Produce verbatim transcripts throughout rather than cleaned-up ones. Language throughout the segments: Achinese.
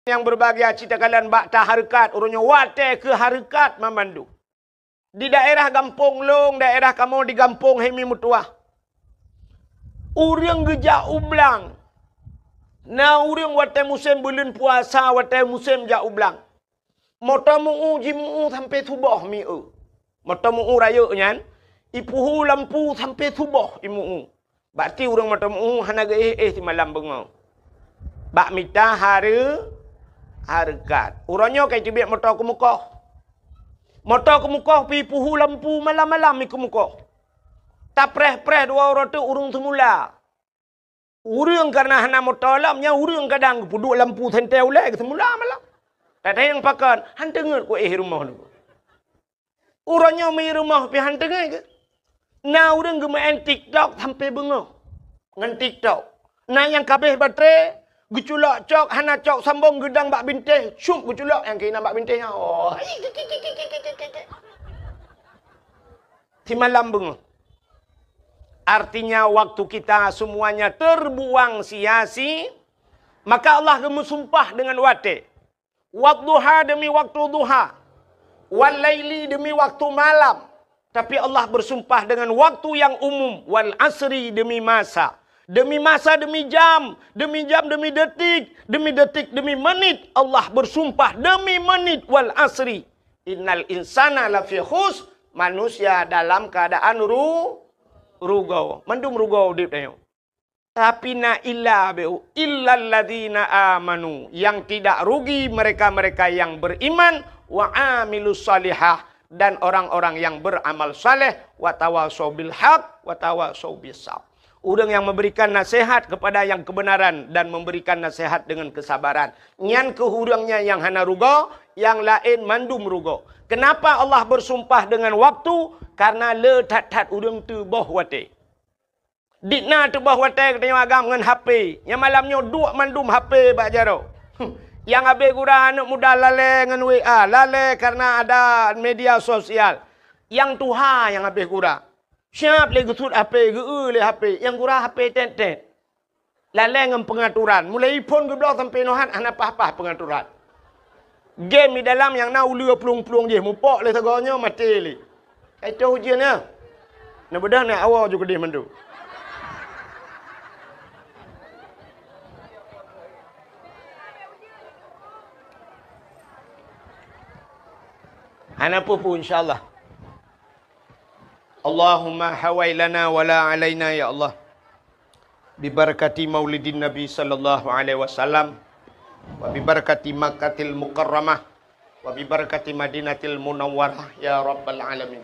nyang berbahagia, cit takalon bak tahareukat, uroe nyoe watée keu hareukat mamandum. Di daerah gampông lôn, daerah kamoe di gampông Hemi Meutuah, ureuëng geujak u blang. Na ureuëng watée musém buleuen puasa, watée musém jak u blang. Moto meu-ueh, jimu-ueh sampoe suboh meu-ueh. Moto meu-ueh rayeuk nyan, ipuhu lampu sampoe suboh imu-ueh. Bak ti ureuëng moto meu-ueh hana geuéh-éh simalam beungoh. Bak mita hareu-, hareukat. Uroe nyoe ka iteubiet moto keumeukoh. Moto keumeukoh pih ipuhu lampu malam-malam ikeumeukoh. Tapreh-preh dua uroe teuk ureuëng seumula. Ureuëng kareuna hana moto lom, nyan ureuëng kadang geupeuduek lampu sentée ulée geuseumula malam. Tateuyang pakon, han teungeut kuéh rumoh nyoe. Uroe nyoe meu rumoh pih han teungeut geuh. Na ureuëng geumeu'en TikTok sampoe beungoh ngon TikTok. Na nyang ka abéh baterai, geuculok cok, hana cok sambong, geudong bak bintéh, cup geuculok nyang keunan bak bintéh nyan. Oh. Simalam beungoh. Artinya, waktu kita semuanya terbuang sia-sia, maka Allah geumeusumpah dengan watée. Wadduha, demi waktu duha. Wal laili, demi waktu malam. Tapi Allah bersumpah dengan waktu yang umum. Wal asri, demi masa. Demi masa, demi jam. Demi jam, demi detik. Demi detik, demi menit. Allah bersumpah demi menit. Wal asri. Innal insana lafi khus. Manusia dalam keadaan ru-, rugoe. Mandum rugoe udeb tanyoe. Tapi na illa beu, illalladzina amanu, yang tidak rugi mereka-mereka yang beriman, wa amilus salihah, dan orang-orang yang beramal saleh, wa tawasau bil haq, wa tawasau bis sabr. Ureuëng yang memberikan nasihat kepada yang kebenaran dan memberikan nasihat dengan kesabaran. Nyan keuh ureuëng nyan nyang hana rugoe, nyang laén mandum rugoe. Kenapa Allah bersumpah dengan waktu? Karena le that-that ureuëng teuboh watée. Di na teuboh watée geutanyoe agam ngon H P. Nyang malam nyoe duek mandum H P bak jaroe. Nyang abéh gura aneuëk muda lalée ngon W A, lalée karena ada media sosial. Nyang tuha nyang abéh gura. Siab lé geusuet H P, geu-eu lé H P, nyang gura H P tét-tét. Lalée ngon peungaturan. Mulai iphon geubloe sampoe nohat hana paih-paih peungaturan. Game di dalam nyang na uleue plueng-plueng jih, mupok lé sagoe nyoe maté lé. Ka itôh ujeuen nyan. Neubeudôh na awoe ju keudeh mandum. Hana peue-peue, insya Allah. Allahumma hawai lana wala alaina, ya Allah. Bibarakati maulidin Nabi sallallahu alaihi wasallam, wa bibarakati Makkatil Mukarramah, wa bibarakati Madinatil Munawwarah, ya Rabbal Alamin.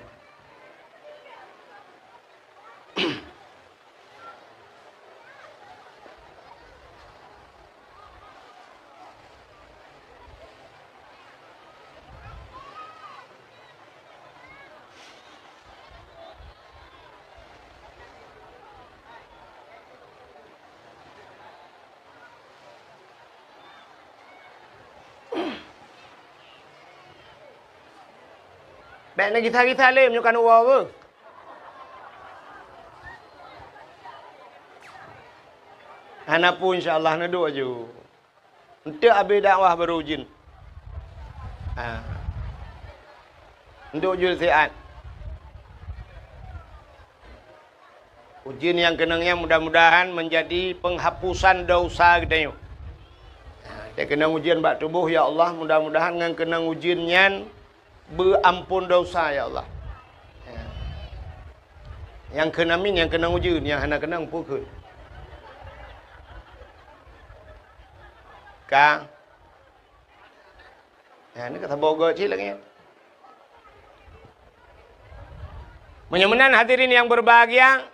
Bék neugisa-gisa lé meunyoe ka neuwoe beuh. Hana peue, insya Allah, neuduek aju. Eunteuk abéh dakwah barô ujeuen. Ha. Eunteuk ujeuen siat. Ujeuen nyang keunong nyan mudah-mudahan menjadi penghapusan dosa geutanyoe. Ha, teukeunong ujeuen bak tuboh, ya Allah, mudah-mudahan ngon keunong ujeuen nyan beuampon dosa, ya Allah. Ya. Nyang kheun amin, nyang keunong ujeuen, nyang hana keunong peue kheun. Ka. Ya, ni ka saboh goe cit lagée nyan. Meunyoe meunan hadirin yang berbahagia,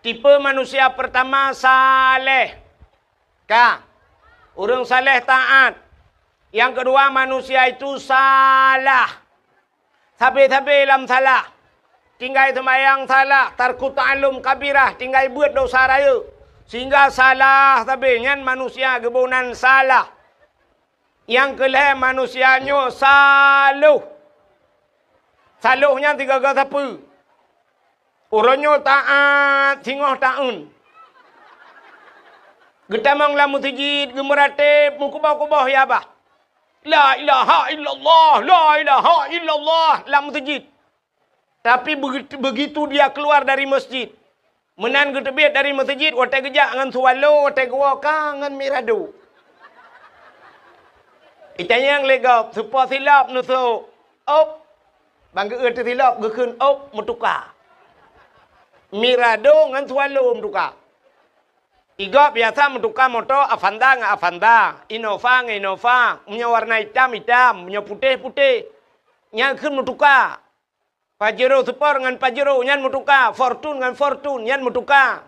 tipe manusia pertama saleh. Ka. Ureuëng saleh taat. Yang kedua, manusia itu salah. Sabe-sabe lam salah. Tinggai seumayang salah, tarku ta'allum kabirah, tinggai beuet dosa rayeuk. Sehingga salah sabe nyan manusia geuboh nan salah. Nyang keu lhée manusia nyoe saloh. Saloh nyan sigaga sapeue? Uroe nyoe taát singoh taeun. Geutamong lam meuseujid, geumeuratéb, meukuboh-kuboh ya bah. La ilaha illallah, la ilaha illallah lam meuseujid. Tapi begitu, begitu dia keluar dari masjid, meunan geuteubiet dari meuseujid, watée geujak ngon swallow, watée geuwoe ka ngon mirado. Itanyong lé gob, "Soe po silop neusok?" "Op." Ban geu-eu teusilop, geukheun "op", meutuka. Mirado ngon swallow meutuka. Igob biasa meutuka moto Avanza ngon Avanza, Innova ngon Innova, meunyoe warna itam, itam, meunyoe putéh, putéh. Nyan kheun meutuka. Pajero Sport ngon Pajero nyan meutuka, Fortuner ngon Fortuner nyan meutuka.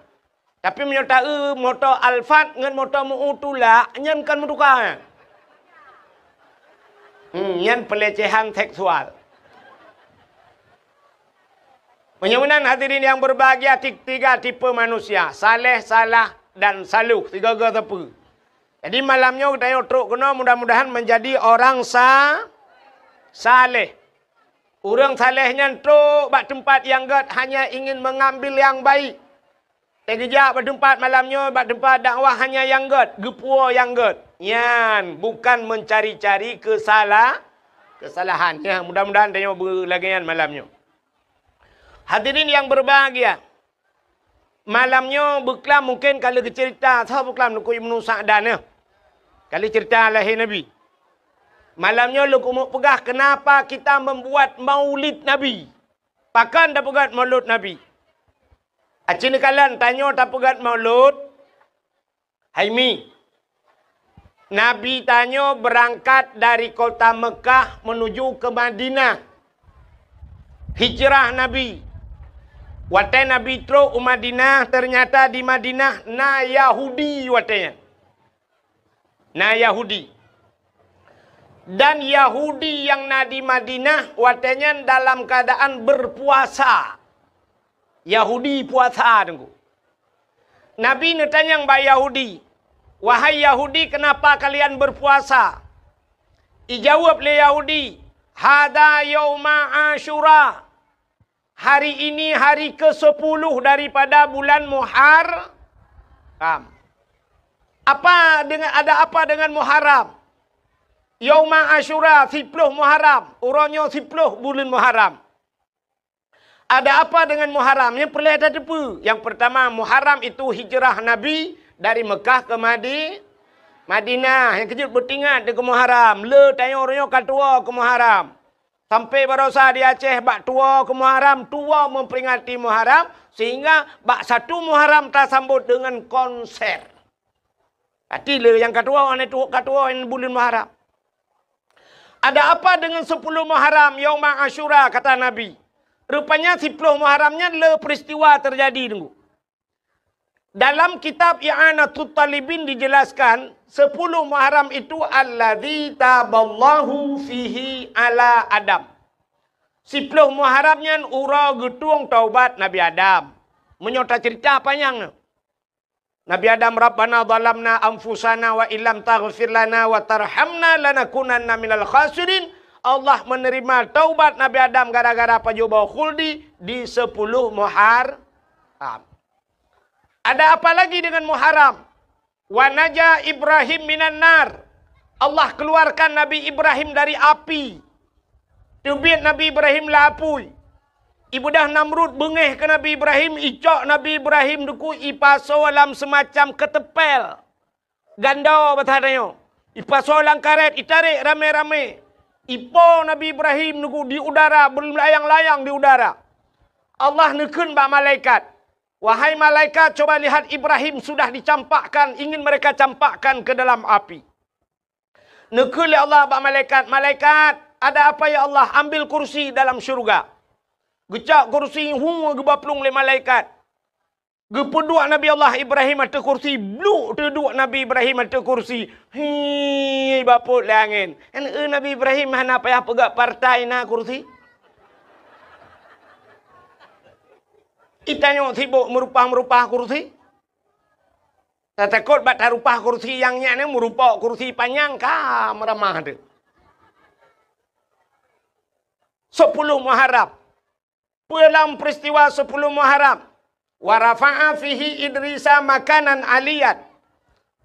Tapi meunyoe taeu moto Alphard ngon moto meu tulak, nyan kon meutuka. Hmm, nyan pelecehan seksual. Meunyoe meunan hadirin yang berbahagia, ti-, tiga tipe manusia, saleh, salah, dan saluh, tiga-tiga sapeue. Jadi malam nyoe geutanyoe trok keunoe mudah-mudahan menjadi orang sa-, saleh. Ureuëng saleh nyan trok bak teumpat nyang gét hanya ingin mengambil yang baik. Teugeujak bak teumpat malam nyoe, bak teumpat dakwah hanya nyang gét, geupuwoe nyang gét. Nyan bukan mencari-cari kesala-, kesalahan. Ya, mudah-mudahan tanyoe beulagée nyan malam nyoe. Hadirin yang berbahagia, malam nyoe beuklam mungken ka lheueh geuceurita, soe beuklam, Teungku Ibnu Sa'dan, ya. Ka lheueh ceurita lahé Nabi. Malam nyoe lôn keumeung peugah kenapa kita membuat maulid Nabi. Pakon tapeugét maulud Nabi? Aci neukalon tanyoe tapeugét maulud, hai mi. Nabi tanyoe beurangkat dari kota Meukah meunuju keu Madinah. Hijrah Nabi. Watée Nabi trok u Madinah, teunyata di Madinah na Yahudi watée nyan. Na Yahudi. Dan Yahudi nyang na di Madinah watée nyan dalam keuadaan beupuasa. Yahudi puasa, Teungku. Nabi neutanyong bak Yahudi, "Wahai Yahudi, kenapa kalian berpuasa?" Ijaweueb lé Yahudi, "Hadza yauma Asyura." Hari ini hari kesepuluh daripada bulan Muharram. Apa dengan, ada apa dengan Muharram? Yauma Asyura, siploh Muharram. Uroe nyoe siploh buleuen Muharram. Ada apa dengan Muharram? Nyang peureulée tateupeue. Yang pertama, Muharram itu hijrah Nabi dari Mekah ke Madi-, Madinah. Nyang keujeuet beutingat deungon Muharram. Le tanyoe uroe nyoe ka tuwoe keu Muharram. Sampai barosa di Aceh bak tuwoe keu Muharram, tuwoe memperingati Muharram, sehingga bak satu Muharram tasambot dengan konser. Arti le nyang ka tuwoe, aneuk tuwoe ka tuwoe nyan buleuen Muharram. Ada apa dengan sepuluh Muharram, Yauma Asyura, kata Nabi. Rupanya siploh Muharram nyan le peristiwa terjadi, Teungku. Dalam kitab I'anatut Talibin dijelaskan, sepuluh Muharram itu alladzi taballahu fihi ala Adam. Siploh Muharram nyan uroe geutueng taubat Nabi Adam. Meunyoe taceurita panyang, Nabi Adam, "Rabbana zalamna anfusana wa illam taghfir lana wa tarhamna lanakunanna minal khasirin." Allah menerima taubat Nabi Adam gara-gara pajoh boh khuldi di sepuluh Muharram. Ada apa lagi dengan Muharram? "Wa naja Ibrahim minan nar." Allah keluarkan Nabi Ibrahim dari api. Teubiet Nabi Ibrahim lam apui. Ibeudôh Namrud beungéh keu Nabi Ibrahim, icok Nabi Ibrahim, Teungku, ipasoe lam seumacam keuteumpél. Gandô basa tanyoe. Ipasoe lam karét, itarek ramé-ramé. Ipo Nabi Ibrahim, Teungku, di udara, beulayang-layang di udara. Allah neukheun bak malaikat, "Wahai malaikat, coba lihat, Ibrahim sudah dicampakkan, ingin mereka campakkan ke dalam api." Neukheun lé Allah bak malaikat, "Malaikat, ada apa ya Allah? Ambil kursi dalam syurga." Geucok kursi, hu, geuba plueng lé malaikat. Geupeuduek Nabi Allah Ibrahim ateueh kursi, bluk teuduek Nabi Ibrahim ateueh kursi. Hi, bapot lé angén. Kan, eh, Nabi Ibrahim hana payah peugah partai na kursi. Itanyoe sibok meurupah-meurupah kursi. Tatakot bak tarupah kursi nyang nyan, meurupok kursi panyang ka meuramah teuh. Sepuluh Muharram. Peue lam peristiwa sepuluh Muharram? "Wa rafa'a fihi Idrisa makanan aliyan."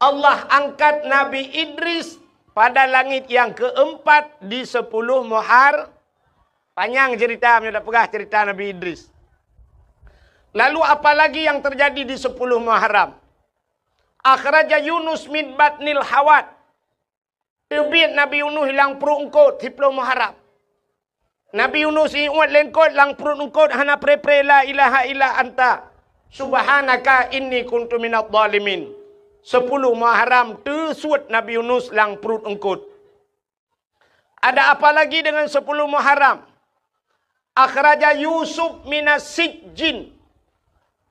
Allah angkat Nabi Idris pada langit yang keempat di sepuluh Muhar-, panyang cerita, meunyoe tapeugah cerita Nabi Idris. Lalu apalagi yang terjadi di sepuluh Muharram? Akhraja Yunus min batnil hawat. Teubiet Nabi Yunus lam pruet eungkot, siploh Muharram. Nabi Yunus iuet lé eungkot, lam pruet eungkot hana pre-pre la ilaha illa anta subhanaka inni kuntu minadh dhalimin. Siploh Muharram teusuet Nabi Yunus lam pruet eungkot. Ada apa lagi dengan siploh Muharram? Akhraja Yusuf minas sijjin.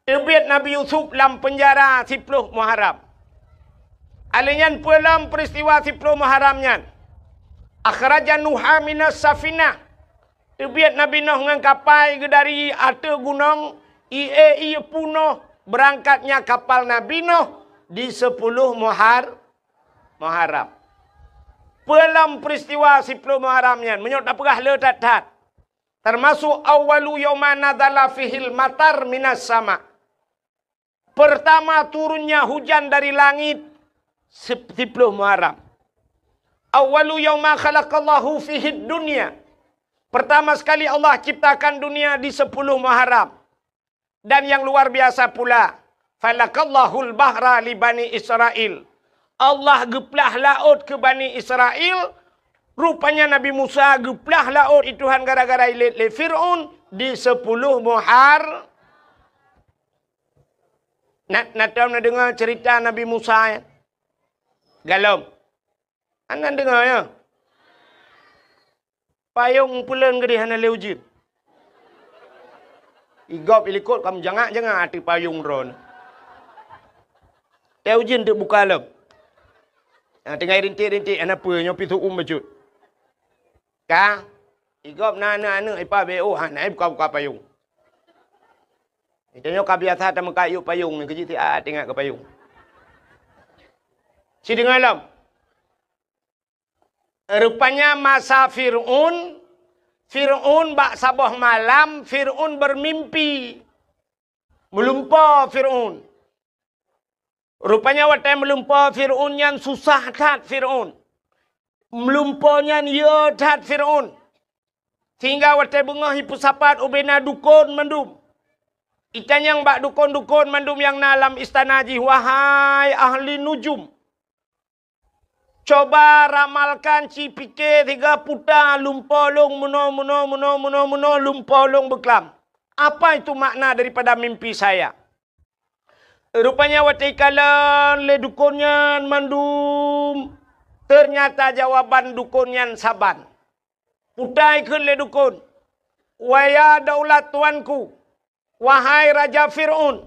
Teubiet Nabi Yusuf lam peunjara siploh Muharram. Alèh nyan peue lom peuristiwa siploh Muharram nyan? Akhraja Nuha minas safinah. Teubiet Nabi Nuh ngon kapai geuh dari ateueh gunong, ie-ie punoh beurangkatnya kapal Nabi Nuh di siploh Muhar-, Muharram. Peue lom peuristiwa siploh Muharram nyan? Meunyoe tapeugah le that-that. Teumasok awwalu yauma nazala fihil matar minas sama. Pertama turunnya hujan dari langit sip-, siploh Muharram. Awwalu yauma khalaqallahu fihid dunya. Pertama sekali Allah ciptakan dunia di siploh Muharram. Dan yang luar biasa pula, falakallahul bahra li Bani Israel. Allah geuplah laôt keu Bani Israel, rupanya Nabi Musa geuplah laôt i Tuhan gara-gara ilét lé Fir'aun di siploh Muhar-, na, na tom na deungoe cerita Nabi Musa, ya? Galom. Hana deungoe, ya? Payong peuleuen geudeh hana lé ujeuen. Igob ilikot ka meujangak-jangak ateueh payong droeneuh. Teuh ujeuen teuk buka lom. Nyang tinggai rintik-rintik hana peue, nyoe pih seu-uem bacut. Ka, igob na aneuk-aneuk ipa B O hana buka-buka payong. Tanyoe ka biasa tameukat yub payong nyoe, keujeuet siat ingat keu payong. Sideungoe lom. Rupanya masa Fir'aun, Fir'aun bak saboh malam, Fir'aun beumimpi. Meulumpoe Fir'aun. Rupanya watée meulumpoe Fir'aun nyan susah that Fir'aun. Meulumpoe nyan yö that Fir'aun. Sehingga watée beungoh jipeusapat ubena dukon mandum. Itanyong bak dukon-dukon mandum nyang na lam istana jih, "Wahai ahli nujum, coba ramalkan, ci pike siga puta lumpoe lôn meunoe, meunoe, meunoe, meunoe, meunoe, lumpoe lôn beuklam. Apa itu makna daripada mimpi saya?" Rupanya watée ikalon lé dukon nyan mandum, teunyata jawaban dukon nyan saban. Puta ikheun lé dukon, "Waya daulat tuanku, wahai Raja Fir'aun,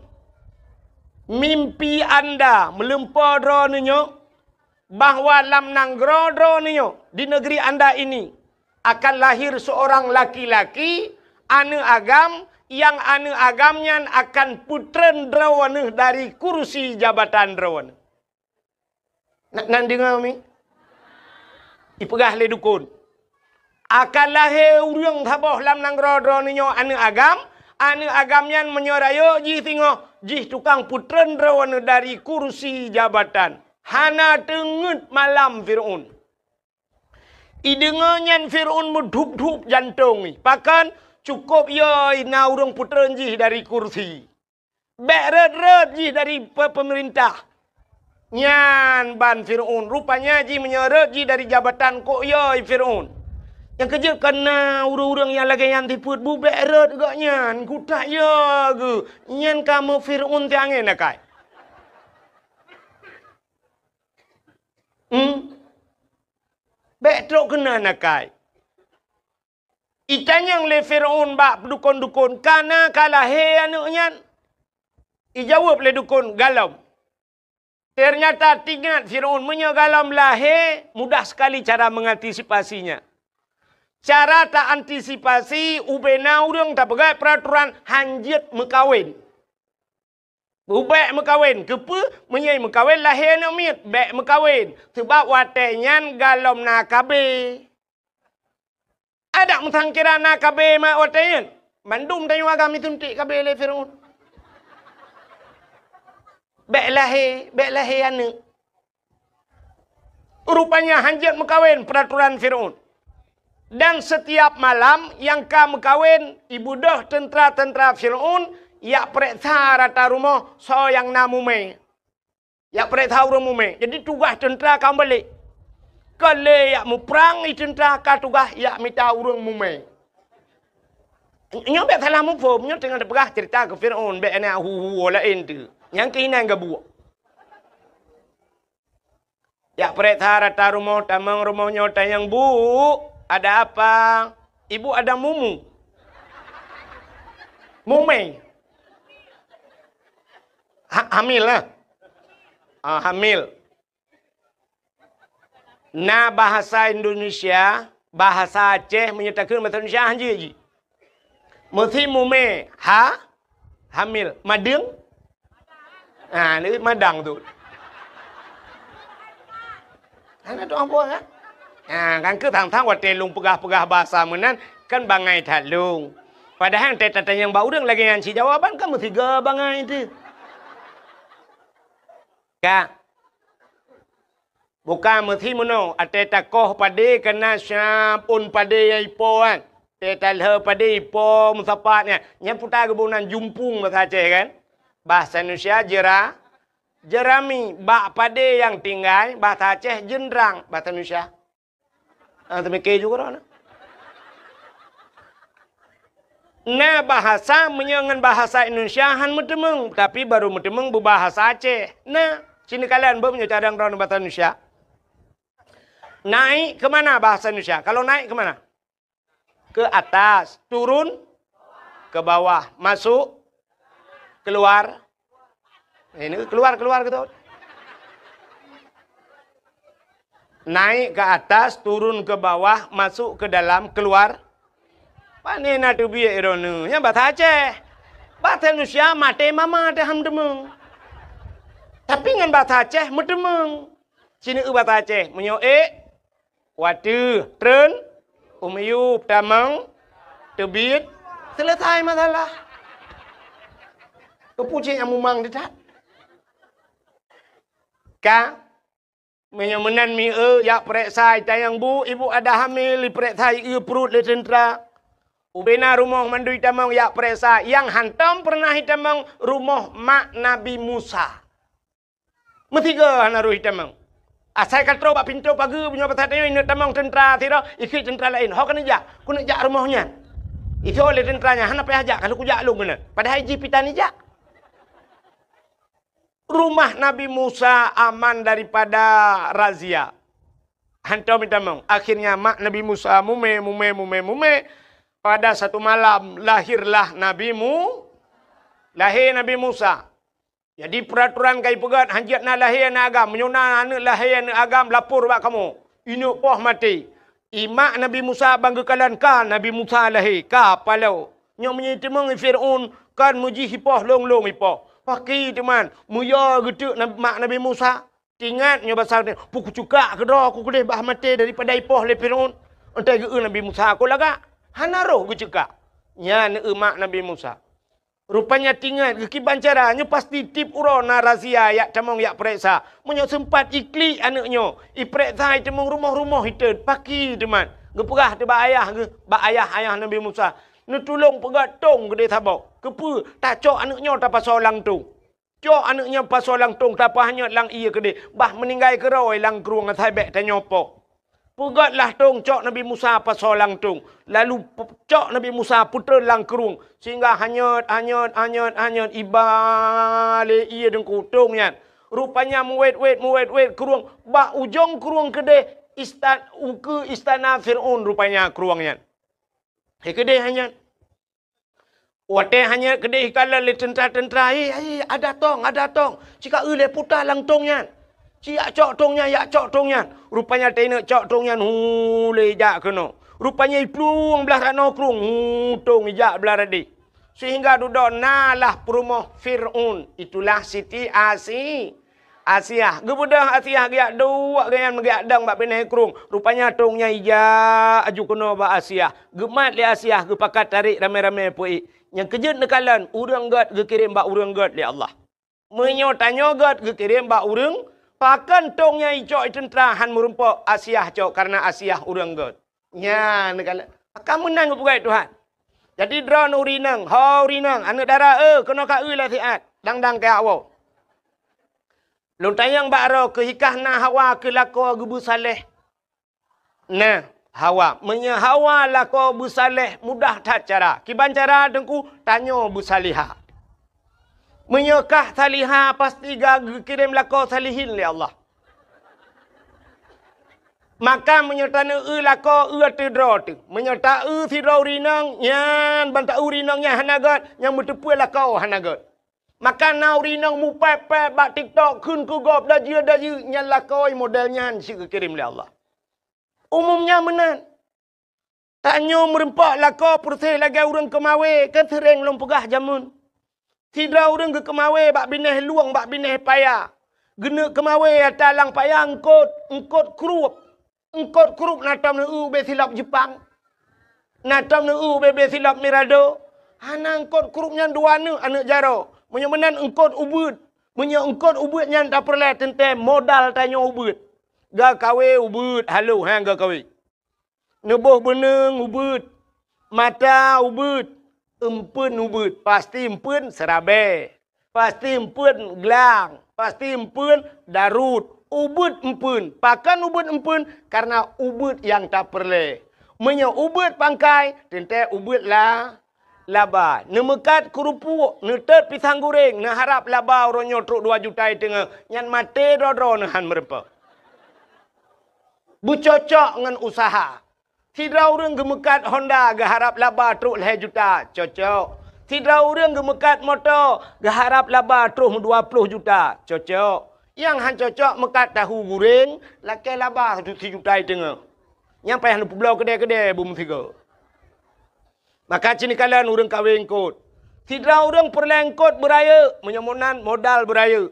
mimpi anda meulumpoe droeneuh nyoe, bahwa lam nanggroe droeneuh nyoe, di negeri anda ini, akan lahir seorang laki-laki, aneuk agam, nyang aneuk agam nyan akan peutreun droeneuh dari kursi jabatan droeneuh." Na, na deungoe mi? Ipeugah lé dukon, "Akan lahé ureuëng saboh lam nanggroe droeneuh nyoe aneuk agam, aneuk agam nyan meunyoe rayeuk jih singoh, jih tukang peutreun droeneuh dari kursi jabatan." Hana teungeut malam Fir'aun. Ideungoe nyan Fir'aun meudhup-dhup jantong jih. Pakon? Cukôp yö na ureuëng peutreun jih dari kursi. Bék rhot-rhot jih dari pe-, peumeurintah. Nyan ban Fir'aun. Rupanya jih meunyoe rhot jih dari jabatan kok yö Fir'aun. Nyang keujeuet kana ureuëng-ureuëng nyang lagée nyan sifeuet bu bék rhot gobnyan. Kutak yö geuh. Nyan kamoe Fir'aun tiangén akai. Hmm? Bék trok keunan akai. Itanyong lé Fir'aun bak dukon-dukon, "Kana ka lahé aneuk nyan?" Ijaweueb lé dukon, "Galom." Teunyata teuingat Fir'aun, meunyoe galom lahé, mudah sekali cara mengantisipasinya. Cara ta antisipasi, ubena ureuëng tapeugah peuraturan hanjeuet meukawen. Bék meukawen, keupeue? Meunyoe meukawen lahé aneuk miet, bék meukawen. Sabab watée nyan galom na K B. Adak meusangkira na K B mak watée nyan. Mandum tanyoe agam isuntik K B lé Fir'aun. Bék lahé, bék lahé aneuk. Rupanya hanjeuet meukawen peuratoran Fir'aun. Dan setiap malam nyang ka meukawen, ibudôh teuntra-teuntra Fir'aun yak peureksa rata rumoh soe nyang na mumè. Yak peureksa ureuëng mumè. Jadi tugaih teuntra ka meubalek. Ka lé yak muprang i teuntra, ka tugaih yak mita ureuëng mumè. Nyoe bék salah muphom, nyoe teungoh teupeugah ceurita keu Fir'aun, bék na hu-hu laén teuh. Nyang keuh inan gabuek. Yak peureksa rata rumoh, tamong rumoh nyoe tanyong, "Bu, ada apa?" "Ibu ada mumu." Mumè. Ha-, hamil lah. Ah, hamil. Na bahasa Indonesia, bahasa Aceh, meunyoe takheun bahasa Indonesia hanjeuet jih. Meusi mumè, ha? Hamil. Madeueng? Ah, ni madang tu. Hana tu ambo, ha? Ah, kan keu tang-tang watèe lôn peugah-peugah bahasa meunan, kan bangai that lôn. Padahai teutatanyong bak ureuëng lagèe nyan cit jawaban kan meusigoe bangai teuh. Ka. Bukan meusi meunoe, watèe takoh padé kana siap ôn padé nyang ipo kan. Watèe talheueh padé ipo meusapat nyan. Nyan puta geuboh nan jumpung bahasa Aceh kan. Bahasa Indonesia jera-, jerami. Bak padé nyang tinggai, bahasa Aceh jeundrang, bahasa Indonesia. Ah, teumike juga dah. Na bahasa meunyoe ngon bahasa Indonesia han meuteumeung, tapi baru meuteumeung beubahasa Aceh. Na, sini kalian beu meunyoe cadang droeneuh bahasa Indonesia. Naik ke mana bahasa Indonesia? Kalau naik ke mana? Ke atas, turun ke bawah, masuk, keluar. Ini keluar, keluar gitu. Naik ke atas, turun ke bawah, masuk ke dalam, keluar. Pane na teubiet droeneuh? Nyan bahasa Aceh. Bahasa Indonesia maté mama teuh han meuteumeung. Tapi ngon bahasa Aceh meuteumeung. Sini eu bahasa Aceh. Meunyoe ék, watèe, treun, u miyueb, tamong, teubiet, selesai masalah. Keupeue cit nyang mumang teutab? Ka, meunyoe meunan mi eu, yak peureksa, itanyong, "Bu, ibu ada hamil," ipeureksa, ieu pruet lé teuntra. Ubena rumoh mandum itamong yak peureksa, nyang hantom peureunah itamong rumoh mak Nabi Musa. Meusigoe hana roh itamong. Asai ka troh bak pintoe pageue, meunyoe bak saat nyoe ineuk tamong teuntra sidroe, ikheun teuntra laén. Ho keuneuk jak, keuneuk jak rumoh nyan. Ijok lé teuntra nyan, hana payah jak, ka lheueh kujak lôn keunan. Padahai jih pih tan ijak. Rumah Nabi Musa aman daripada razia. Hantom itamong. Akhirnya mak Nabi Musa mumè, mumè, mumè, mumè. Pada satu malam lahirlah Nabi Mu-, lahé Nabi Musa. Jadi, peuratoran ka ipeugét, hanjeuet na lahé aneuk agam. Meunyoe na aneuk lahé aneuk agam, lapor bak kamoe. Ineuk poh maté. Imak Nabi Musa ban geukalon ka Nabi Musa lahé, ka paloe. Nyoe meunyoe iteumeung Fir'aun, kon meujih ipoh lôn-lôn ipoh. Paki teuman, meuyo geuteuk nab-, mak Nabi Musa. Tingat nyoe basa, "Peue kuceukak keudroe ku keudeh bah maté daripada ipoh lé Fir'aun." Entai geu-eu Nabi Musa, "Kon lagak." Hana roh geuceukak. Nyan eu mak Nabi Musa. Rupanya tingat geukiban cara, nyoe pasti tiep uroe na razia yak tamong yak peureksa. Meunyoe seumpat iklik aneuk nyoe, ipeureksa iteumeung rumoh-rumoh iteuet, paki teuman. Geupeugah teuh bak ayah geuh, bak ayah-ayah Nabi Musa, "Neutulông peugét tông keudeh saboh. Keupeue? Tacok aneuk nyoe tapasoe lam tông." Cok aneuk nyan pasoe lam tông, tapeuhanyot lam ié keudeh, bah meuninggai keudroe lam krueng asai bék tanyoe poh. Peugét lah tông, cok Nabi Musa pasoe lam tông, lalu pe-, cok Nabi Musa peutreun lam krueng, sehingga hanyot, hanyot, hanyot, hanyot, iba lé ié deungku tông nyan. Rupanya meuwét-wét, meuwét-wét krueng, bak ujong krueng keudeh ista-, ukeue istana Fir'aun rupanya krueng nyan. He keudeh hanyot. Watée hanyot keudeh ikalon lé teuntra-teuntra, "Hei, hei, ada tông, ada tông! Cika eu lé puta lam tông nyan! Ci yak cok tông nyan, yak cok tông nyan!" Rupanya teuinok cok tông nyan, hu, lé ijak keunoe. Rupanya iplueng blaih ranoe krueng, hu, tông ijak blaih radeh. Sehingga dudoe na lah peurumoh Fir'aun, itulah Siti Asi-, Asiah. Geubeudôh Asiah geujak duek geuh nyan, geujak dong bak binéh krueng. Rupanya tông nyan ijak aju keunoe bak Asiah. Geumat lé Asiah, geupakat tarek ramé-ramé peuék. Nyang keujeuet neukalon, ureuëng gét geukirém bak ureuëng gét lé Allah. Meunyoe tanyoe gét geukirém bak ureuëng Pakon tông nyang icok i teuntra han meurumpok, Asiah cok, kareuna Asiah ureuëng gét. Nyan neukalon. Akan meunan geupeugah Tuhan. Jadi droeneuh ureuëng inong, ho ureuëng inong, aneuëk dara, eh, keunoe ka eu lé siat, dang-dang keu awak. Lôn tanyong bak droe, keu hikah na Hawa keu lakoe geubeusaléh? Nah, Hawa. Meunyoe Hawa lakoe beusaléh, mudah that cara. Kiban cara Teungku, tanyoe beusalihah. Meunyoe kah salihah, pasti ka geukirém lakoe salihin lé Allah. Maka meunyoe taneueu lakoe, eu ateueh droe teuh. Meunyoe taeu sidroe ureuëng inong, nyan ban taeu ureuëng inong nyan hana gét, nyang meuteupeue lakoe hana gét. Maka na ureuëng inong mupéb-péb bak TikTok kheun keu gob dajeu-dajeu, nyan lakoe model nyan cit geukirém lé Allah. Umum nyan meunan. Tanyoe meurumpok lakoe peureuseh lagée ureuëng keumawé, kan seuréng lôn peugah jameun. Sidroe ureuëng geukeumawé bak binéh lueng, bak binéh paya. Geuneuk keumawé ata lam paya eungkot, eungkot krueb. Eungkot krueb na tom neueu ubé silop Jeupang. Na tom neueu ubé-bé silop Mirado. Hana eungkot krueb nyan dua neuk aneuëk jaroe. Meunyoe meunan eungkot ubeuet. Meunyoe eungkot ubeuet nyan tapeureulée teuntée modal tanyoe ubeuet. Geukawé ubeuet halo, ha, geukawé. Neuboh beuneueng ubeuet, mata ubeuet, eumpeuen ubeuet, pasti eumpeuen seurabée, pasti eumpeuen glang, pasti eumpeuen daruet, ubeuet eumpeuen. Pakon ubeuet eumpeuen? Kareuna ubeuet nyang tapeureulée. Meunyoe ubeuet pangkai, teuntée ubeuet la, laba. Neumeukat keurupuek, neutot pisang guréng, neuharab laba uroe nyoe trok dua juta i teungoh, nyan maté droe-droe neuhan meurumpok. Beucocok ngon useuha. Sidroe ureuëng geumeukat Honda geuharab laba trok lhée juta, cocok. Sidroe ureuëng geumeukat moto geuharab laba trok dua ploh juta, cocok. Nyang han cocok meukat tahu guréng lakée laba sijuta i teungoh. Nyang payah neupeubloe keudée-keudée beumeusigoe. Maka cit neukalon ureuëng kawé eungkot. Sidroe ureuëng peureulée eungkot beurayeuk, meunyoe meunan modal beurayeuk.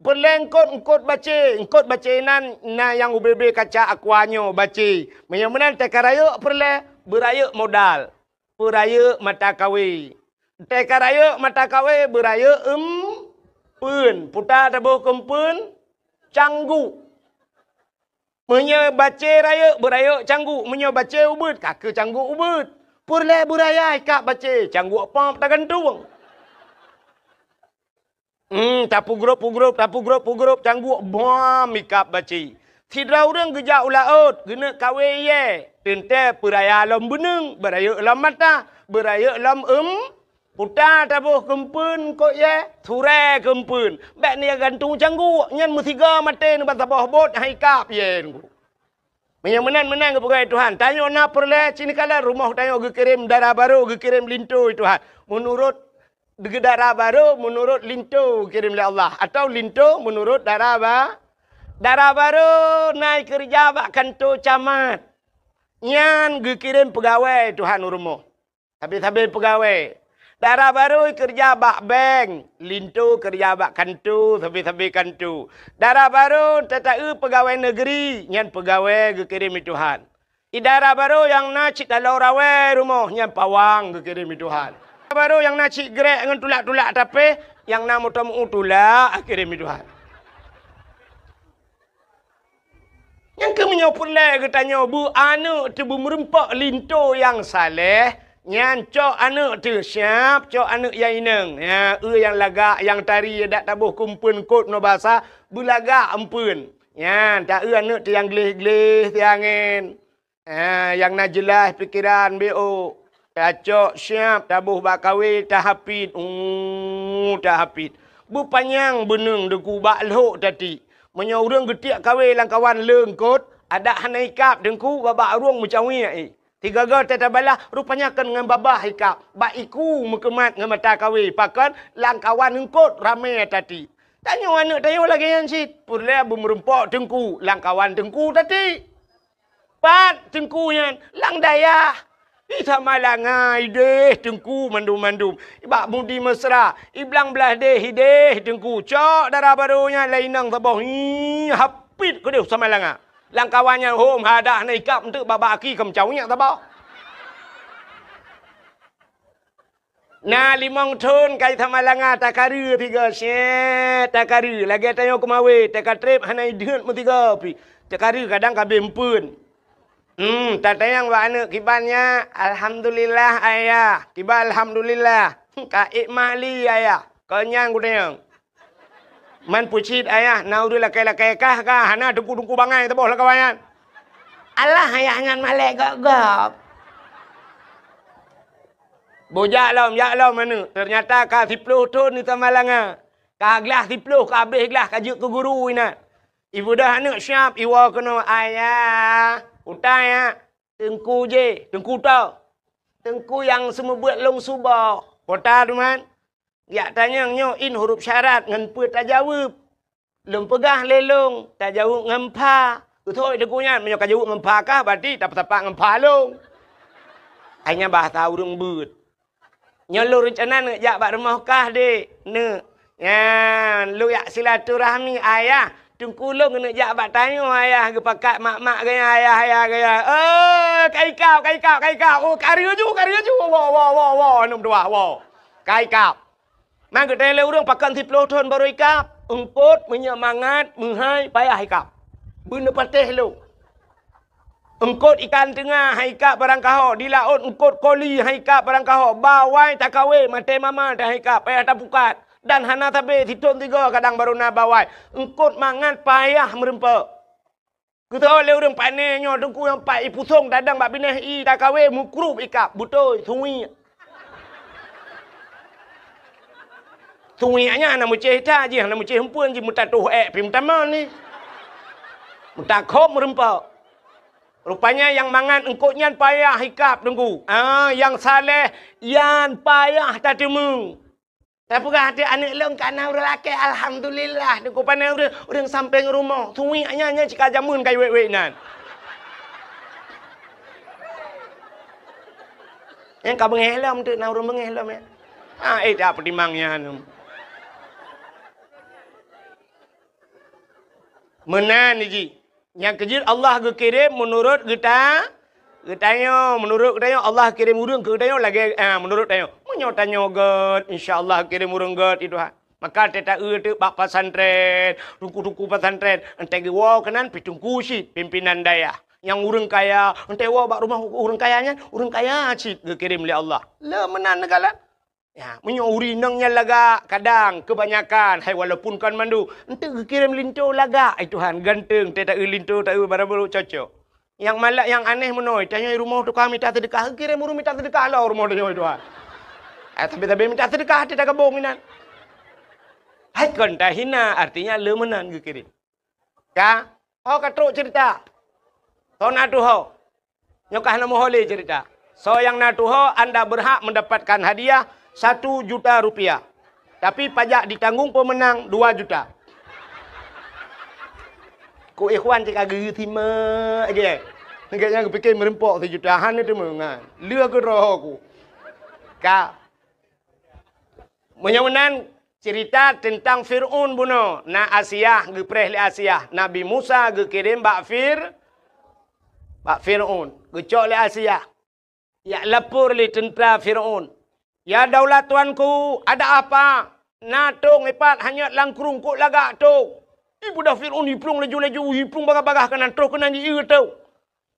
Peureulée eungkot, eungkot bacé, eungkot bacé nan na nyang ubé-bé kaca aqua nyoe bacé. Meunyoe meunan teuka rayeuk peureulée, beurayeuk modal, beurayeuk mata kawé. Teuka rayeuk mata kawé, beurayeuk eumpeuen, puta taboh keu eumpeuen, cangguk. Meunyoe bacé rayeuk, beurayeuk cangguk. Meunyoe bacé ubeuet, ka keu cangguk ubeuet. Peureulée beuraya ikab bacé, cangguk pop tagantung. Hmm, tapeugrop-peugrop, tapeugrop-peugrop cangguk bom ikab bacé. Sidroe ureuëng geujak u laôt, geuneuk kawé iyée, teuntée peuraya lom beuneueng, beurayeuk lom mata, beurayeuk lom eum, puta taboh keu eumpeuen kot iyée, surée keu eumpeuen. Bék neugantung cangguk, nyan meusigoe maté neuban saboh bot hai ikab iyée nunggu. Meunyoe meunan-meunan geupeugah Tuhan, tanyoe na peureulée cit neukalon rumoh tanyoe geukirém dara barô, geukirém linto Tuhan. Meunurot dara barô, meunurot linto geukirém lé Allah, atawa linto meunurot dara ba-, dara barô na ikeureuja bak kanto camat. Nyan geukirém peugawée Tuhan u rumoh. Sabe-sabe peugawée. Dara barô keureuja bak bank, linto keureuja bak kanto, sabe-sabe kanto. Dara barô tata-eu peugawée neugeri, nyan peugawée geukirém lé Tuhan. Di dara barô nyang na cit taloe rawée rumoh, nyan pawang geukirém lé Tuhan. Dara barô nyang na cit grek ngon tulak-tulak tapéh, nyang na moto meu-, tulak geukirém lé Tuhan. Nyang keuh meunyoe peureulée geutanyoe beu aneuëk teuh beumeurumpok linto nyang saléh, nyan cok aneuëk teuh siab, cok aneuëk nyang inong. Nyan, eu nyang lagak, nyang tari, dak taboh keu eumpeuen kot ngon basa, beulagak eumpeuen. Nyan, ta eu aneuëk teuh nyang gleh-gleh siangén. Ah, nyang na jeulaih pikeran B O. Tacok siab, taboh bak kawé, tahapit. Uh, tahapit. Beupanyang beuneueng Teungku bak lhok tati. Meunyoe ureuëng geutiek kawé lam kawan leueng kot, adak hana ikab Teungku, babah ureuëng meucawiek, eh. Sigoe-goe teutabala, rupanya kon ngon babah ikab, bak iku meukeumat ngon mata kawé, pakon lam kawan eungkot ramé tati. Tanyoe aneuëk tanyoe lagée nyan cit, peureulée beumeurumpok Teungku, lam kawan Teungku tati. Pat Teungku nyan? Lam dayah. Di Samalanga ideh Teungku mandum-mandum. Bak Mudi Mesra, di Blang Blahdeh ideh Teungku. Cok dara barô nyan lam inong saboh. Hi, hapit keudeh Samalanga. Lam kawan nyan hom hadah na ikab eunteuk babah aki ka meucawiek saboh. Na limong thon ka i Samalanga, takareue sigoe, syet, takareue. Lagèe tanyoe keumawe, takatreb hana ideuet meusigoe pih. Takareue kadang ka abéh eumpeuen. Hmm, tatanyong bak aneuk, "Kiban nyak?" "Alhamdulillah, Ayah." "Kiban alhamdulillah?" "Ka ék mak li, Ayah." Kon nyan kutanyong. Man peucit, Ayah, na ureueng lakèe-lakèe kah ka, hana teungku-teungku bangai saboh lam kawan nyan. Alah, Ayah nyan malèe gob-gob. Boh jak lom, jak lom aneuk. Teunyata ka siploh thon di Samalanga. Ka glah siploh, ka abéh glah, ka jeuet keu guru inan. Ibeudôh aneuk siab, iwoe keunoe, "Ayah, utai ya, teungku jih, teungku toh. Teungku nyang seumeubeuet lôn suboh." Kota teuma. Jak tanyong nyoe in huruf syarat ngon peue tajaweueb. Lôn peugah lé lôn, tajaweueb ngon pha. Beutôi teungku nyan, meunyoe kajaweueb ngon pha kah, berarti tapeutapak ngon pha lôn. Hai nyan bahasa ureueng beuet. Nyoe lôn reuncana neuk jak bak rumoh kah, Dek. Neuk. Nyan, lôn jak silaturahmi, Ayah. Teungku lôn keuneuk jak bak tanyoe, Ayah, geupakat mak-mak gaya, Ayah, Ayah gaya. Eh, ka ikab, ka ikab, ka ikab. Oh, ka laju, ka laju. Woe, woe, woe, woe, aneuk meutuah, woe. Ka ikab. Man geutanyong lé ureueng, pakon siploh thon barô ikab? Eungkôt, meunyoe mangat, meuhai, payah ikab. Beuneupatéh lôn. Eungkôt ikan teunga han ikab barang kaho, di laôt eungkôt koli han ikab barang kaho, bawai takawe maté mama han ikab, payah tapukat, dan hana sabe sithon sigoe kadang barô na bawai. Eungkôt mangat payah meurumpok. Geutanyong lé ureueng, "Pane nyoe teungku nyang pat ipusong tadong bak binéh ié takawe meukrub ikab?" "Beutôi, suwiek." Suwiek nyan hana meucéh that jih, hana meucéh eumpeuen jih, meutatôh ék pih meutamong ni. Meutakhob meurumpok. Rupanya nyang mangat eungkôt nyan payah ikab teungku. Ah, nyang saleh nyan payah tateumé. Tapeugah até aneuk lôn ka na ureueng lakèe, alhamdulillah. Teungku, pane ureueng, ureueng sampéng rumoh. Suwiek nyan, nyan cit ka jameun ka iwèk-wèk nan. Nyang ka beungéh lom tu, na ureueng beungéh lom ya. Ah, eh, tak peutimang nyan. Meunan jih. Nyang keujeuet Allah geukirém meunurot geuta-, geutanyoe. Meunurot geutanyoe, Allah kirém ureueng keu geutanyoe lagèe, ah, meunurot tanyoe. Meunyoe tanyoe gèt, insya Allah kirém ureueng gèt, ya Tuhan. Maka teuta-eu teuk bak pesantren, teungku-teungku pesantren, enteuk geuwoe keunan pih teungku cit, pimpinan dayah. Nyang ureueng kaya, enteuk woe bak rumoh ureueng kaya nyan, ureueng kaya cit geukirém lé Allah. Le meunan neukalon. Ya, meunyoe ureueng inong nyan lagak, kadang keubanyakan, hai walaupun kon mandum, enteuk geukirém linto lagak, ai Tuhan, ganteng, teuta-eu linto, ta-eu barang barô cocok. Nyang malak, nyang aneh meunoe, tanyoe rumoh tukang mita seudeukah, geukirém ureueng mita seudeukah lom rumoh tanyoe, ai Tuhan. Eh, tapi-tapi mita seudeukah, hati tagabong inan. Hai kon tahina, artinya le meunan geukirém. Ka, ho ka trok cerita. Soe na tuho? Nyoe ka hana meuho lé cerita. Soe nyang na tuho, anda berhak mendapatkan hadiah satu juta rupiah. Tapi pajak ditanggung pemenang dua juta. Ku ikhwan cit ka geu simak je. Gobnyan geupike meurumpok sijuta, hana teuma nyan. Lheueh keudroe ku. Ka. Meunyoe meunan cerita teuntang Fir'aun bunoe, na Asiah, geupreh lé Asiah, Nabi Musa geukirém bak Fir-, bak Fir'aun, geucok lé Asiah. Jak lapor lé teuntra Fir'aun, "Ya daulat tuanku, ada apa? Na tông ipat hanyot lam krueng, kok lagak tông?" Ibeudôh Fir'aun, iplueng laju-laju, iplueng bagah-bagah keunan, troh keunan jieu tông.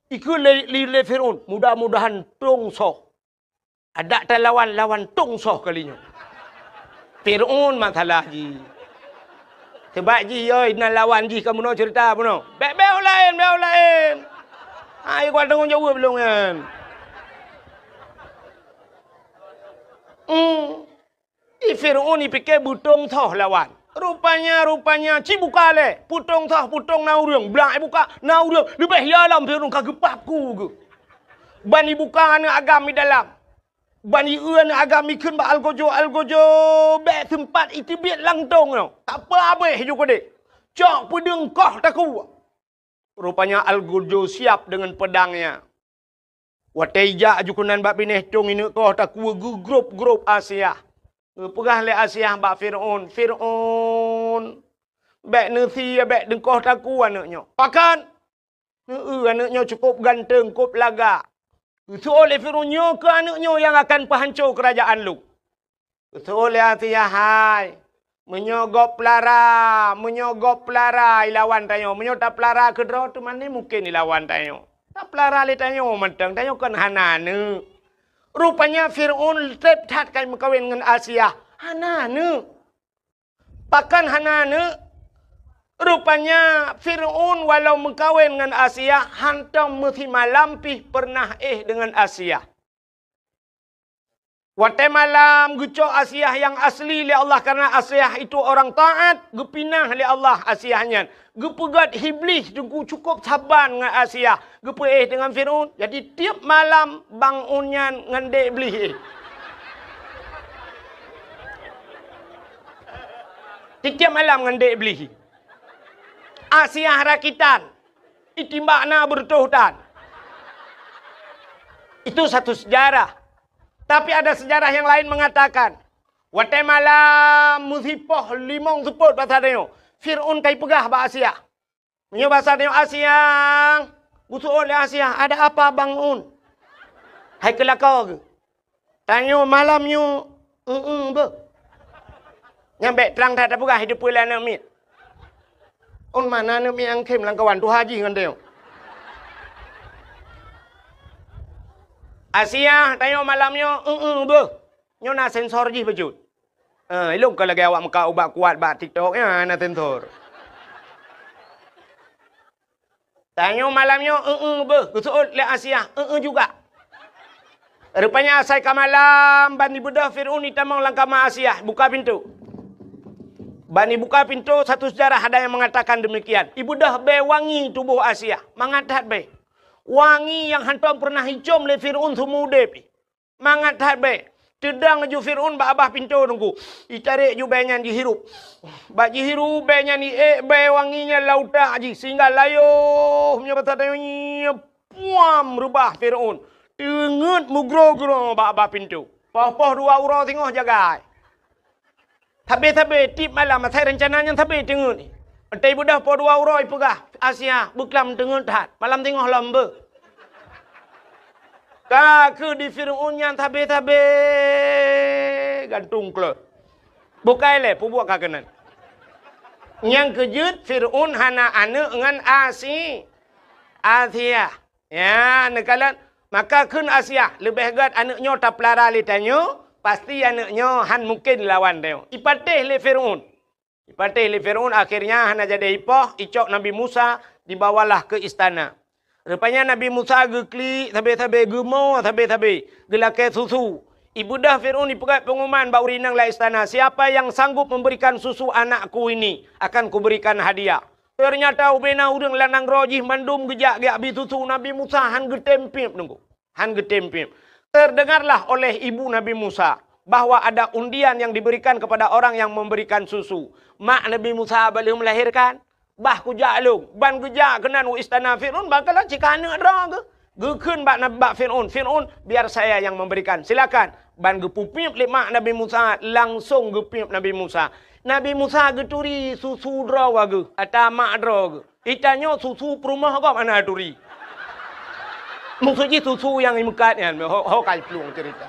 Ikheun lé, lé, lé Fir'aun, "Mudah-mudahan tông soh." Adak talawan, lawan tông soh kali nyoe. Fir'aun masalah jih. Sebab jih, yoi, na lawan jih ka bunoe cerita bunoe. Bèk, bèk u laén, bèk u laén. Hai, kuat tanggong jaweueb lôn nyan. Hmm. Di Fir'aun ipike beutông soh lawan. Rupanya, rupanya, ci buka lé. Peutông soh, peutông na ureueng. Blah ibuka, na ureueng. Leubeh ya lom Fir'aun ka geupap ku geuh. Ban ibuka aneuk agam di dalam. Ban ieu aneuk agam ikheun bak algojo, algojo bèk seumpat iteubiet lam tông nyoe. Tak apa habéh ju keudeh. Cok peudeueng koh takue. Rupanya algojo siap deungon peudangnya. Watèe ijak aju keunan bak binéh tông ineuk koh takue geugrôp-grôp Asiah. Geupeugah lé Asiah bak Fir'aun, "Fir'aun, bèk neusie, bèk neukoh takue aneuk nyoe." "Pakon?" "Heu, aneuk nyoe cukôp ganteng, kôp lagak." Geuseuôt lé Fir'aun, "Nyoe keuh aneuk nyoe nyang akan peuhanco keurajaan lôn." Geuseuôt lé Asiah, "Hai, meunyoe gob peulara, meunyoe gob peulara ilawan tanyoe, meunyoe tapeulara keudroe teuma mungken ilawan tanyoe. Tapeulara lé tanyoe mantong, tanyoe kon hana aneuëk." Rupanya Fir'aun treb that ka meukawen ngon Asiah, hana aneuëk. Pakon hana aneuëk? Rupanya Fir'aun walau meukawen ngon Asiah, hantom meusimalam pih peureunah éh deungon Asiah. Watée malam geucok Asiah nyang asli lé Allah, karena Asiah itu orang taat, geupinah lé Allah Asiah nyan. Geupeugét Iblih teungku cukôp saban ngon Asiah, geupeuéh deungon Fir'aun. Jadi tieb malam bangun nyan ngon dek Iblih. Tieb-tieb malam ngon dek Iblih. Asiah rakitan, itimbak na beureutoh tan. Itu satu sejarah. Tapi ada sejarah yang lain mengatakan, watée malam meusipoh limong seupôt basa tanyoe, Fir'aun ka ipeugah bak Asiah. Meunyoe basa tanyoe, "Asiah, geuseuôt lé Asiah, ada apa bangun?" Hai keu lakoe geuh. Tanyoe malam nyoe, eu-eu beuh. Nyan bék trang that tapeugah, hideue peue lé aneuëk miet. Un mana aneuëk miet nyang khém lam kawan tuha jih ngon tanyoe. "Asiah, tanyoe malam nyoe, eu-eu beuh." Nyoe na sensor jih bacut. Eh, ilong ka lagée awak meukat ubat kuat bak TikTok, ya, na sensor. Tanyoe malam nyoe, eu-eu beuh, geuseuôt lé Asiah, eu-eu juga. Rupanya asai ka malam, ban ibeudôh Fir'aun itamong lam kama Asiah, buka pintoe. Ban ibuka pintoe, satu sejarah ada yang mengatakan demikian. Ibeudôh bée wangi tuboh Asiah, mangat that bée. Wangi nyang hantom peureunah icom lé Fir'aun seumeu udeb. Mangat that bée. Teudong laju Fir'aun bak babah pintoe teungku. Itarek ju bée nyan jihirup. Bak jihirup bée nyan iék bée wangi nyan lam utak jih sehingga layoh meunyoe basa tanyoe nyoe puam reubah Fir'aun. Teungeut meugroe-groe bak babah pintoe. Poh-poh dua uroe singoh jagai. Sabe-sabe tieb malam asai reuncana nyan sabe teungeut. Watée ibeudôh poh dua uroe ipeugah, "Asiah, beuklam teungeut that, malam singoh lom beuh." Ka kheueh di Fir'aun nyan sabe-sabe gantung kleuh. Bukai lé peubuet ka keunan. Nyang keujeuet Fir'aun hana aneuëk ngon Asi-, Asiah. Ya, neukalon, maka kheun Asiah, "Leubeh gét aneuëk nyoe tapeulara lé tanyoe, pasti aneuëk nyoe han mungken lawan tanyoe." Ipatéh lé Fir'aun. Ipatéh lé Fir'aun, akhirnya hana jadi ipoh, icok Nabi Musa, dibawalah ke istana. Rupanya Nabi Musa geuklik sabe-sabe, geumo sabe-sabe, geulakée susu. Ibeudôh Fir'aun ipeugét pengumuman bak ureuëng inong lam istana, "Siapa yang sanggup memberikan susu anakku ini, akan kuberikan hadiah." Teunyata ubena ureuëng lam nanggroe jih mandum geujak geujak bi susu Nabi Musa han geutem piep teungku. Han geutem piep. Terdengarlah oleh ibu Nabi Musa bahwa ada undian yang diberikan kepada orang yang memberikan susu. Mak Nabi Musa bak lheueh melahirkan, bah kujak lôn, ban geujak keunan u istana Fir'aun, ban kalon cit ka aneuëk droe geuh. Geukheun bak Nab-, bak Fir'aun, "Fir'aun, biar saya yang memberikan. Silakan." Ban geupeupiep lé mak Nabi Musa, langsong geupiep Nabi Musa. Nabi Musa geuturi susu droe geuh, ata mak droe geuh. Itanyoe susu peurumoh gob hana turi. Maksud jih susu nyang imeukat nyan, ho, ho ka iplueng cerita.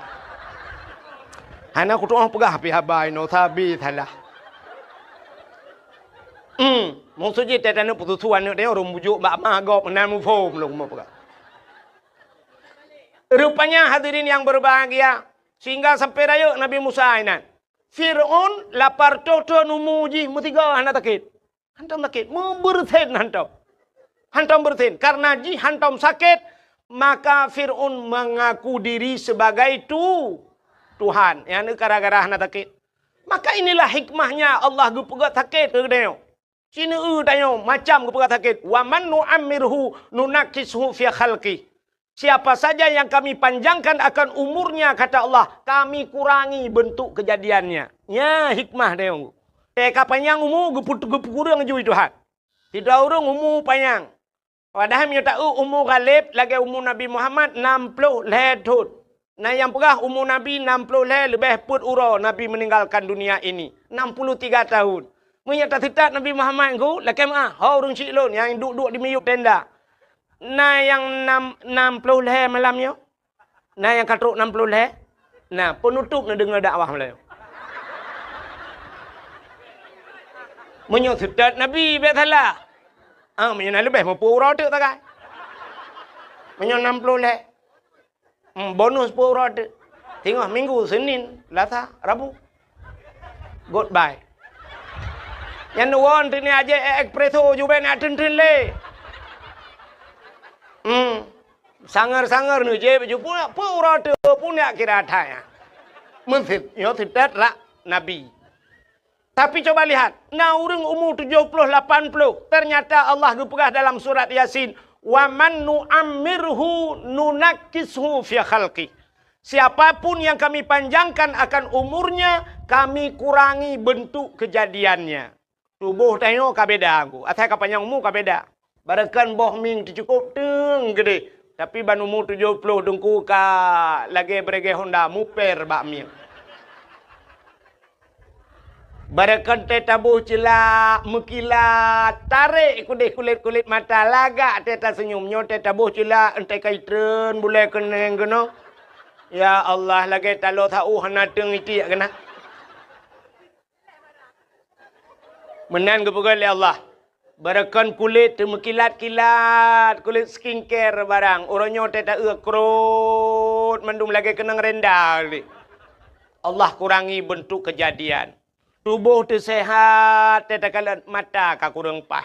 Hana kutu'oh peugah pih haba inoe sabe salah. Hmm, maksud jih teutanyoe peususu aneuëk tanyoe ureuëng bujuk bak ma gob meunan muphom lôn kupeugah. Rupanya hadirin yang berbahagia, sehingga sampai rayeuk Nabi Musa inan. Fir'aun lapar toh-toh umu jih meusigoe hana sakét. Hantom sakét, meubeureusen hantom. Hantom beureusen. Karena jih hantom sakét, maka Fir'aun mengaku diri sebagai tu-, Tuhan. Nyang gara-gara hana sakét. Maka inilah hikmahnya Allah geupeugét sakét keu geutanyoe. Sineue tanyoe macam geupeugét sakét, "Wa man nu'ammirhu nunakkishu fi khalqi." Siapa saja yang kami panjangkan akan umurnya, kata Allah, kami kurangi bentuk kejadiannya. Nya hikmah tanyoe. Teuka panyang umu geupeu-, geupeukureueng ju Tuhan. Sidroe ureuëng umu panyang. Padahai meunyoe ta-eu umu ghaleb lagée umu Nabi Muhammad nam ploh lhée thon. Na nyang peugah umu Nabi nam ploh lhée leubeh peuet uroe Nabi meninggalkan dunia ini, enam puluh tiga tahun. Meunyoe taseutat Nabi Muhammad ngon lakée meuah, ho ureuëng syiek lôn nyang duek-duek di miyueb tenda. Na nyang nam, nam ploh lhée malam nyoe? Na nyang ka trok nam ploh lhée? Na, peunutôb neudeungoe dakwah malam nyoe. Meunyoe seutôt Nabi, bék salah. Ah, meunyoe na leubeh, meupeu uroe teuk tagai. Meunyoe nam ploh lhèe, hmm, bonus peu uroe teuk. Singoh Minggu, Senin, Selasa, Rabu. Goodbye. Nyan won teuk ni aje espresso jubé nak teun-teun lé. Hmm. Sanger-sanger neujép jupuk, peu uroe teuk pun yak kira that nyan. Meuseuet, nyoe seutôt rak Nabi. Tapi coba lihat, na ureuëng umu tujoh ploh lapan ploh, ternyata Allah geupeugah dalam surat Yasin, "Wa man nu'ammirhu nunakkishu fi khalqi." Siapapun yang Kami panjangkan akan umurnya, Kami kurangi bentuk kejadiannya. Tuboh tanyoe ka beda, Teungku. Asai ka panyang umu ka beda. Barangkan boh mieng teucukôp teung keudeh, tapi ban umu tujoh ploh Teungku ka lagée beureuguih honda muper bak mieng. Barangkan teuh taboh ceulak, meukilat, tarek keudeh kulét-kulét mata, lagak teuh taseunyum. Nyoe teuh taboh ceulak, enteuk ka itreun bulée keuneng keunoe. Ya Allah, lagée taloe sa-ueh hana teung itiek keunan. Meunan geupeugah lé Allah, barangkan kulét teumeukilat-kilat, kulét skincare barang, uroe nyoe teuh ta-eu krot mandum lagée keunong renda lé. Allah kurangi bentuk kejadian. Tuboh teuh seuhat, teuh takalon mata ka kureueng paih.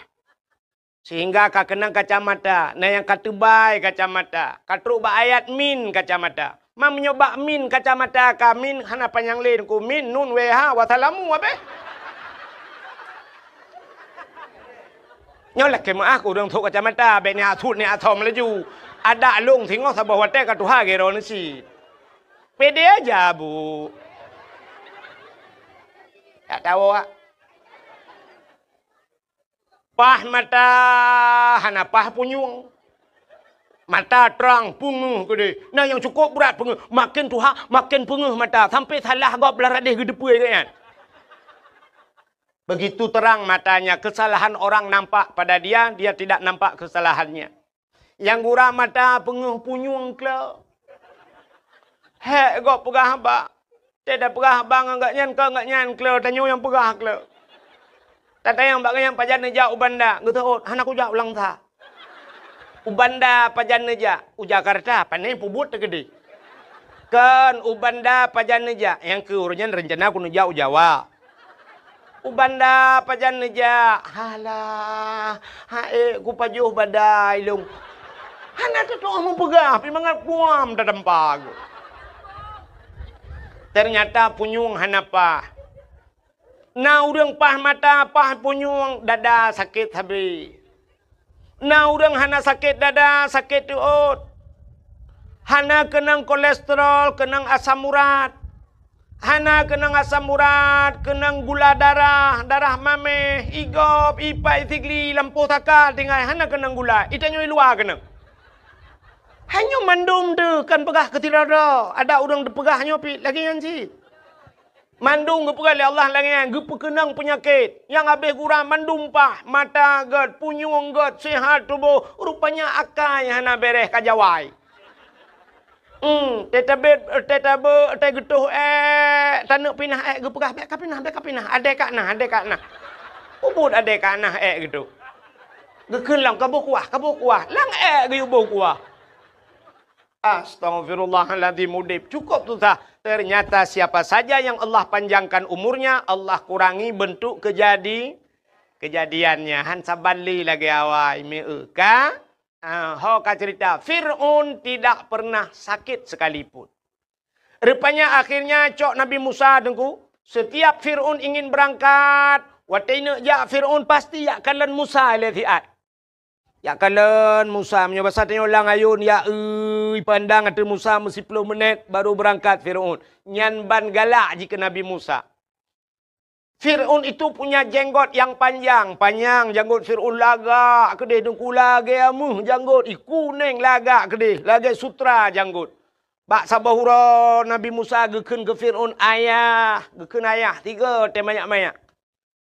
Sehingga ka keunong kacamata, na nyang ka teubai kacamata, ka trok bak ayat min kacamata. Ma meunyoe bak min kacamata ka min hana panyang lé Teungku, min, nun, wéh, ha, wassalamu abéh. Nyoe lakée meuáh keu ureuëng trok kacamata, bék ni asut ni asom laju. Adak lông singoh saboh watée ka tuha geuroe neusi. Pede aja, Bu. Tak tahu, ah. Paih mata hana paih punyueng. Mata trang, peungeuh keudeh. Na nyang cukôp brat peungeuh. Maken tuha, maken peungeuh mata. Sampai salah gob lam radeh geuteupeue geuh nyan. Begitu terang matanya, kesalahan orang nampak pada dia, dia tidak nampak kesalahannya. Nyang gura mata peungeuh punyueng klo. Hék gob peugah haba. Teuh tapeugah haba ngon gobnyan, kon gobnyan klo, tanyoe nyang peugah klo. Tatanyong bak gobnyan pajan neujak u Banda, geuteuôt, hana kujak u Langsa. U Banda pajan neujak, u Jakarta, pane peubuet teukeudeh. Kon, u Banda pajan neujak, nyang keu uroe nyan reuncana kuneujak u Jawa. U Banda pajan neujak, halah, ha ék kupajoh badai lôn. Hana teutoh meupeugah, pih mangat kuam tatampa geuh. Ternyata punyueng hana paih. Na ureuëng paih mata, paih punyueng, dada sakét sabe. Na ureuëng hana sakét dada, sakét teuôt. Hana keunong kolesterol, keunong asam urat. Hana keunong asam urat, keunong gula darah, darah maméh, igob, ipai, sigli, lampôh saka, tinggai hana keunong gula. Itanyoe i luwa keunong. Hanyoe mandum teuh kan peugah keu sidroe-droe. Ada ureuëng teupeugah nyoe pih lagée nyan cit. Mandum geupeugah lé Allah lagée nyan, geupeukeunong peunyakét. Nyang habéh gura mandum paih, mata gét, punyueng gét, seuhat tuboh, rupanya akai hana béréh ka jawai. Hmm, teutabét, teutabeuet, teugeutôh ék, taneuk pinah ék geupeugah, "Bék kapinah, bék kapinah, adée ka na, adée ka na." Peubuet adée ka na ék geutôh. Geukheun lom, "Kaboh kuah, kaboh kuah." Lam ék geuyue boh kuah. Astaghfirullahaladzim, udeb cukôp susah. Ternyata siapa saja yang Allah panjangkan umurnya, Allah kurangi bentuk kejadi-, kejadiannya. Han saban lé lagée awai, meu ka? Ah, ho ka cerita, Fir'aun tidak pernah sakit sekalipun. Rupanya akhirnya cok Nabi Musa Teungku, setiap Fir'aun ingin berangkat, watée neuk jak Fir'aun pasti jak kalon Musa lé siat. Jak kalon Musa, meunyoe basa tanyoe lam ayôn, jak eu, ipandang ateueh Musa meusiploh minét baru beurangkat Fir'aun. Nyan ban galak jih keu Nabi Musa. Fir'aun itu punya jenggot yang panjang, panyang janggot Fir'aun lagak keudeh Teungku lagée ameuh janggot, i kunéng lagak keudeh, lagée sutra janggot. Bak saboh uroe Nabi Musa geukheun keu Fir'aun, "Ayah," geukheun ayah, tiga watée manyak-manyak.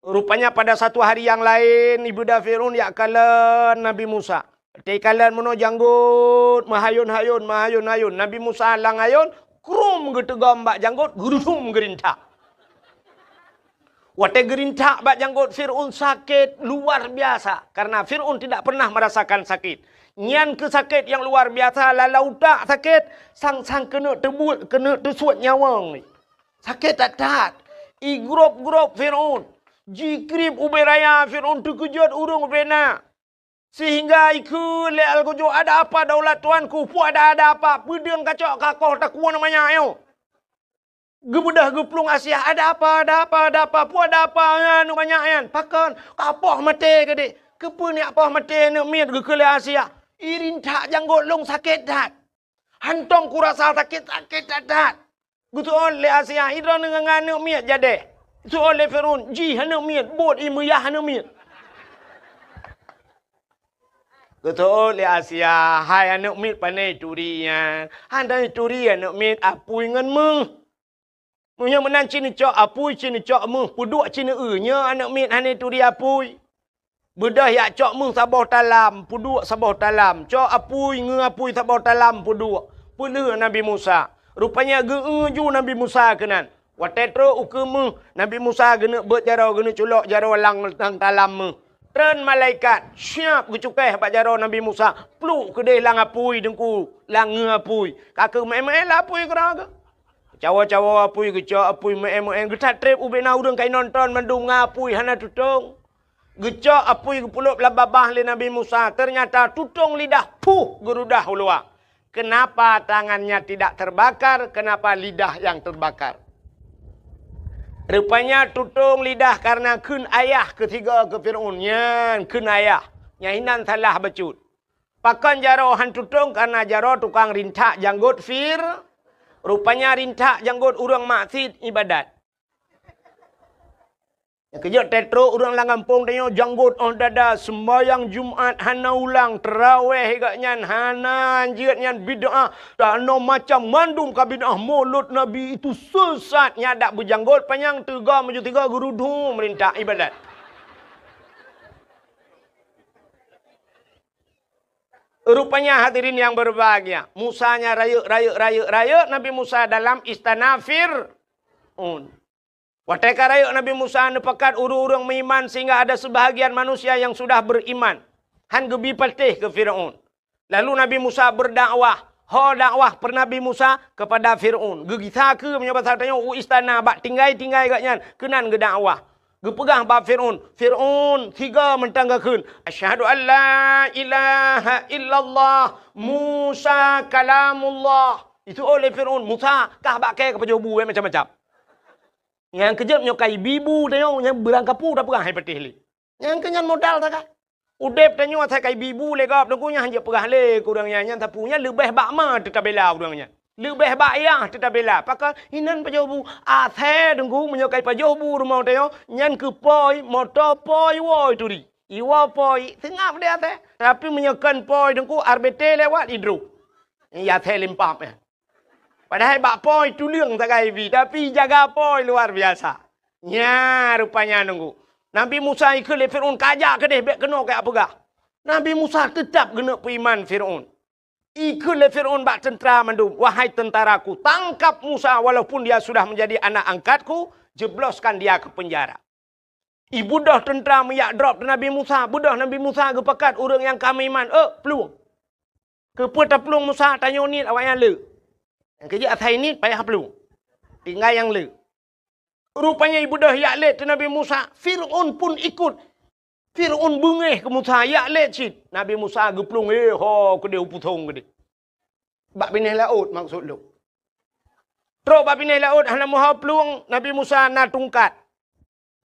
Rupanya pada satu hari yang laén, ibunda Fir'aun jak kalon Nabi Musa. Watée kalon meunoe janggot, meuhayôn-hayôn, meuhayôn-hayôn. Nabi Musa lam ayôn, krum geuteugom bak janggot, geurudum geurintak. Watée geurintak bak janggot Fir'aun sakét luar biasa, karena Fir'aun tidak pernah merasakan sakit. Nyan keuh sakét nyang luar biasa, lalau utak sakét, sang-sang keuneuk teubuet, keuneuk teusuet nyawöng. Sakét that-that. Igrôb-grôb Fir'aun. Jikrieb ubé raya, Fir'aun teukeujot ureuëng ubé na. Sehingga ikheun lé Al-Ghazali, "Ada apa daulat tuanku? Peue ada, ada apa? Peudeueng kacok kakoh takue manyak nyoe?" Geubeudôh geuplueng Asia, "Ada apa, ada apa, ada apa? Peue ada apa nyan, aneuk manyak nyan? Pakon? Kapoh maté keudeh." "Keupeue neujak poh maté aneuk miet?" geukheun lé Asia. "Irintak janggot lôn sakét that. Hantom kurasa sakét, sakét that-that." Geuseuôt lé Asia, "Idroeneuh ngon aneuk miet jadeh?" Geuseuôt lé Fir'aun, "Jih aneuk miet, buet ié meuyah aneuk miet." Geuseuôt lé Asia, "Hai aneuk miet, pane ituri nyan? Hana ituri aneuk miet, apui ngon méuh. Meunyoe meunan ci neucok apui, ci neucok méuh, peuduek ci neueu. Nyoe aneuk miet hana ituri apui." Beudôh jak cok méuh saboh talam, peuduek saboh talam. Cok apui, ngeu apui saboh talam, peuduek. Peulheueh Nabi Musa. Rupanya geu-eu ju Nabi Musa keunan. Watée trok ukeue méuh, Nabi Musa geuneuk beuet jaroe, geuneuk culok jaroe lam, lam talam méuh. Treun malaikat, siab geucukéh bak jaroe Nabi Musa. Pluek keudeh lam apui teungku, lam ngeu apui. Ka keuh meu'én-meu'én lam apui keudroe geuh. Cawoe-cawoe apui, geucok apui, meu'én-meu'én. Geuthat treb ubé na ureuëng ka inonton mandum ngon apui hana tutong. Geucok apui geupulop lam babah lé Nabi Musa, ternyata tutong lidah, puh, geurudah u luwa. Kenapa tangannya tidak terbakar? Kenapa lidah yang terbakar? Rupanya tutong lidah karena kheun ayah keu sigoe keu Fir'aun. Nyan kheun ayah. Nyan hinan salah bacut. Pakon jaroe han tutong? Karena jaroe tukang rintak janggot Fir-, rupanya rintak janggot ureuëng maksiet ibadat. Nyang keujeuet teutrok ureuëng lam gampông tanyoe janggot óh dada, seumbahyang Jumat hana ulang, teurawéh gobnyan hana, jeuet nyan bid'ah, dan macam mandum ka bid'ah, mulod Nabi itu sesat, nyan dak beujanggot panyang teuga meujeuet tiga geurudu meurintak ibadat. Rupanya hadirin yang berbahagia, Musa nya rayeuk, rayeuk, rayeuk, rayeuk Nabi Musa dalam istana Fir'aun. Watée ka rayeuk Nabi Musa neupakat ureuëng-ureuëng meuiman sehingga ada sebahagian manusia yang sudah beriman. Han geubi patéh keu Fir'aun. Lalu Nabi Musa berdakwah. Ho dakwah per Nabi Musa kepada Fir'aun. Geugisa keu meunyoe basa tanyoe u istana bak tinggai-tinggai gobnyan keunan geudakwah. Geupeugah bak Fir'aun, "Fir'aun, tiga mantong gakheun, 'Asyhadu an la ilaha illallah, Musa kalamullah.'" Itu oleh Fir'aun, "Musa, kah bak kée ka pajoh bu, eh, macam-macam." Nyang keujeuet nyoe ka ibi bu tanyoe, nyang beurangkapeue tapeugah hai patéh lé. Nyang keu nyan modal takai. Udeb tanyoe asai ka ibi bu lé gob teungku, nyan hanjeuet peugah lé keu ureuëng nyan, nyan sapeue nyan leubeh bak ma teutabela ureuëng nyan. Leubeh bak yah teutabela. Pakon hinan pajoh bu? Asai teungku meunyoe ka ipajoh bu rumoh tanyoe, nyan keu poi, moto poi, woe turi. Iwoe poi, seungab deh asai. Tapi meunyoe kon poi teungku, R B T lewat idrob. Iya asai limpap nyan. Padahai bak poi tuleueng sagai ibi, tapi jaga poi luar biasa. Nya rupanya nunggu. Nabi Musa ikheun lé Fir'aun, "Kajak keudeh, bék keunoe kajak peugah." Nabi Musa teutab geuneuk peuiman Fir'aun. Ikheun lé Fir'aun bak teuntra mandum, "Wahai tentaraku, tangkap Musa walaupun dia sudah menjadi anak angkatku, jebloskan dia ke penjara." Ibeudôh teuntra meujak drob Nabi Musa, beudôh Nabi Musa geupakat ureuëng nyang ka meuiman, "Ôk, plueng." Keupeue taplueng Musa? Tanyoe niet awaknyan le. Nyang keujeuet asai niet payah plueng. Tinggai nyang le. Rupanya ibeudôh yak lét teu Nabi Musa, Fir'aun pun ikut. Fir'aun beungéh keu Musa, yak lét cit. Nabi Musa geuplueng, eh, ho keudeh u pusong keudeh. Bak binéh laôt maksud lôn. Trok bak binéh laôt hana meuho plueng, Nabi Musa na tungkat.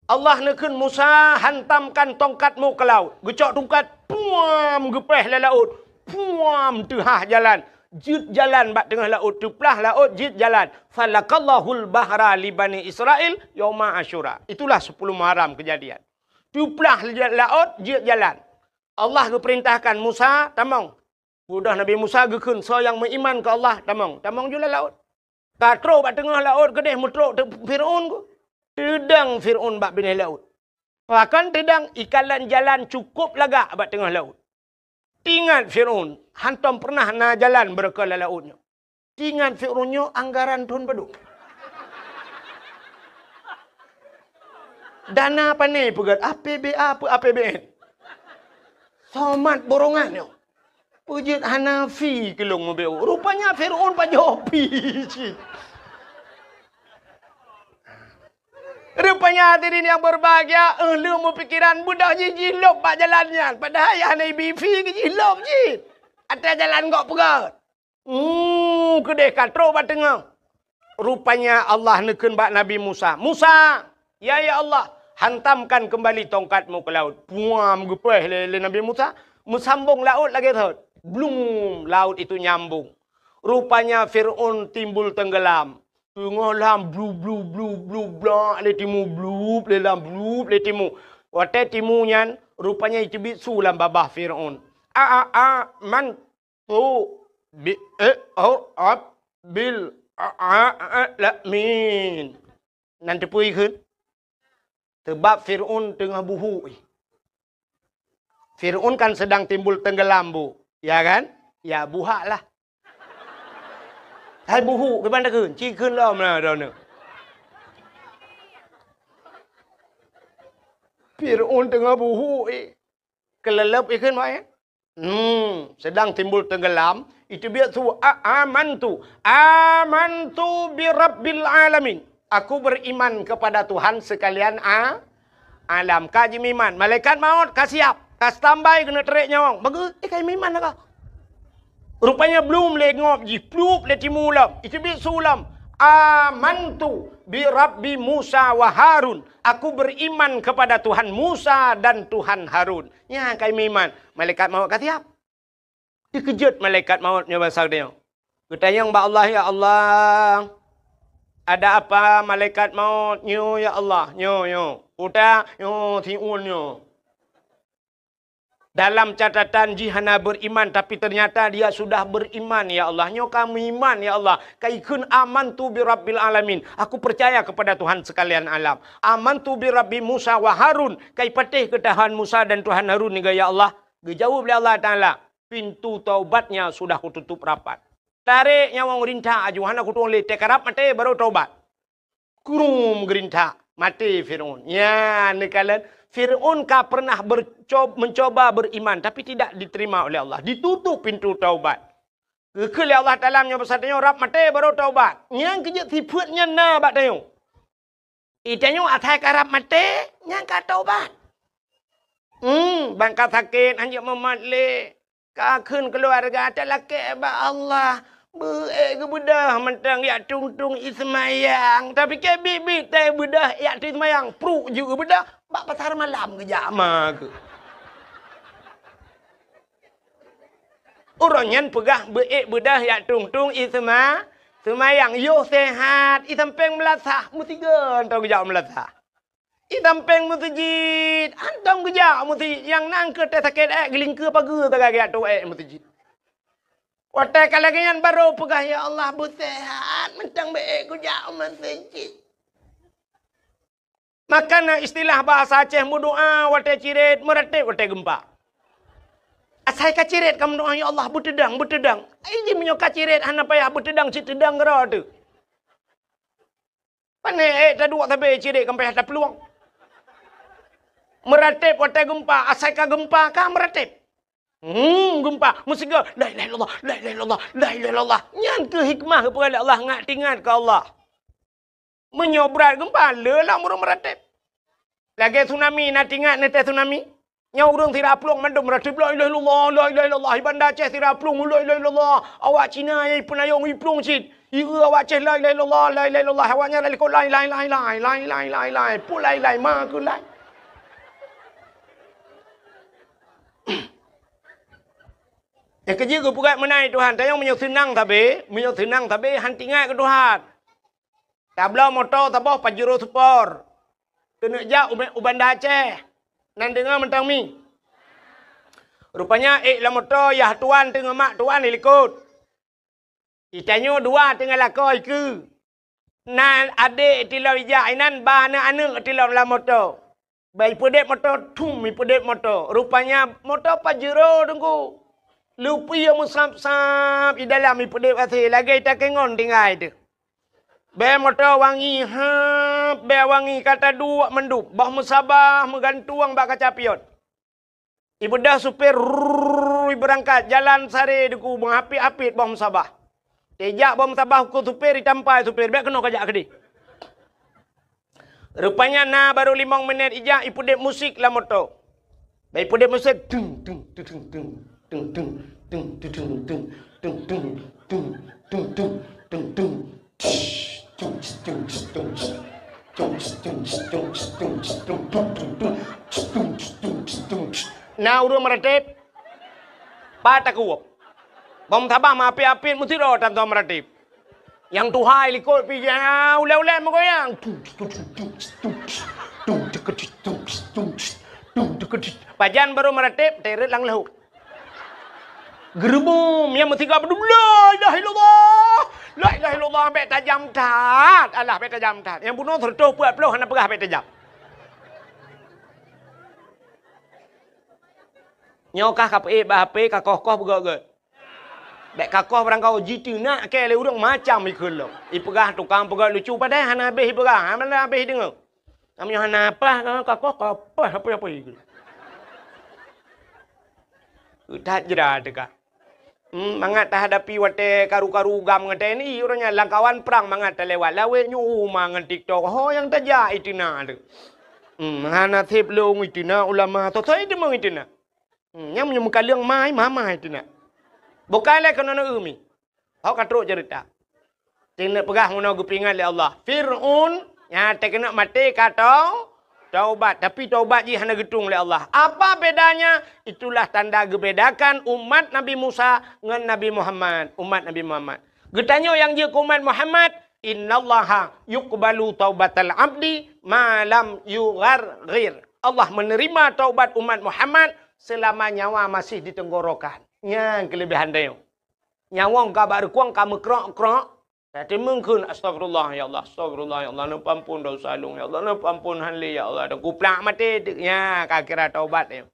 Allah neukheun Musa, "Hantamkan tongkatmu ke laut." Geucok tungkat, puam, geupéh lé laôt. Puam, teuhah jalan. Jeuet jalan bak teungoh laôt, teuplah laôt, jeuet jalan. "Falakallahul bahra li Bani Israil yauma Asyura." Itulah sepuluh Muharram kejadian. Teuplah laôt, jeuet jalan. Allah geupeurintahkan Musa, "Tamong." Udah Nabi Musa geukheun, "Soe nyang meuiman keu Allah, tamong." Tamong ju lam laôt. Ka trok bak teungoh laôt keudeh meutrok teu Fir'aun ku. Teudong Fir'aun bak binéh laôt. Pakon teudong, ikalon jalan cukôp lagak bak teungoh laôt. Teuingat Fir'aun, hantom peureunah na jalan beureukoh lam laôt nyoe. Teuingat Fir'aun nyoe anggaran thon padum. Dana pane peugét, A P B A peu A P B N? Somat borongan nyoe. Peujeuet hana fi keu lôn meubeuet. Rupanya Firaun pajoh fi cit. Rupanya hadirin yang berbahagia, eh, lheueh meupikiran beudoh jih jilôb bak jalan nyan. Padahai hana ibi fi keu jilôb jih. Ateueh jalan gok peugét. Hmm, keudeh ka trok bak teungoh. Rupanya Allah neukheun bak Nabi Musa, "Musa, ya, ya Allah, hantamkan kembali tongkatmu ke laut." Puam geupéh lé, lé Nabi Musa, meusambong laôt lagée thot. Blum, laut itu nyambung. Rupanya Firaun timbul tenggelam. Teungoh lam blu, blu, blu, blu, blak lé timu, blup lé lam, blup lé timu. Watée timu nyan, rupanya iteubiet su lam babah Firaun. A, a, a, man, Tu bi, eh, oh, ab, bil, a, a, a, la, min. Nan teupeue kheun? Sebab Firaun teungoh buhuk. Firaun kan sedang timbul tenggelam, Bu. Ya kan? Ya, buhak lah. Hai buhuk, kiban takheun? Ci kheun lom lah, droeneuh. Firaun teungoh buhuk, eh. Keuleuleub ikheun, Mak, ya? Hmm, sedang timbul tenggelam, iteubiet su, a, amantu. Amantu bi rabbil alamin. Aku beriman kepada Tuhan sekalian a, alam. Ka jimeuiman. Malaikat maut ka siap. Ka standby keuneuk trek nyawöng. Bagus, eh, ka jimeuiman dah ka. Rupanya blum lé ngop jih, plup lé timu lom. Iteubiet su lom. Amantu bi rabbi Musa wa Harun. Aku beriman kepada Tuhan Musa dan Tuhan Harun. Nyan ka jimeuiman. Malaikat maut ka siap. Dikeujot malaikat maut nyoe basa geutanyoe. Geutanyong bak Allah, "Ya Allah, ada apa malaikat maut nyoe, ya Allah? Nyoe, nyoe. Utak, nyoe, siun nyoe." Dalam catatan jih hana beriman, tapi ternyata dia sudah beriman, ya Allah. Nyoe ka meuiman, ya Allah. Ka ikheun, "Amantu bi rabbil alamin." Aku percaya kepada Tuhan sekalian alam. "Amantu bi rabbi Musa wa Harun." Ka ipatéh keu Tuhan Musa dan Tuhan Harun nyoe, ya Allah. Geujaweueb lé Allah Taala, "Pintu taubatnya sudah kututup rapat." Tarek nyawöng rintak aju, hana kutueng lé, teukarab maté baru taubat. Krum geurintak, maté Firaun. Nyan neukalon, Firaun ka pernah berco-, mencoba beriman, tapi tidak diterima oleh Allah. Ditutup pintu taubat. Geukheun lé Allah Taala meunyoe basa tanyoe rab maté baru taubat. Nyan keujeuet sifeuet nyan na bak tanyoe. Itanyoe asai ka rab maté, nyan ka taubat. Hmm, ban ka sakét, hanjeuet mumat lé. Ka kheun keuluwarga talakée bak Allah, beu-ék geubeudôh mantong jak tueng-tueng ié seumayang. Tapike biet-biet teuh beudôh jak tueng seumayang, pruek jeuet geubeudôh, bak pasar malam geujak ma keuh. Uroe nyan peugah beu-ék beudôh jak tueng-tueng ié seuma-, seumayang, yoh seuhat, ié sampéng meulasah, meusigoe mantong geujak meulasah. Ié sampéng meuseujid, hántom geujak meuseujid, nyang na keuh teuh sakét ék geulingkeue pageue sagai geujak tueng ék meuseujid. Watée ka lagée nyan barô peugah, "Ya Allah, beuseuhat, mantong beu-ék kujak meuseujid." Maka na istilah bahasa Aceh meudoá watée cirét, meuratéb watée geumpa. Asai ka cirét ka meudoá, "Ya Allah, beuteudang, beuteudang." Ai jih meunyoe ka cirét hana payah beuteudang, cit teudang keudroe teuh. Pane ék taduek sabe cirét ka payah taplueng. Meuratéb watée geumpa, asai ka geumpa ka meuratéb. Hmm, geumpa, meusigoe, "La ilaha illallah, la ilaha illallah, la ilaha illallah." Nyan keuh hikmah geupeugah lé Allah, ngat teuingat keu Allah. Meunyoe brat geumpa, le lam ureuëng meuratéb. Lagée tsunami, na teuingat neuteuh tsunami? Nyoe ureuëng sira plueng mandum meuratéb, "La ilaha illallah, la ilaha illallah." Di Banda Aceh sira plueng, "La ilaha illallah." Awak Cina nyang ipeunayong iplueng cit. Ieu awak Aceh, "La ilaha illallah, la ilaha illallah." Awak nyan likot, "Lai, lai, lai, lai, lai, lai, lai, lai." Pue lai, lai, ma keuh lai. Nyang keujeuet geupeugah meunan Tuhan, tanyoe meunyoe seunang sabe, meunyoe seunang sabe, han teuingat keu Tuhan. Tabloe moto saboh Pajero Sport. Keuneuk jak u, u Banda Aceh. Nan deungoe mantong mi. Rupanya ék lam moto yah tuan teungoh mak tuan di likot. Di tanyoe dua teungoh lakoe ikeue. Na adék tilom ijak inan, ba na aneuëk tilom lam moto. Ba ipeudeb moto, thum ipeudeb moto. Rupanya moto Pajero teungku. Lupie meusab-sab di dalam ipeudeb asée lagée takengon tinggai teuh. Bèe moto wangi, heup, bèe wangi ka taduek mandum. Boh meusabah meugantueng bak kaca pion. Ibeudôh supir, rrrr, ibeurangkat, jalan saré deuku, meuhapit-hapit boh meusabah. Teuh ijak boh meusabah u keu supir, itampa supir, bèk keunoe kajak keudéh. Rupanya na barô limong minèt ijak, ipeudeb musik lam moto. Bèk ipeudeb musik, tung, tung, tung, tung, tung. Na ureueng meuratéb, pat takue. Boh meusabah meuhapit-hapit, meusidroe tan soe meuratéb. Nyang tuha likot pih, ya, ulèe-ulèe meugoyang. Pajan barô meuratéb, teuh rhot lam lhôk. Geureubum, nyang meusigoe beudôh, "La ilaha illallah! La ilaha illallah!" Bèk tajam that. Alah, bèk tajam that. Nyang bunoe sireutôh peuet ploh hana peugah bèk tajam. Nyoe kah kapeuék bak H P, kakoh-koh beugöt-göt. Bèk kakoh barangkaho jiteunak kèe lé ureueng macam ikheun lom. Ipeugah tukang peugöt lucu padahai hana habéh ipeugah, hana habéh ideungoe. Kamoe hana paih, kakoh ka paih, apa-apa ikheun. That jra teuka. Hmm, mangat tahadapi watèe karu-karu GAM ngon T N I, uroe nyan lam kawan prang mangat talewat lawét nyoe uma ngon TikTok. Ho nyang tajak iteunak teuh. Hmm, hana sép lôn iteunak ulama, soe-soe iteumeung iteunak. Hmm, nyang meunyoe meukaleueng mai, mamai teunak. Bukai lé keunoe neueu mi. Hok ka trok ceurita. Teuneuk peugah meunoe geupeuingat lé Allah. Fir'aun nyang teukeunok maté ka tau-, taubat, tapi taubat jih hana geutueng lé Allah. Apa bedanya? Itulah tanda geubedakan umat Nabi Musa ngon Nabi Muhammad, umat Nabi Muhammad. Geutanyoe nyang jeuet keu umat Muhammad, "Innallaha yuqbalu taubatal abdi ma lam yugharghir." Allah menerima taubat umat Muhammad selama nyawa masih di tenggorokan. Nyan keulebihan tanyoe. Nyawöng ka bak reukueng ka meukrok-krok, tateumeung kheun, "Astagfirullah, ya Allah, astagfirullah, ya Allah, neupeuampon desya lôn, ya Allah, neupeuampon han lé, ya Allah." Dan kuplak maté, nya ka kira taubat nyoe.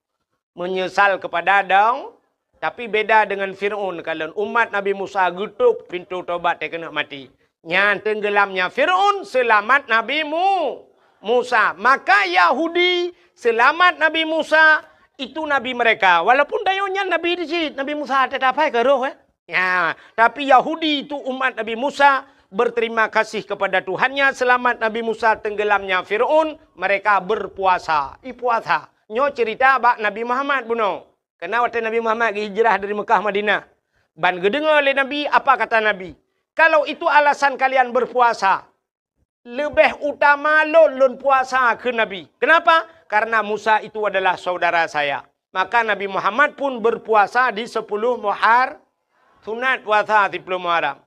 Menyesal kepada dong, tapi beda dengan Fir'aun, kalon umat Nabi Musa geutôp pintoe taubat teukeunok maté. Nyan teunggelamnya Fir'aun, seulamat Nabi Mu-, Musa. Maka Yahudi seulamat Nabi Musa, itu nabi mereka. Walaupun tanyoe nyan nabi di cit, Nabi Musa teutab hai ka roh, eh. Ya, tapi Yahudi itu umat Nabi Musa berterima kasih kepada Tuhannya, selamat Nabi Musa tenggelamnya Firaun, mereka berpuasa. Ipuasa. Nyoe cerita bak Nabi Muhammad bunoe. Karena watèe Nabi Muhammad geuhijrah dari Mekah Madinah. Ban geudeungoe lé Nabi, apa kata Nabi? "Kalau itu alasan kalian berpuasa, leubeh utama lôn, lôn puasa," kheun Nabi. Kenapa? "Karena Musa itu adalah saudara saya." Maka Nabi Muhammad pun berpuasa di sepuluh Muhar-, sunat puasa siploh Muharram.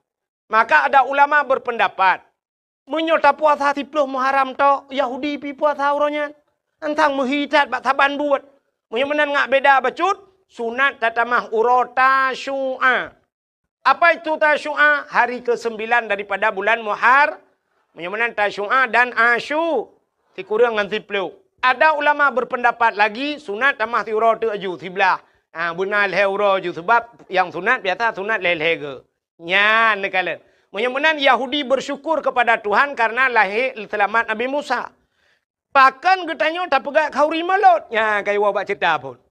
Maka ada ulama berpendapat, meunyoe tapuasa siploh Muharram tok, Yahudi pi puasa uroe nyan. Antang meuhi that bak saban buet. Meunyoe meunan ngat beda bacut, sunat tatamah uroe Tasyu'a. Apa itu Tasyu'a? Hari kesembilan daripada bulan Muhar-, meunyoe meunan Tasyu'a dan Asyu, sikureueng ngon siploh. Ada ulama berpendapat lagi, sunat tamah siuroe teuk aju, siblah. Ha, beuna lhèe uroe aju, sebab nyang sunat biasa sunat lhèe-lhèe geu. Nyan neukalon. Meunyoe meunan Yahudi bersyukur kepada Tuhan karena lahé seulamat Nabi Musa. Pakon geutanyoe tapeugöt khauri Maulud? Nyan ka iwoe bak cerita phon.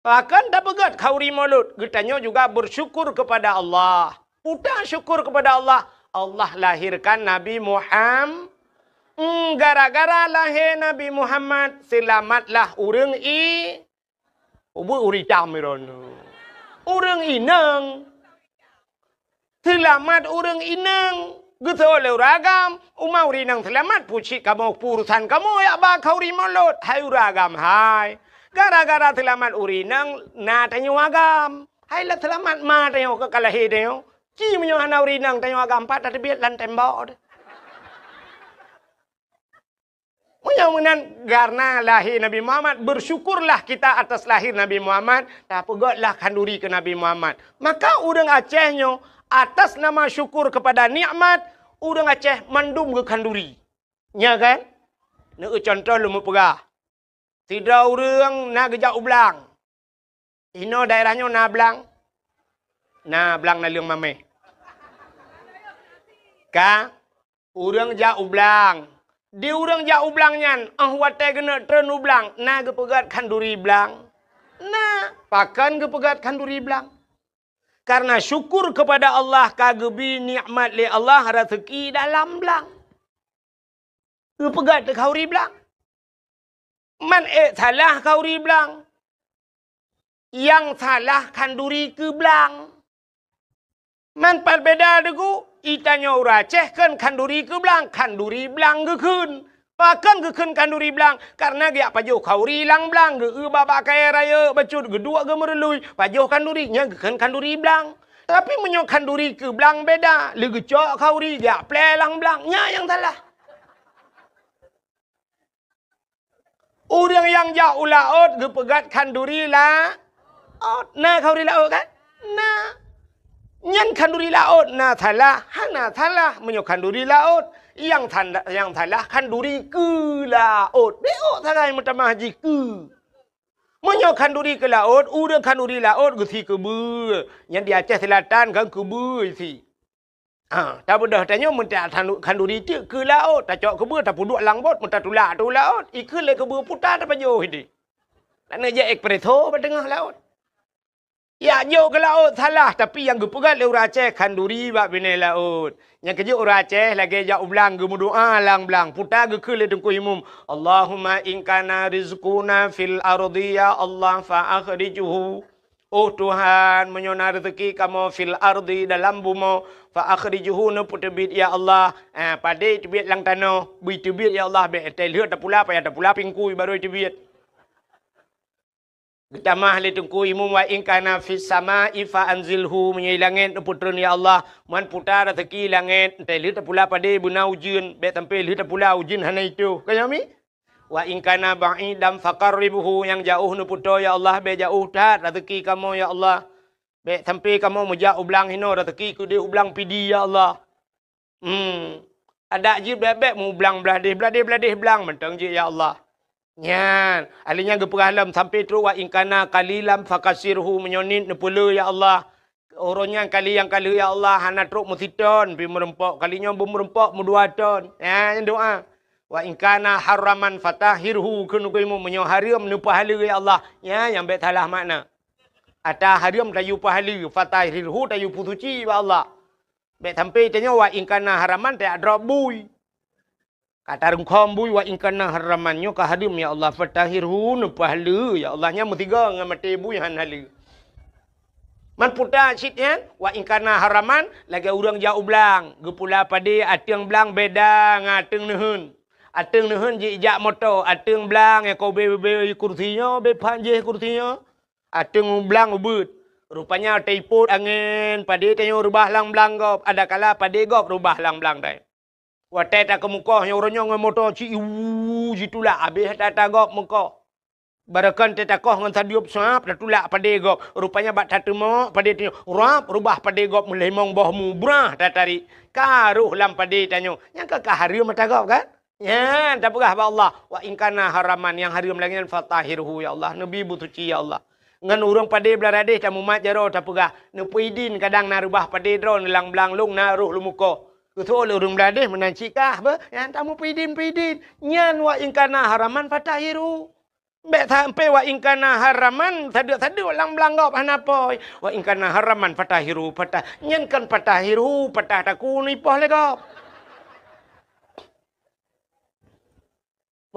Pakon tapeugöt khauri Maulud? Geutanyoe juga bersyukur kepada Allah. Peue syukur kepada Allah? Allah lahirkan Nabi Muham-, hmm, gara-gara lahé Nabi Muhammad, seulamatlah ureueng i-, ubeuet ureueng itam droeneuh. Ureueng inong. Seulamat ureueng inong, geuseuôt lé ureueng agam, uma ureueng inong seulamat, peue cit kamoe, peue urusan kamoe jak ba khauri Maulud, hai ureueng agam hai. Gara-gara seulamat ureueng inong, na tanyoe agam. Hai lah seulamat ma tanyoe ka lahé tanyoe. Ci meunyoe hana ureueng inong tanyoe agam, pat tateubiet lam tembok deh. Meunyoe meunan, karena lahé Nabi Muhammad, bersyukurlah kita atas lahir Nabi Muhammad, tapeugötlah khanduri keu Nabi Muhammad. Maka ureueng Aceh nyoe, atas nama syukur kepada nikmat, ureueng Aceh mandum geukhanduri. Nya kan? Neueu contoh lôn meupeugah. Sidroe ureueng na geujak u blang. Inoe daerah nyoe na blang? Na blang naleueng mamèh. Ka? Ureuëng jak u blang. Di ureuëng jak u blang nyan, óh watée geuneuk treun u blang, na geupeugét khanduri blang? Na. Pakon geupeugét khanduri blang? Karena syukur kepada Allah ka geubi nikmat lé Allah raseuki dalam blang. Geupeugét khanduri blang. Man ék salah khanduri blang. Nyang salah khanduri keu blang. Man pat beda deungon, geutanyoe ureuëng Aceh kheun khanduri keu blang, khanduri blang geukheun. Pakon geukheun khanduri blang? Karena geujak pajoh khanduri lam blang, geu-eu bak-bak kayée rayeuk bacut, geuduek geumeurului, pajoh khanduri, nyan geukheun khanduri blang. Tapi meunyoe khanduri keu blang beda, lé geucok khanduri geujak plé lam blang, nyan nyang salah. Ureuëng nyang jak u laôt geupeugét khanduri laôt. Na khanduri laôt kan? Na. Nyan khanduri laôt na salah? Hana salah meunyoe khanduri laôt. Nyang san-, nyang salah khanduri keu laôt. Bék sagai meutamah jih keu. Meunyoe khanduri keu laôt, ureuëng khanduri laôt geusi keu beue. Nyan di Aceh Selatan kan keu beue isi. Ha, tabeudôh tanyoe meuntak khanduri teuk keu laôt, tacok keu beue, tapeuduek lam bot, meutatulak ateueh laôt, ikheun lé keu beue puta tapajoh idéh. Taneuk jak espresso bak teungoh laôt. Jak jok keu laôt salah, tapi nyang geupeugét lé ureuëng Aceh khanduri bak binéh laôt. Nyang keujeuet ureuëng Aceh lagée jak u blang geumeudoá lam blang, puta geukheun lé Teungku Imum, "Allahumma in kana rizquna fil ardi ya Allah fa akhrijhu." Oh Tuhan, meunyoe na raseuki kamoe fil ardi dalam bumoe, fa akhrijhu neupeuteubiet ya Allah. Eh, padé teubiet lam tanoh, bui teubiet ya Allah, bék teuh lheueh tapula, payah tapula pingkui barô teubiet. Geutamah lé Teungku Imum wa in kana fis sama'i fa anzilhu, meunyoe langét neupeutreun ya Allah, man puta raseuki langét, teuh lheueh tapula padé beuna ujeuen, bék sampai lheueh tapula ujeuen hana itoh. Ka nyoe mi? Wa in kana ba'idan faqarribhu, nyang jaoh neupeutoe ya Allah, bék jaoh that raseuki kamoe ya Allah. Bék sampai kamoe meujak u blang hinoe raseuki keudeh u blang Pidie ya Allah. Hmm. Adak jih bék-bék mu blang blah déh, blah déh, blah déh blang mantong jih ya Allah. Nyan, ahli nyan geupeugah lom sampai trok wa in kana qalilan fakasirhu, meunyoe niet neupeuleueh ya Allah. Uroe nyan kali nyang ka lheueh ya Allah hana trok meusiton pih meureumpok, kali nyoe beumeureumpok meudua ton. Nyan doa. Wa in kana haraman fatahhirhu, kheun Teungku Imum, meunyoe hareuem neupeuhaleue ya Allah. Nyan nyang bék salah makna. Ata hareuem tayue peuhaleue, fatahhirhu tayue peusuci bak Allah. Bék sampai tanyoe wa in kana haraman tajak drob bui. Ka tarungkhom bui wa in kana haraman nyoe ka hareuem ya Allah, fatahhirhu neupeuhaleue ya Allah, nyan meusigoe ngon maté bui han haleue. Man puta cit nyan, wa in kana haraman lagée ureuëng jak u blang, geupula padé ateueng blang beda ngon ateueng neuheun. Ateueng neuheun jijak moto, ateueng blang nyang ka ubé-ubé kursi nyoe, ubé phan jih kursi nyoe. Ateueng blang ubeuet. Rupanya taipot angén, padé tanyoe reubah lam blang gob, adakala padé gob reubah lam blang tanyoe. Watée takeumeukoh nyoe uroe nyoe ngon moto ci iwu jitulak habéh ata-ata gob meukoh. Baroekon teuh takoh ngon sadeueb sab tatulak padé gob. Rupanya bak tateumok padé tanyoe rab reubah padé gob meulimong boh mu brah tatarék. Ka roh lam padé tanyoe. Nyang ka, ka hareuem ata gob kan? Nyan tapeugah bak Allah, wa in kana haraman, nyang hareuem lagée nyan fatahhirhu ya Allah, neubi beusuci ya Allah. Ngon ureuëng padé blah radéh tamumat jaroe tapeugah, neupeuidin kadang na reubah padé droe neulang blang lông na roh lumukoh. Keusoe lé ureuëng blah radéh meunan cit kah beuh, nyan tamupeuidin-peuidin. Nyan wa in kana haraman fatahhirhu. Bék sampai wa in kana haraman sadeuek-sadeuek lam blang gob hana poi. Wa in kana haraman fatahhirhu, patah. Nyan kon fatahhirhu, patah takue neuipoh lé gob.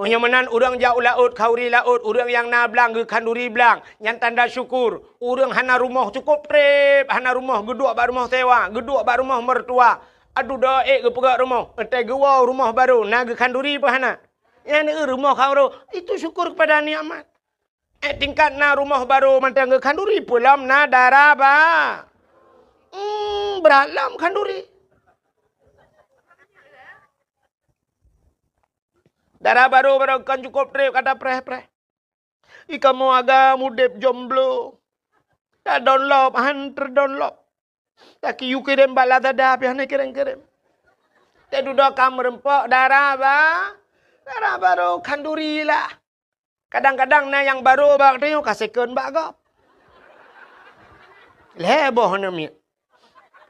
Meunyoe meunan ureuëng jak u laôt, khanduri laôt, ureuëng nyang na blang geukhanduri blang, nyan tanda syukur. Ureuëng hana rumoh cukôp treb, hana rumoh geuduek bak rumoh sewa, geuduek bak rumoh mertua. Aduh doa ék geupeugét rumoh, entée geuwoe rumoh barô, na geukhanduri peu hana? Nyan rumoh khanduri, itu syukur kepada nikmat. Eh, tingkat na rumoh barô mantong geukhanduri, peulom na dara ba-, hmm, brat lom khanduri. Dara barô, barô kon cukôp treb ka tapreh-preh. Ikamoe agam udeb jomblo. Tadon lom, han teudon lom. Laki yue kirém bak Lazada pih hana kirém-kirém. Teududoe ka meureumpok dara ba-, dara barô khanduri lah. Kadang-kadang na nyang barô bak tanyoe ka second bak gob. Lhée boh aneuk miet.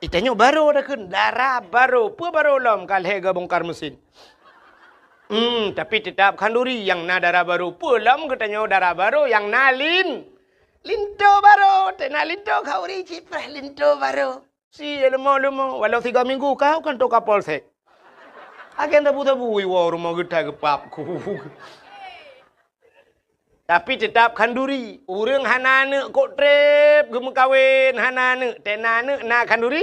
Itanyoe barô takheun, dara barô. Peue barô lom ka lhée geubongkar mesin. Hmm, tapi teutap khanduri nyang na dara barô. Peue lom geutanyoe dara barô nyang na lin-, linto barô. Teuna linto khanduri cit preh linto barô. Si leumo-leumo, walau tiga minggu kau kan toka polsek. Agen tabu-tabu iwoe rumoh geuta geupap ku. Tapi teutap khanduri. Ureuëng hana aneuëk kok treb geumeukawen, hana aneuëk, teuna aneuëk na khanduri?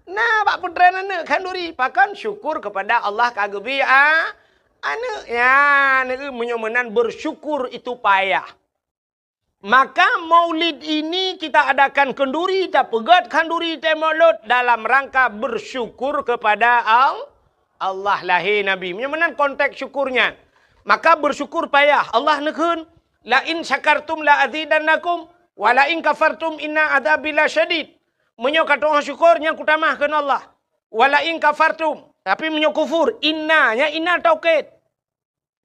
Na bak peutren aneuëk khanduri. Pakon? Syukur kepada Allah ka geubri a-, aneuëk. Ya, aneuëk meunyoe meunan bersyukur itu payah. Maka maulid ini kita adakan khanduri, tapeugét khanduri teuh maulud dalam rangka bersyukur kepada Al-, Allah lahé Nabi. Meunyoe meunan konteks syukur nyan, maka bersyukur payah. Allah neukheun, "La in syakartum la azidannakum, wa la in kafartum inna adzabi lasyadid." Meunyoe ka tu'oh syukur, nyan kutamah kheun Allah. "Wa la in kafartum." Tapi meunyoe kufur, inna, nyan inna taukid.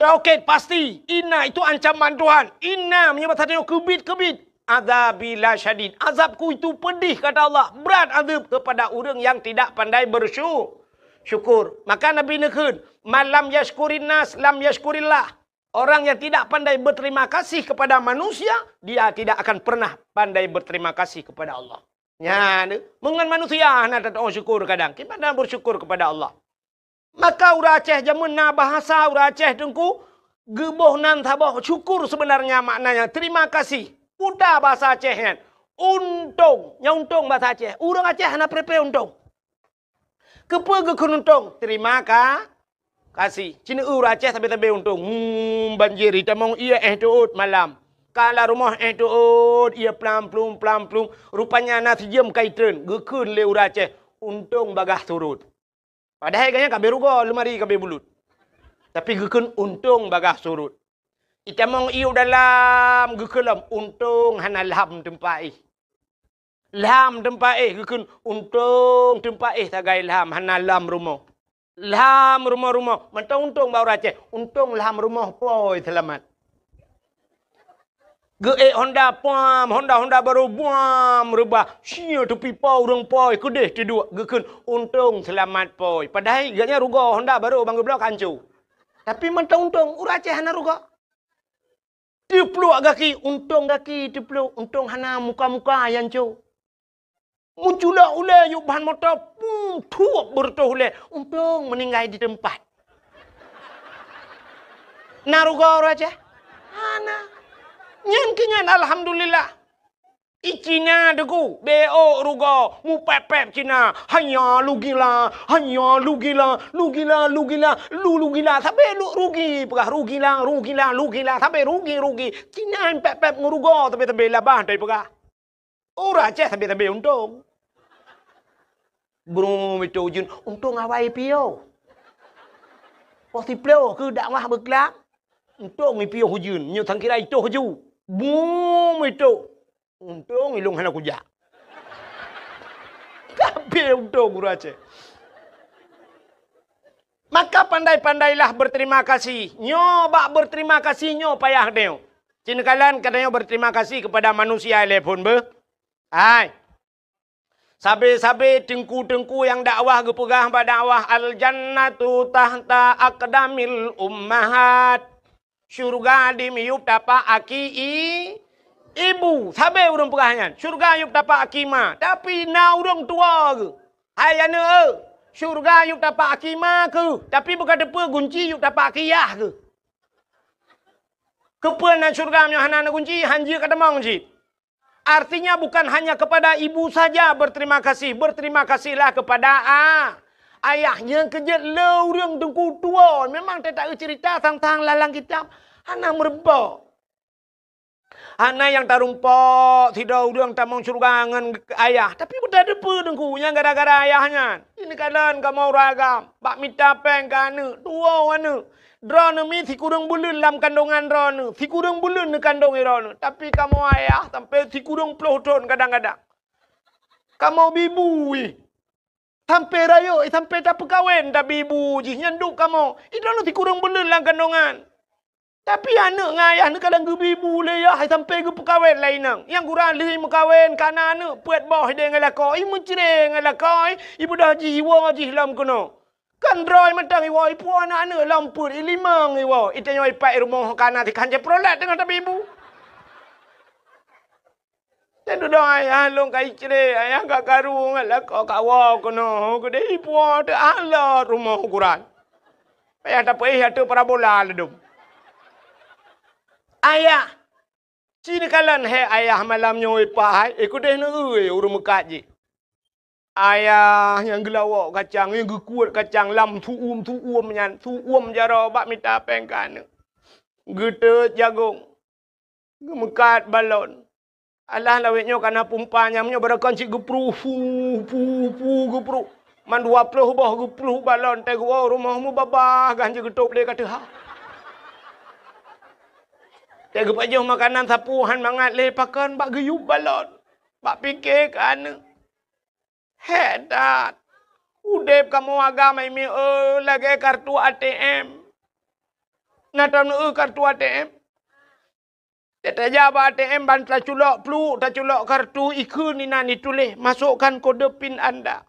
Taukid pasti, inna itu ancaman Tuhan. Inna meunyoe bahasa tanyoe keubit-keubit. "Adzabi lasyadid." Azabku itu pedih, kata Allah. Berat azab kepada ureuëng yang tidak pandai bersyu-, syukur. Maka Nabi neukheun, "Man lam yashkurin nas, lam yashkurillah." Orang yang tidak pandai berterima kasih kepada manusia, dia tidak akan pernah pandai berterima kasih kepada Allah. Nyan, meungon manusia hana tatu'oh syukur kadang. Kiban bersyukur kepada Allah. Maka ureuëng Aceh jameun na bahasa ureuëng Aceh teungku, geuboh nan saboh syukur sebenarnya maknanya terima kasih. Peue bahasa Aceh nyan? Untông. Nyan untông bahasa Aceh. Ureuëng Aceh hana preh-preh untông. Keupeue geukheun untông? Terima ka-, kasih. Cit ureuëng Aceh sabe-sabe untông. Hmm, banjir itamong ié éh teuôt malam. Ka lam rumoh éh teuôt ié plam-plum, plam-plum. Rupanya na sijeuem ka itreun. Geukheun lé ureuëng Aceh, untông bagaih surot. Padahai gobnyan ka abéh rugoe, leumari ka abéh bulut. Tapi geukheun untông bagaih surot. Itamong ié u dalam geukheun lom, untông hana lham teumpat éh. Lham teumpat éh, geukheun untông teumpat éh sagai lham, hana lham rumoh. Lham rumoh-rumoh, mantong untông bak ureuëng Aceh, untông lham rumoh pôi seulamat. Geuék honda puam, honda-honda barô buam reubah. Sia teupipa ureuëng pôi keudeh teuduek geukheun untông seulamat pôi. Padahai gobnyan rugoe honda barô ban geubloe ka hanco. Tapi mantong untông, ureuëng Aceh hana rugoe. Teupluek gaki, untông gaki teupluek, untông hana muka-muka nyang hanco. Meuculok ulée yub ban moto, pum, thuep beureutoh ulée, untông meuninggai di teumpat. Na rugoe ureuëng Aceh? Hana. Nyan keuh nyan alhamdulillah. I Cina teungku, bék rugoe, mupép-pép Cina, hanya lugila, hanya lugila, lugila, lugila, lu lugila, sabe lu rugi, peugah rugila, rugila, lugila, sabe rugi, rugi. Cina pép-pép ngon rugoe, sabe-sabe labah tai peugah. Ureuëng Aceh sabe-sabe untông. Brum itu ujeuen, untông awai piôh. Poh siplôh keu dakwah beuklam, untông ipiôh ujeuen, nyoe sangkira itoh ju. Brum itu, untông ilông hana kujak. Tapi untông ureuëng Aceh. Maka pandai-pandailah berterima kasih. Nyoe bak berterima kasih nyoe payah nyoe. Cit neukalon geutanyoe berterima kasih kepada manusia ilée phon beuh. Hai. Sabe-sabe teungku-teungku nyang dakwah geupeugah bak dakwah, "Al-jannatu tahta aqdamil ummahat." Syurga dimiyueb tapak aki i-, ibu. Sabe ureuëng peugah nyan, syurga yueb tapak aki ma. Tapi na ureuëng tuwoe geuh, "Hai aneuëk, syurga yueb tapak aki ma keuh, tapi beuka teupeue gunci yueb tapak aki yah keuh." Keupeue na syurga meunyoe hana na gunci, hanjeuet ka tamong cit. Artinya bukan hanya kepada ibu saja berterima kasih, berterima kasihlah kepada a-, ayah. Nyang keujeuet le ureuëng teungku tuwoe, memang teuta cerita tentang lalang kitab hana meurumpok. Hana nyang tarumpok sidroe ureuëng tamong syurga ngon ayah, tapi beutateupeue teungku nyang gara-gara ayah nyan. Ini keadaan kamoe ureuëng agam, bak mita péng keu aneuëk, tuwoe aneuëk. Droeneuh mi sikureueng buleuen lam kandongan droeneuh, sikureueng buleuen neukandong droeneuh, tapi kamoe ayah sampai sikureueng ploh thon kadang-kadang. Kamoe bibu ih. Sampai rayeuk, sampai tapeukawen tabibu jih nyan duek kamoe. Ih, droeneuh sikureueng buleuen lam kandongan. Tapi aneuëk ngon ayah neukalon geubi-bu lé yah, hai sampai geupeukawén lé inong. Nyang gura lheueh meukawen, kana aneuëk peuet boh idéh ngon lakoe, i meucré ngon lakoe, i beudoh jih iwoe jih lom keunoe. Kan droe mantong iwoe, ipuwoe aneuëk-aneuëk lom peuet, i limong iwoe, i tanyoe ipat i rumoh kana tikhan jih prolet teungoh tabi-bu. Dan dudoe ayah lôn ka icré, ayah ka karu ngon lakoe kawoe keunoe, keudeh ipuwoe teualot rumoh ukuran. Payah tapeuéh ateueh parabola ladum. Ayah, ci neukalon hék ayah malam nyoe ipat hai, eh, keudeh neueu ureuëng meukat jih. Ayah nyang geulawok kacang, nyang geukuet kacang lam su'uem-su'uem nyan, su'uem jaroe bak mita péng keu aneuëk. Geuteut jagong. Geumeukat balon. Alah lawét nyoe kana pumpa nyang nyoe barokon cit geupruh, pu, pu, pu, geupruh. Man dua ploh boh geupruh balon, teuh geuwoe rumoh meubabah gan jeuet geutôb lé ka teuha. Teuh geupajoh makanan sapeue han mangat lé pakon bak geuyub balon. Bak pike keu aneuëk. Hék that! Udeb kamoe agam hai mieu lagée kartu A T M. Na taneuk kartu A T M? Tajak bak A T M ban taculok pluek, taculok kartu, ikheun inan ituléh, "Masukkan kode pin Anda."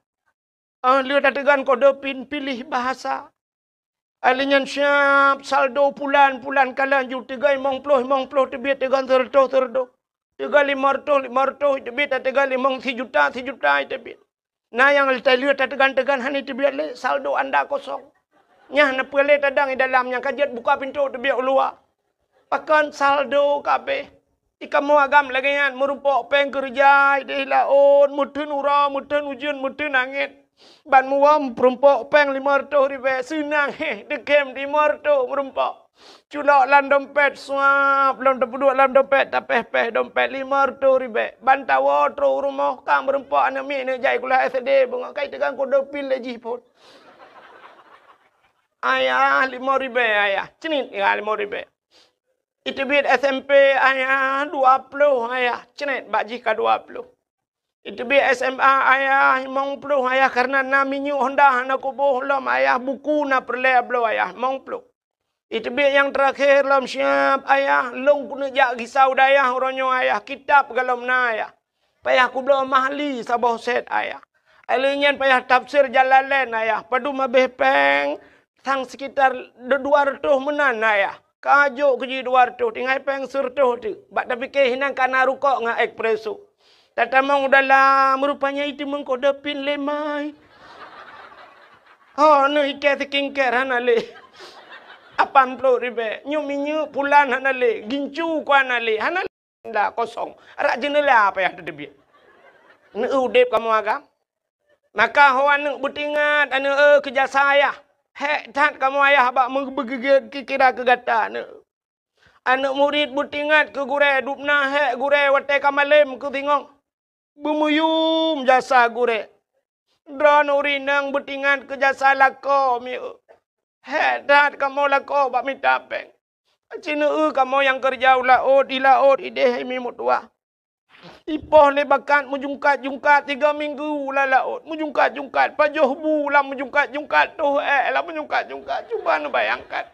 Ah, lheueh tateugan kode pin, pilih bahasa. Alheuh nyan siab saldo pulan, pulan kalon ju teuga limong ploh, limong ploh teubiet teuga seureutôh, seureutôh. Teuga limong reutôh, limong reutôh teubiet, teuga limong sijuta, sijuta teubiet. Na nyang lheueh tateugan-teugan hana teubiet lé, saldo anda kosong. Nyan na peue lé tadang i dalam nyang ka jeuet buka pintoe teubiet u luwa. Pakon saldo ka abéh. Di kamoe agam lagée nyan, meurumpok péng keureuja idéh laôt, meuteun uroe, meuteun ujeuen, meuteun angén. Ban muwöm meurumpok péng limong reutôh ribée, seunang héh, teukem limong reutôh meurumpok. Culok lam dompet, suab, lom tapeuduek lam dompet, tapéh-péh dompet limong reutôh ribée. Ban tawoe trok u rumoh, ka meurumpok aneuk miet neuk jai kuliah S D, beungoh kai teugang kode pin lé jih phon. Ayah, limong ribée, ayah. Cnit, ya, limong ribée. Iteubiet S M P ayah dua ploh ayah, cret bak jih ka dua ploh. Iteubiet S M A ayah limong ploh ayah, kareuna na minyeuk Honda hana kuboh lom ayah, buku na peureulée bloe ayah limong ploh. Iteubiet nyang teurakhé lom siab ayah, lôn keuneuk jak gisa u dayah uroe nyoe ayah, kitab golom na ayah. Payah kubloe Mahli saboh set ayah. Alheuh nyan payah tafsir Jalalain ayah. Padum abéh péng sang sekitar dua reutôh meunan ayah. Ka jok keu jih dua reutôh, tinggai péng seureutôh teuk. Bak tapike hinan kana rukok ngon espresso. Tatamong u dalam, rupanya iteumeung kode pin lé mai. Ho, neuh ikée skincare hana lé. Lapan ploh ribée. Nyoe minyeuk pulan hana lé. Gincu ku hana lé. Hana lé. Nda kosong. Arak jeuneula payah teuteubiet. Neu udeb kamoe agam. Maka ho aneuk beutingat aneuk, eh, keu jasa ayah. Hék that kamoe ayah bak meubeugeugét kira keu gata aneuk. Aneuk murit beutingat keu gurée, dubna hék gurée watée ka malém keu singoh. Beumuyum jasa gurée. Droeneuh ureuëng inong beutingat keu jasa lakoe mieu. Hék that kamoe lakoe bak mita péng. Aci neu kamoe nyang keureuja u laôt, di laôt idéh hai mi meutuwah. Ipoh lé bakat meujungkat-jungkat tiga minggu lam laôt, meujungkat-jungkat, pajoh bu lam meujungkat-jungkat, toh ék lam meujungkat-jungkat. Cuba neubayangkan.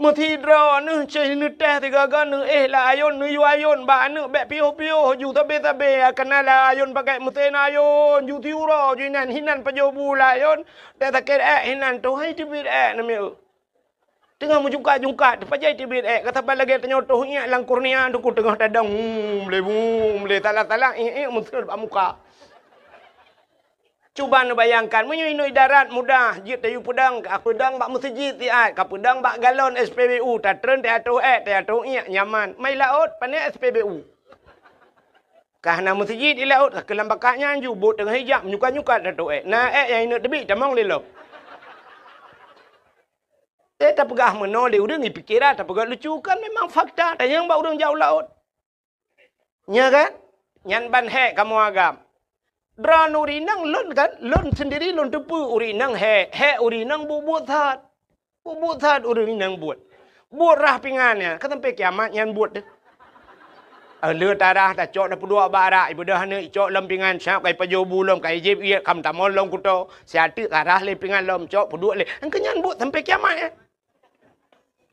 Meusidroe neuh cit neutéh sigaga neuéh lam ayôn, neuyue ayôn bak aneuk bék piôh-piôh ju sabe-sabe, kana lam ayôn pakai meusén ayôn, ju siuroe ju inan, hinan pajoh bu lam ayôn, teuh sakét ék hinan, toh hai teubiet ék namiet. Teungoh meujungkat-jungkat, teupajoh teubiet ék, ka saban lagée tanyoe toh iék lam kurnia, teungku teungoh tadong, hum, lé, hum, lé, salah-salah, iék-iék meuseuet bak muka. Cuba neubayangkan, meunyoe inoe i darat mudah, jeuet tayue peudong, ka peudong bak meuseujid siat, ka peudong bak galon S P B U, tatreun teuatoh ék, teuatoh iék, nyaman. Mai laôt, pané S P B U. Ka hana meuseujid di laôt, ka keulam bakat nyan ju, bot teungoh ijak, menyukat-nyukat teuatoh ék. Na ék nyang ineuk teubiet, tamong lé lom. Eh, tapeugah meunoe lé ureuëng, ipike that, tapeugah lucu kan memang fakta, tanyong bak ureuëng jak u laôt. Nya kan? Nyan ban hék kamoe agam. Droeneuh ureuëng inong lôn kan, lôn sendiri lôn teupeue ureuëng inong hék, hék ureuëng inong buet-buet that. Buet-buet that ureuëng inong buet. Buet rhah pingan nyan, ka sampai kiamat nyan buet deh. Eh, le tarah tacok tapeuduek bak arak, ibeudôh aneuk icok lom pingan, siap ka ipajoh bu lom, ka ijieb iet, ka meutamong lom kuto, siat teuk tarah lé pingan lom, cok peuduek lé. Engkeu nyan buet sampai kiamat, eh.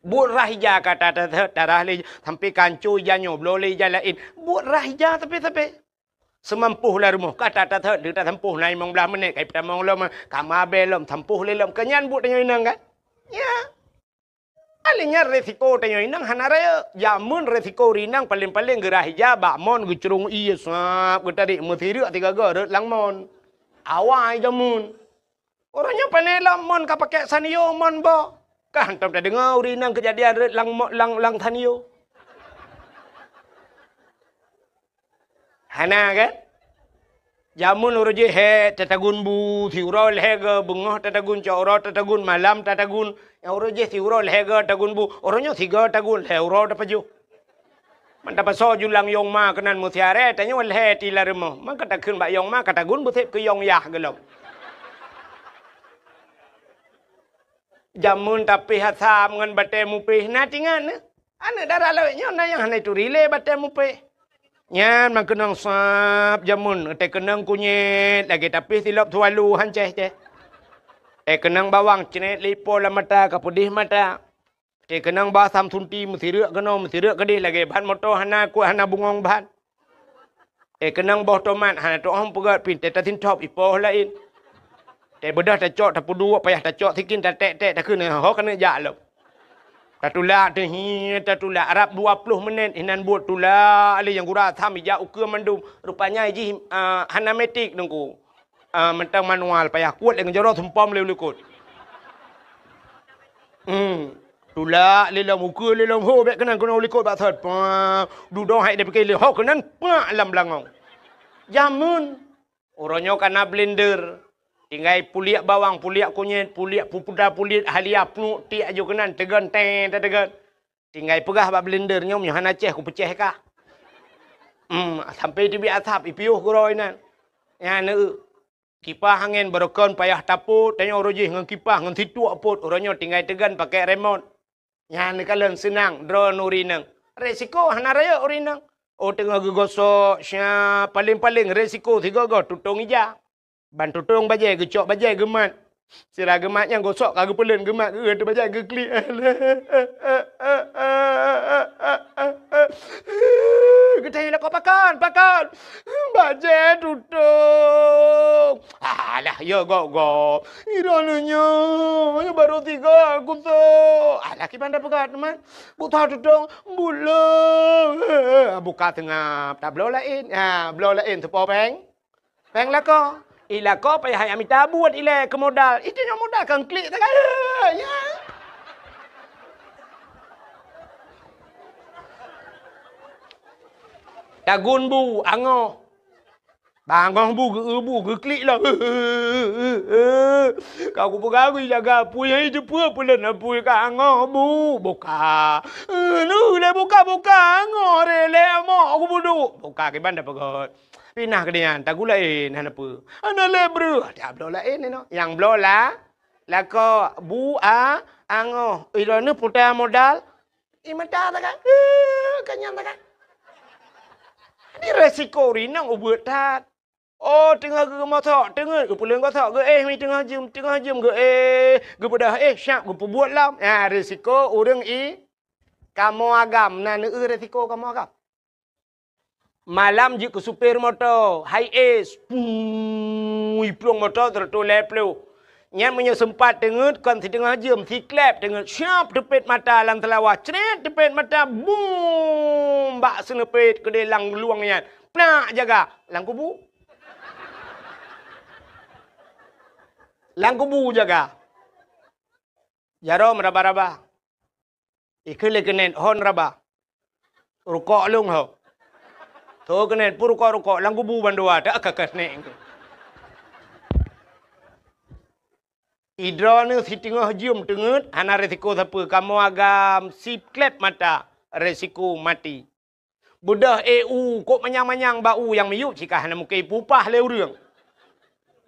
Buet rhah ija ka ta-, ta-, ta-, tarah lé, sampai ka ancô ija nyoe, bloe lé ija laén. Buet rhah ija tapi-tapi. Seumampôh lam rumoh, ka ta-, ta-, ta-, ta-, tasampôh na limong blaih menit, ka ipeutamong lom, ka mabée lom, sampôh lé lom. Keu nyan buet tanyoe inong kan? Ya. Akhé nyan resiko tanyoe inong hana rayeuk. Jameun resiko ureueng inong paleng-paleng geurhah ija bak mon geucurong ié sab geutarek meusireuk sigaga rot lam mon. Awai jameun. Uroe nyoe pane lom mon ka pakai Sanyo mon boh. Ka hantom tadeungoe ureueng inong keujadian rot lam mo-, lam, lam Sanyo. Hana kan? Jameun uroe jih hek tatagun bu, siuroe lhée goe, beungoh tatagun, cok uroe tatagun, malam tatagun. Nyang uroe jih siuroe lhée goe tagun bu, uroe nyoe sigoe tagun, lhée uroe tapajoh. Man tapasoe julang yong ma keunan meusiaré, tanyoe lhée ti lam rumoh. Man ka takheun bak yong ma ka tagun beuseb keu yong yah gohlom. Jameun tapéh asam ngon batée mupéh na tingan nyoe. Aneuk dara lawét nyoe na nyang hana ituri lé batée mupéh. Nyan meukeunong sab jameun, teukeunong kunyét lagée tapéh silop sualu han céh-céh. Teukeunong bawang cret lipo lam mata ka peudeh mata. Teukeunong ba asam sunti meusireuk keunoe meusireuk keudeh lagée ban moto hana kuat hana bungong ban. Teukeunong boh tomat hana tu'oh peugét pih teutasintop ipoh laén. Teubeudôh tacok tapeuduek payah tacok sikin taték-ték takheun ho keuneuk jak lom. Tatulak teuh hi tatulak rab dua ploh menit inan buet tulak lé nyang gura asam ijak ukeue mandum. Rupanya jih, ah, hana metik teungku. Ah, mantong manual payah kuet lé ngon jaroe sumpom lé u likot. Hmm. Tulak lé lom ukeue lé lom ho bék keunan keunoe u likot bak thot. Pah, dudoe hai dipike lé ho keunan pak lam beulangong. Jameun. Uroe nyoe kana blender. Tinggai puliek bawang, puliek kunyét, puliek pupuda, puliek halia, pnuek tiek aju keunan teugon teng tateugon. Tinggai peugah bak blender nyoe meunyoe hana céh kupeucéh kah. Hmm, sampai teubiet asap ipiôh keudroe inan. Nyan eu. Kipah angén barokon payah tapot, tanyoe uroe jih ngon kipah ngon situek pot, uroe nyoe tinggai teugon pakai remot. Nyan neukalon seunang droe ureueng inong. Resiko hana rayeuk ureueng inong. Oh teungoh geugosok, sya, paleng-paleng resiko sigoe-goe tutong ija. Ban tutong bajée geucok bajée geumat. Sira geumat nyang gosok ka geupeuleuen geumat geueu teuh bajée geuklik. Geutanyoe lakoe pakon, pakon. Bajée tutong. Alah, ya gok-gok. Droeneuh nyoe, nyoe barô tiga kusok. Alah, kiban tapeugah teuma. Buta tutong, buleue. Buka seungab, tabloe laén. Ha, bloe laén teupo péng. Péng lakoe. Ih, lakoe payah hai mita buet ilée keu modal. Itu nyoe modal kang klik sagai. Ya. Tagun bu, angoh. Bangoh bu, geu bu, geuklik lah. Ka kupeugah geujaga apui, hai teupeue peulon apui ka angoh bu, buka. Nu lé buka-buka angoh re lé amok kubudu. Buka kiban dah peugöt. Pinah keu nyan, tagun laén hana peue. Hana lé breuh, ada bloe laén inoe. Nyang bloe la, lakoe bu a angoh. Inoe puta modal. Imeuta tagai, eh, ka nyan tagai. Di resiko rinong ubeut that. Oh, teungoh geumosok, teungeut geupeuleueng gosok, geuéh mi teungoh jeuem, teungoh jeuem geuéh, geupeudeh éh syab geupeubuet lom. Nah, resiko ureueng i kamoe agam, na neueu resiko kamoe agam. Malam jeuet keu supir moto, hai es, pui plueng moto seratus lhèe ploh. Nyan meunyoe seumpat teungeut kon siteungoh jeuem, siklep teungeut, siap teupet mata lam seulawah, cret teupet mata, bum! Bak seuneupet keudeh lam luwang nyan, plak jaga lam kubu. Lam kubu jaga. Jaroe meuraba-raba. Ikheun lé keuneuk hon raba. Rukok lôn ho. Tho keuneuk pun rukok-rukok lam kubu bandua tak ka keuneuk. Idroeneuh siteungoh jeuem teungeut hana resiko sapeue, kamoe agam siklep mata resiko maté. Beudôh éh u kok manyang-manyang bak u nyang miyueb cit ka hana mungken ipupah lé ureueng.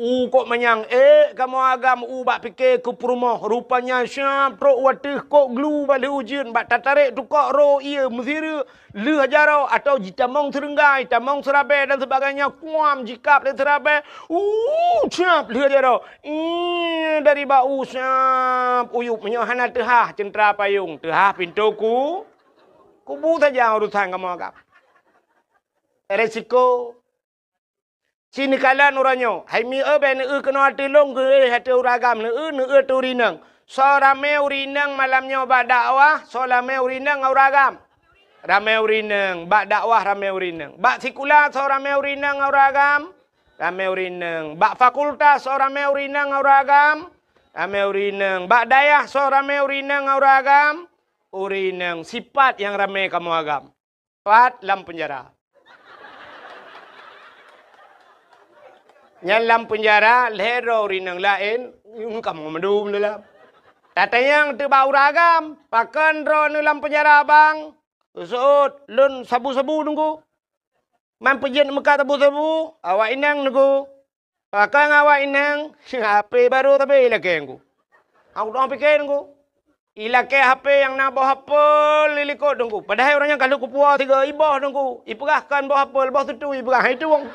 U kok manyang ék kamoe agam u bak pike keu peurumoh, rupanya siab trok u ateueh kok glu bak lheueh ujeuen bak tatarek tukok ro ié meusireuk lheueh jaroe atau jitamong seureuenggai, tamong seurabée dan sebagainya, kuam jikab lé seurabée. U siab lheueh jaroe. Ih, dari bak u siab uyueb meunyoe hana teuhah ceuntra payong, teuhah pintoe ku, kubu saja urusan kamoe agam. Resiko. Ci neukalon uroe nyoe, hai mié bèk neueu keunoe ateueh lôn, geuéh ateueh ureueng agam, neueu, neueu ateueh ureueng inong. Soe ramé ureueng inong malam nyoe bak dakwah, soe ramé ureueng inong ngon ureueng agam? Ramé ureueng inong, bak dakwah ramé ureueng inong. Bak sikula soe ramé ureueng inong ngon ureueng agam? Ramé ureueng inong. Bak fakultas soe ramé ureueng inong ngon ureueng agam? Ramé ureueng inong. Bak dayah soe ramé ureueng inong ngon ureueng agam? Ureueng inong. Sipat nyang ramé kamoe agam. Pat lam peunjara. Nyan lam peunjara, lhèe droe ureueng inong laén, kamoe mandum dalam. Tatanyong teuk bak ureueng agam, pakon droeneuh lam peunjara, Bang? Seuôt, lôn sabu-sabu Teungku. Man peujeuet meukat sabu-sabu, awak inong Teungku. Pakon awak inong, H P barô sabe ilakée Teungku. Aku dong pike Teungku. Ilakée H P nyang na boh apel di likot Teungku. Padahai ureueng nyan ka lheueh kupuwoe sigoe iboh Teungku. Ipeugah kon boh apel, boh sutui ipeugah, hai tueng.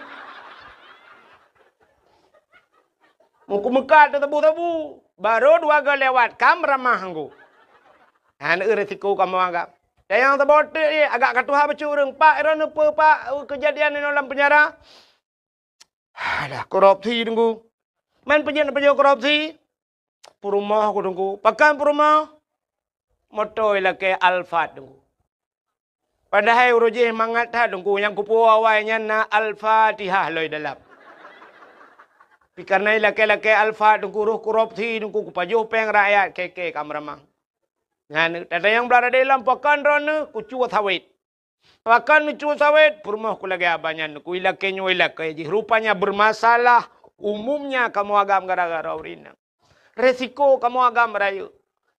Muku meukat teuh sabu-sabu. Barô dua goe lewat, ka meuramah Teungku. Hana eu resiko kamoe agam. Dan nyang saboh teuk jih, agak ka tuha bacut ureueng, "Pak, droeneuh peue, Pak, keujadian inoe lam peunjara?" Alah, korupsi Teungku. Man peujeuet-peujeuet korupsi? Peurumoh ku Teungku. Pakon peurumoh? Moto ilakée Alphard Teungku. Padahai uroe jih mangat that Teungku, nyang kupuwoe awai nyan na Al-Fatihah lom dalam. Pi kareuna ilakée-lakée Alphard Teungku, roh korupsi Teungku, kupajoh péng rakyat, keke ka meuramah. Nyan, tatanyong bak radé lom, pakon droeneuh? Kucue sawét. Pakon neucue sawét? Peurumoh ku lagée abah nyan, ku ilakée nyoe ilakée jih. Rupanya bermasalah umumnya kamoe agam gara-gara ureueng inong. Resiko kamoe agam rayeuk.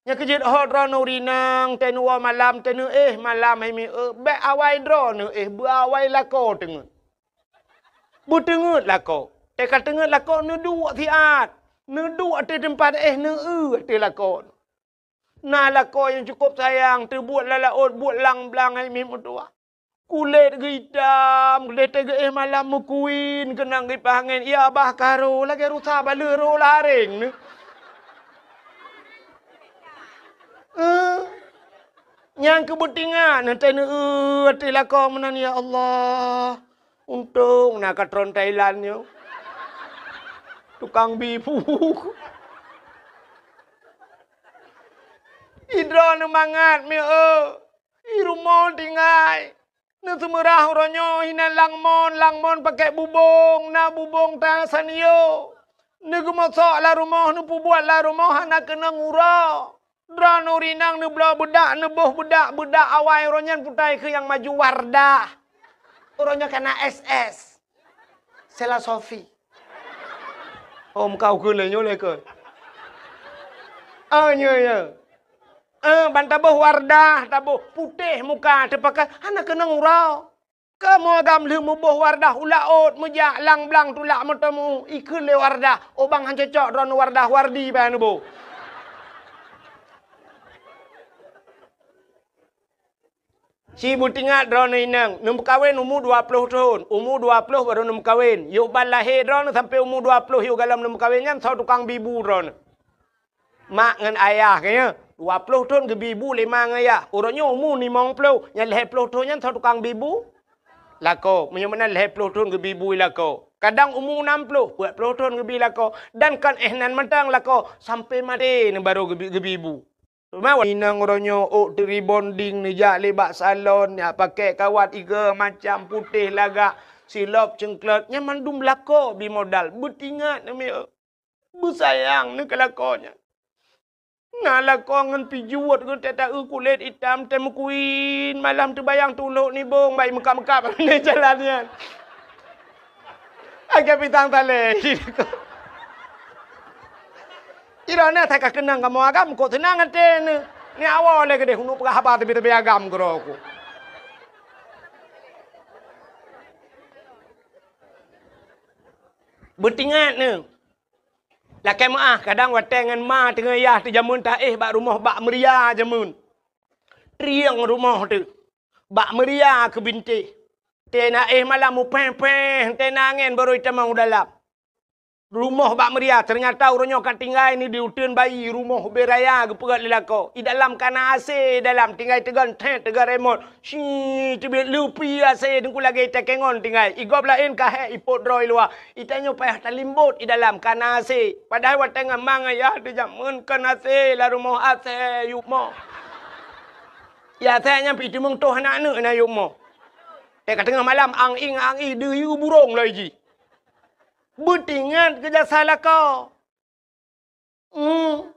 Nyang keujeuet hot droeneuh ureueng inong, teuh neuwoe malam, teuh neuéh malam, hai mié, bèk awai droeneuh éh, beuawai lakoe teungeut. Beuteungeut lakoe. Teuka teungeut lakoe, neuduek siat. Neuduek ateueh teumpat éh, neueu ateueh lakoe. Na lakoe nyang cukôp sayang, teubuet lam laôt, buet lang-blang, hai miet meutuwah. Kulét geuitam, lheueh teugeuéh malam meukuin, keunong gipah angén, ya bah karo, lagée rusa baleueh roh laréng neuh. Eh, nyang keu beutingat, neutai neueu ateueh lakoe meunan, ya Allah. Untông na katron Thailand nyoe. Tukang bi bu. Idroe neumangat mié, i rumoh tinggai. Neuseumeurah uroe nyoe hinan langmon, langmon pakèk bubông, na bubông ta sanyo. Neugeumosok lam rumoh, neupeubuet lam rumoh hana keunong uroe. Droeneuh ureueng inong neubloe beudak, neuboh beudak, beudak awai uroe nyan putai keu nyang maju Wardah. Uroe nyoe ka na S S. Sela Sofi. Oh, muka ukeue lé nyoe lé keu. Ah, nyoe, nyoe. Eh, ban taboh Wardah, taboh putéh muka, teupakai hana keunong uroe. Kamoe agam lheueh muboh Wardah u laôt, meujak lang-blang tulak meuteumèe, ikheun lé Wardah, "Oh bang, han cocok droeneuh Wardah, Wardi bèk neuboh." Ci beutingat droeneuh inong, neumeukawen umu dua ploh thon, umu dua ploh barô neumeukawen. Yoh ban lahé droeneuh sampoe umu dua ploh yoh galom neumeukawen nyan soe tukang bi bu droeneuh. Mak ngon ayah geuh nyan, dua ploh thon geubi bu lé ma ngon ayah. Uroe nyoe umu limong ploh, nyang lhèe ploh thon nyan soe tukang bi bu? Lakoe. Meunyoe meunan lhèe ploh thon geubi bu lakoe. Kadang umu nam ploh, peuet ploh thon geubi lakoe. Dan kon éh nan mantong lakoe, sampoe maté neuh barô geubi, geubi bu. Teuma inong uroe nyoe ôk teurebonding neujak lé bak salon, jak pakèk kawat igo macam putéh lagak, silop ceungklot, nyan mandum lakoe bi modal. Beutingat neuh mié. Beusayang neuh keu lakoe nyan. Na lakoe ngon pijuet geuh teuta-eu kulét itam teuh meukuin, malam teubayang tulok nibong, bai meukab-meukab lé jalan nyan. Agak pitang talé. Iroh na that ka keunong kamoe agam, kok seunang até neuh. Ni awai lé keudeh, uneuk peugah haba teubi-teubi agam keudroe ku. Beutingat neuh, Lakée meuáh, kadang watée ngon ma teungoh yah teuh jameun taéh bak rumoh bak meuria jameun. Trieng rumoh teuh. Bak meuria keu bintéh. Teunaéh malam mupéh-péh, teunaéh angén barô itamong u dalam. Rumoh bak meuria, teunyata uroe nyoe ka tinggai ni di uteuen bayi, rumoh ubé raya geupeugét lé lakoe. I dalam ka na asé, i dalam tinggai teugon thét, teugon remot. Shi, teubiet lupi asé, teungku lagée takengon tinggai. I gob laén ka hék ipot droe i luwa. I tanyoe payah talimbot i dalam ka na asé. Padahai watée ngon ma ngon yah teuh jameun kon asé, lam rumoh asé, yub moh. Ya asé nyan pih teumeung toh aneuk-aneuk na yub moh. Teuka teungoh malam ang-ing ang-i deuh yue burông loi jih. Beutingat keu jasa lakoe. Hmm.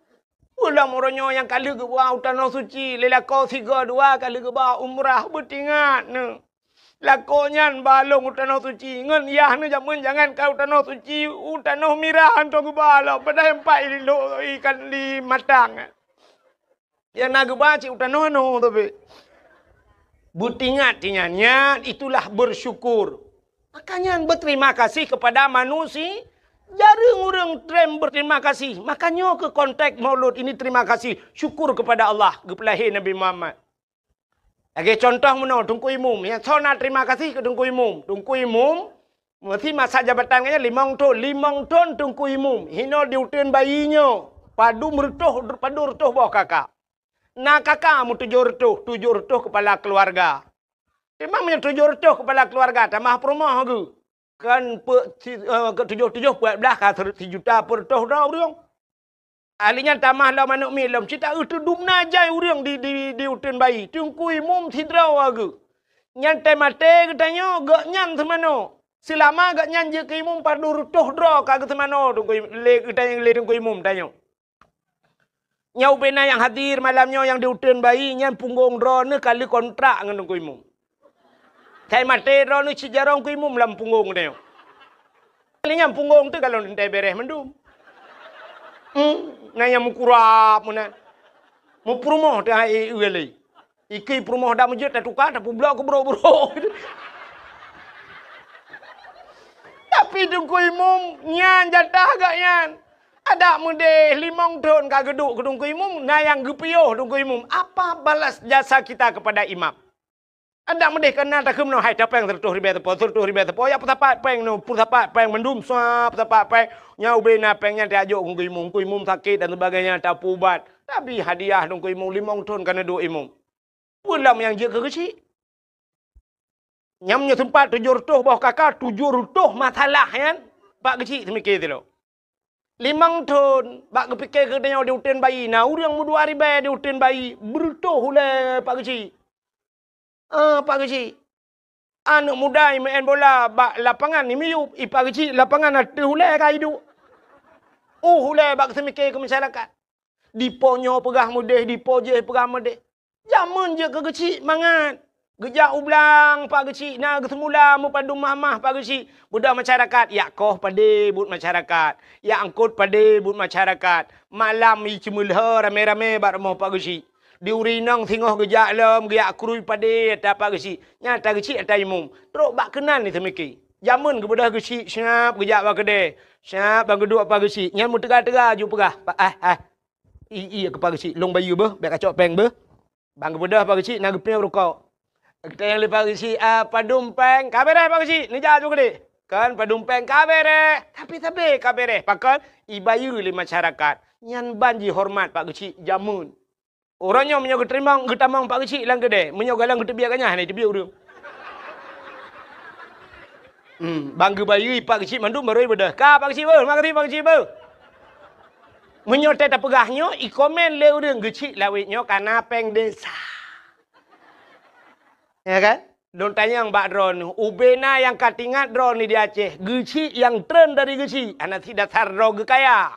Ulôn uroe nyoe nyang ka lheueh geuba u tanoh suci, lé lakoe sigoe dua ka lheueh geuba umrah, beutingat neuh. Lakoe nyan ba lôn u tanoh suci, ngon yah neuh jameun jangankan u tanoh suci, u tanoh mirah hantom geuba lom, padahai empat i lôn ikan di matang. Nyang na geuba cit u tanoh anoe tapi. Beutingat tinyan, nyan itulah bersyukur. Maka nyan berterima kasih kepada manusia. Jareueng ureuëng treb berterima kasih. Maka nyoe keuh konteks Maulud ini, terima kasih, syukur kepada Allah geupeulahé Nabi Muhammad. Lagée contoh meunoe, Teungku Imum. Nyang soe na terima kasih keu Teungku Imum. Teungku Imum, meusi masa jabatan geuh nyan limong thon. Limong thon Teungku Imum. Hinoe di uteuen bayi nyoe, padum reutôh, padum reutôh boh kakak. Na kakak meutujoh reutôh, tujoh reutôh kepala keluarga. Teuma meunyoe tujoh reutôh kepala keluarga, tamah peurumoh geuh. Kan pe-, si-, eh, ke tujoh-tujoh peuet blah ka ser-, sijuta peureutôh droe ureuëng. Ahli nyan tamah lom aneuk miet lom, cit taeu teudum na jai ureuëng di, di, di uteuen bayi. Teungku Imum sidroe geuh. Nyan teumaté geutanyoe, gobnyan seumanoe. Seulama gobnyan jeuet keu imum padum reutôh droe ka geuseumanoe Teungku Im-, lé geutanyoe lé Teungku Imum tanyoe. Nyoe ubé na nyang hadir malam nyoe nyang di uteuen bayi, nyan punggong droeneuh ka lheueh kontrak ngon Teungku Imum. Sai maté droeneuh cit jaroe Teungku Imum lam punggong geutanyoe. Kali nyan punggong teuh ka lôn teuntée béreh mandum. Hmm, na nyang meukurab meunan. Meupeurumoh teuh hai éue lé. Ikei peurumoh dak meujeuet tatuka, tapeublok keu brok-brok. Tapi Teungku Imum nyan jatah gobnyan. Adak meudeh limong thon ka geuduek keu Teungku Imum, na nyang geupiôh Teungku Imum. Apa balas jasa kita kepada imam? Adak meudeh ka na takheun meunoe, hai tapéng seureutôh ribée sapo, seureutôh ribée sapo, ya peusapat péng nyoe, peusapat péng mandum, sa peusapat péng. Nyan ubé na péng nyan tajok keu Teungku Imum, Teungku Imum sakét dan sebagainya, tapeuubat. Tapi hadiah Teungku Imum limong thon ka neuduek imum. Peue lom nyang jeuet keu geuchik? Nyang meunyoe seumpat tujoh reutôh boh kaka, tujoh reutôh masalah nyan, Pak Geuchik seumiké sidroe. Limong thon, bak geupiké keu tanyoe di uteuen bayi, na ureuëng meudua ribée di uteuen bayi, beureutôh ulée Pak Geuchik. Ah, Pak Geuchik. Aneuk muda imeu'en bola bak lapangan imiyueb, i Pak Geuchik lapangan ateueh ulée ka iduek. Uh, ulée bak seumiké keu masyarakat. Dipo nyoe peugah meudeh, dipo jéh peugah meudeh. Jameun jeuet keu geuchik mangat. Geujak u blang Pak Geuchik na geuseumula meupadum mahmah Pak Geuchik. Beudôh masyarakat, yak koh padé buet masyarakat. Yak eungkot padé buet masyarakat. Malam i ceumeulhô ramé-ramé bak rumoh Pak Geuchik. Di uri inong singoh geujak lom, geuyak krui padé ata Pak Geuchik. Nyan ata geuchik ata imum. Trok bak keunan ni seumiké. Jameun geubeudôh geuchik, syab geujak bak keudè. Syab ban geuduek Pak Geuchik. Nyan meuteuga-teuga ju peugah, "Pak, ah, ah. I, i, keu Pak Geuchik, lôn bayeue beuh, bèk kacok péng beuh." Ban geubeudôh Pak Geuchik na geupiôh rukok. Geutanyong lé Pak Geuchik, "Ah, padum péng?" "Ka bèrèh Pak Geuchik, neujak ju keudéh." Kan padum péng ka bèrèh, tapi sabé ka bèrèh. Pakon? Ibayeue lé masyarakat. Nyan ban jihoreumat Pak Geuchik jameun. Uroe nyoe meunyoe geuteurimong, geutamong Pak Geuchik lam keudè, meunyoe galeng geuteubiet ganyah hana teubiet ureueng. Hmm, ban geubayeue Pak Geuchik mandum barô ibeudôh. Ka Pak Geuchik beuh, makasih Pak Geuchik beuh. Meunyoe teuh tapeugah nyoe, ikomén lé ureueng Geuchik lawét nyoe kana péng desa. Ya kan? Lôn tanyong bak droeneuh, ubé na nyang ka teuingat droeneuh di Aceh, Geuchik nyang treun dari Geuchik, hana sit dasar droe geukaya.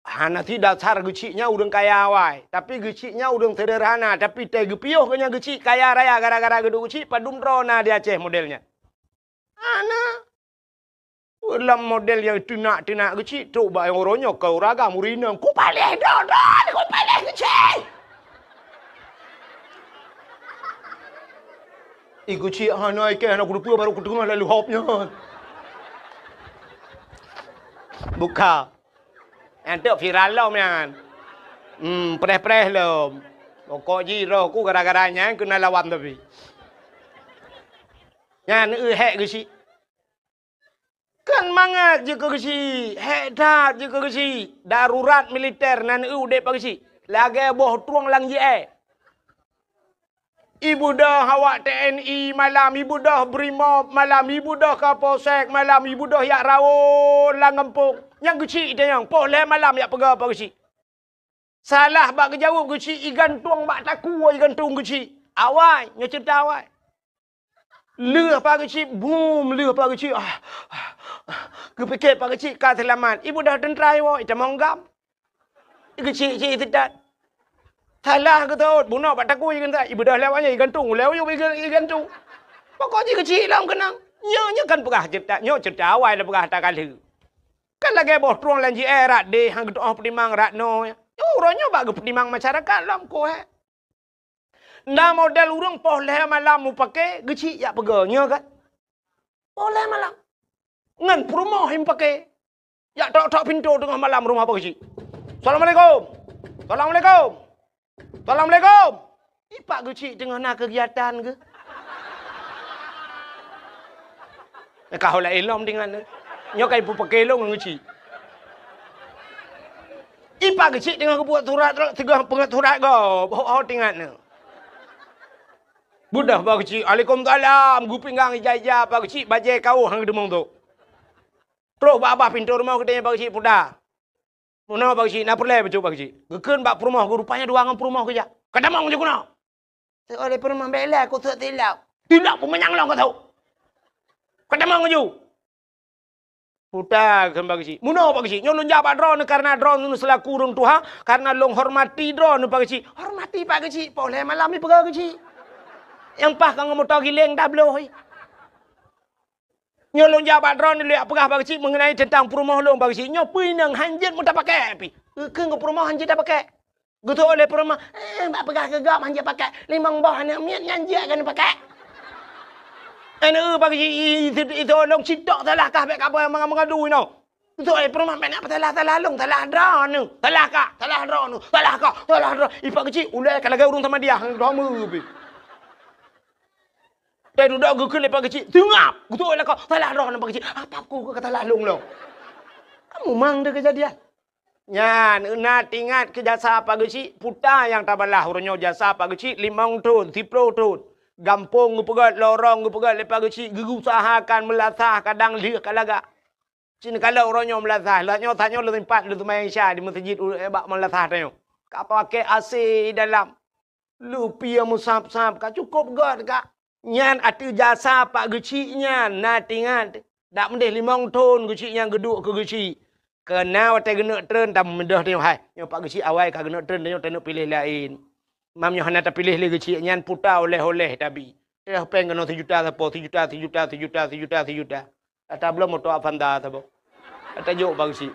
Hana sit dasar Geuchik nyan ureueng kaya awai, tapi Geuchik nyan ureueng seuderhana, tapi teuh geupiôh geuh nyan Geuchik kaya raya gara-gara geuduek Geuchik padum droe na di Aceh model nyan. Hana. Lam model nyang teunak-teunak Geuchik trok bak nyang uroe nyoe keu ureueng agam ureueng inong, "Kupaléh droe-droe, kupaléh Geuchik!" Ih, Geuchik hana ikée hana kuteupeu barô kuteungoh lalu hop nyan. Buka. Nyan teuk viral lom nyan. Hmm, preh-preh lom. Pokok jih roh ku gara-gara nyan keunan lawan tapi. Nyan eu hék geuchik. Kan mangat jeuet keu geuchik, hék that jeuet keu geuchik. Darurat militer nan eu udép Pak Geuchik. Lagèe boh trueng lam jeuet. Ibeudôh awak T N I malam, ibeudôh Brimob malam, ibeudôh Kapolsek malam, ibeudôh jak rawon lam gampông. Nyang geuchik tanyong, poh lhèe malam jak peugah Pak Geuchik. Salah bak geujaweueb geuchik, igantung bak takue igantung geuchik. Awai, nyoe ceurita awai. Lheueh Pak Geuchik, bum, lheueh Pak Geuchik. Ah, ah, ah. Geupike Pak Geuchik ka seulamat. Ibeudôh teuntra iwoe, itamong gam. Geuchik-chik siteut. Salah geutot, bunoe bak takue igantung. Ibeudôh lewat nyan igantung, lewat nyan iga-, igantung. Pokok jih geuchik lom keunong. Nyoe, nyoe kan peugah ceurita, nyoe ceurita awai lôn peugah that ka lheueh. Kan lagèe boh trueng lam jeuet rot deh, han geutu'oh peutimang rot noe. Uroe nyoe bak geupeutimang masyarakat lom koh, eh. Na model ureueng poh lhèe malam mupake geuchik jak peugah, nyoe kan? Poh lhèe malam. Ngon peurumoh mupake. Jak tok-tok pintoe teungoh malam rumoh Pak Geuchik. "Assalamualaikum. Assalamualaikum. Assalamualaikum." I Pak Geuchik teungoh na keugiatan geuh. Ka ho laén lom tingat nyoe. Nyoe ka ipeupaké lôn ngon geuchik. I Pak Geuchik teungoh geubuet surat, teungoh peungeut surat gob. Ho, ho tingat nyoe. Beudôh Pak Geuchik, "Waalaikumsalam." Geupinggang ija-ija Pak Geuchik, bajèe kaoh han geuteumong tu. Troh bak babah pintoe rumoh geutanyong Pak Geuchik, "Puta, meunoe Pak Geuchik, na peureulèe bacut Pak Geuchik?" Geukheun bak peurumoh geuh, rupanya dua ngon peurumoh geujak. "Ka tamong ju keunoe." Teuh oleh peurumoh, "Bèk lé, kuteuek tilok." "Tilok peumanyang lôn kuteuek. Ka tamong ju." "Puta," kheun Pak Geuchik. "Meunoe Pak Geuchik, nyoe lôn jak bak droeneuh kareuna droeneuh seulaku ureueng tuha, kareuna lôn hormati droeneuh Pak Geuchik." "Hormati Pak Geuchik, poh lhèe malam ipeugah Geuchik. Nyang paih ka ngon moto giléng tabloe." Nyoe lôn jak bak droeneuh lôn jak peugah Pak Geuchik meungenai teuntang peurumoh lôn Pak Geuchik. Nyoe peue inong han jeuet meutapakèk pih. Geukheun keu peurumoh han jeuet tapakèk. Geutôh lé peurumoh, "Eh, bak peugah keu gob han jeuet pakèk. Limong boh aneuk miet nyan jeuet keu neupakèk." Aneuk Pak Geuchik, i, i, i, itôh lôn sitok salah kah bèk kabai manga-manga dui nyoe. Geutôh lé peurumoh, "Bèk na peusalah-salah lôn, salah droeneuh. Salah kah, salah droeneuh, salah kah, salah droeneuh." I Pak Geuchik ulèe ka lagèe ureueng Samadiyah, droeneuh pih. Teuh dudoe geukheun lé Pak Geuchik, "Seungab!" Geutôh lé lakoe, "Salah droeneuh Pak Geuchik." "Apa ku ka salah lôn lom?" Kamu mang deh keujadian. Nyan, na teuingat keu jasa Pak Geuchik, puta nyang tabalah uroe nyoe jasa Pak Geuchik limong thon, siplôh thon. Gampông geupeugèt, lorong geupeugèt lé Pak Geuchik, geuusahakan meulasah kadang lheueh ka lagak. Cit neukalon uroe nyoe meulasah, lheueh nyoe tanyoe lôn sempat lôn seumayang Isya di meuseujid u-, bak meulasah tanyoe. Ka paké A C dalam. Leupie meusab-sab ka cukôp göt ka. Nyan ateueh jasa Pak Geuchik nyan, na teuingat. Dak meudeh limong thon Geuchik nyan geuduek keu Geuchik. Keu na watèe geuneuk treun tameudeh tanyoe hai. Nyoe Pak Geuchik awai ka geuneuk treun tanyoe taneuk piléh laén. Mam nyoe hana tapiléh lé Geuchik nyan puta oleh-oleh tabi. Teuh péng keunoe sijuta sapo, sijuta, sijuta, sijuta, sijuta, sijuta. Ata bloe moto Avanza saboh. Ata jok Pak Geuchik.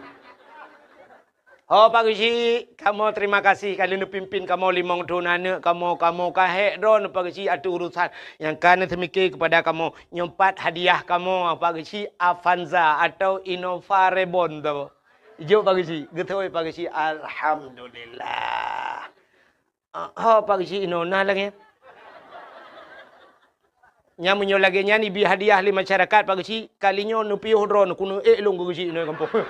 Ho Pak Geuchik, kamoe terima kasih ka lheueh neupimpin kamoe limong thon aneuk kamoe, kamoe ka hék droeneuh Pak Geuchik ateueh urusan nyang ka neuseumiké keupada kamoe. Nyoe pat hadiah kamoe Pak Geuchik Avanza atau Innova Reborn saboh. Jok Pak Geuchik, geutôi Pak Geuchik, alhamdulillah. Ah, ho Pak Geuchik inoe na lagèe. Nyan meunyoe lagèe nyan ibi hadiah lé masyarakat Pak Geuchik, kali nyoe neupiôh droeneuh keuneuk ék lôn keu Geuchik inoe gampông.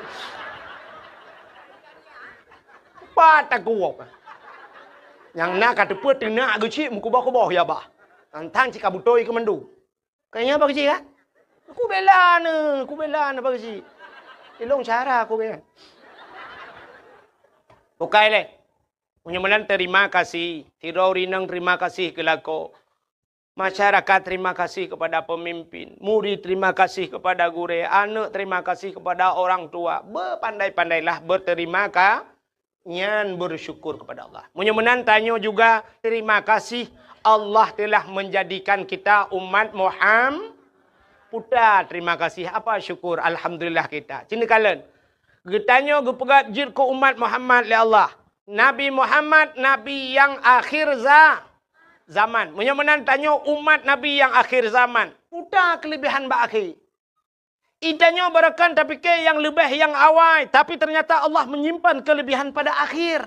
Pat takue. Nyang na ka teupeu teunak Geuchik meukuboh-kuboh ya bah. Tantang cit ka beutôi keu mandum. Ka ingat Pak Geuchik kan? Kubela neuh, kubela neuh Pak Geuchik. Ilong cara kubela. Bukai lé. Meunyoe meunan terima kasih, sidroe ureueng inong terima kasih keu lakoe. Masyarakat terima kasih kepada pemimpin, murid terima kasih kepada gurèe, aneuk terima kasih kepada orang tua. Bepandai-pandailah berterima ka-, nyan bersyukur kepada Allah. Meunyoe meunan tanyoe juga terima kasih Allah telah menjadikan kita umat Muham-, puta terima kasih, apa syukur, alhamdulillah kita. Cit neukalon. Geutanyoe geupeugah jeuet keu umat Muhammad lé Allah. Nabi Muhammad, nabi nyang akhir za-, zaman. Meunyoe meunan tanyoe umat nabi nyang akhir zaman. Puta keulebihan bak akhé. Itanyoe barangkapeue tapike nyang leubeh nyang awai, tapi teunyata Allah meunyimpan keuleubehan pada akhé.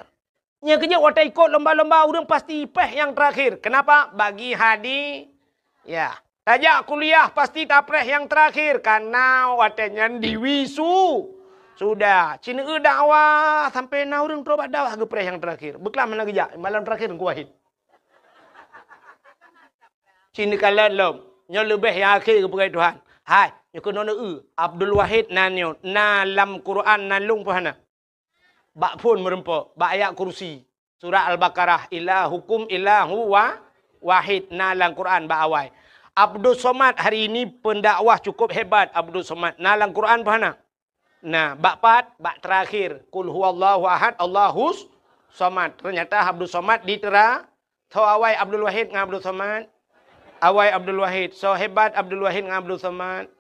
Nyang keujeuet watée ikot lomba-lomba ureuëng pasti péh nyang teurakhé. Keunapa? Bagi hadi-, ya. Tajak kuliah pasti tapréh nyang teurakhé, kareuna watée nyan diwisu-, sudah. Ci neueu dakwah sampai na ureuëng trok bak dakwah geupréh nyang teurakhé. Beuklam hana geujak, malam teurakhé Teungku Wahid. Ci neukalon lom, nyoe leubeh nyang akhé geupeugah Tuhan. Hai, nyoe keunoe neueu, Abdul Wahid na nyoe, na lam Quran na lôn peue hana? Bak phon meurumpok, bak ayat kursi. Surah Al-Baqarah, "Ilahukum ilahu wa-, wahid," na lam Quran bak awai. Abdus Somad hari ini pendakwah cukup hebat, Abdus Somad, na lam Quran peue hana? Nah, bak pat, bak teurakhé, "Qul huwallahu ahad, Allahus somad." Teunyata Abdul Somad di teura-, soe awai Abdul Wahid ngon Abdul Somad? Awai Abdul Wahid. Soe hebat Abdul Wahid ngon Abdul Somad?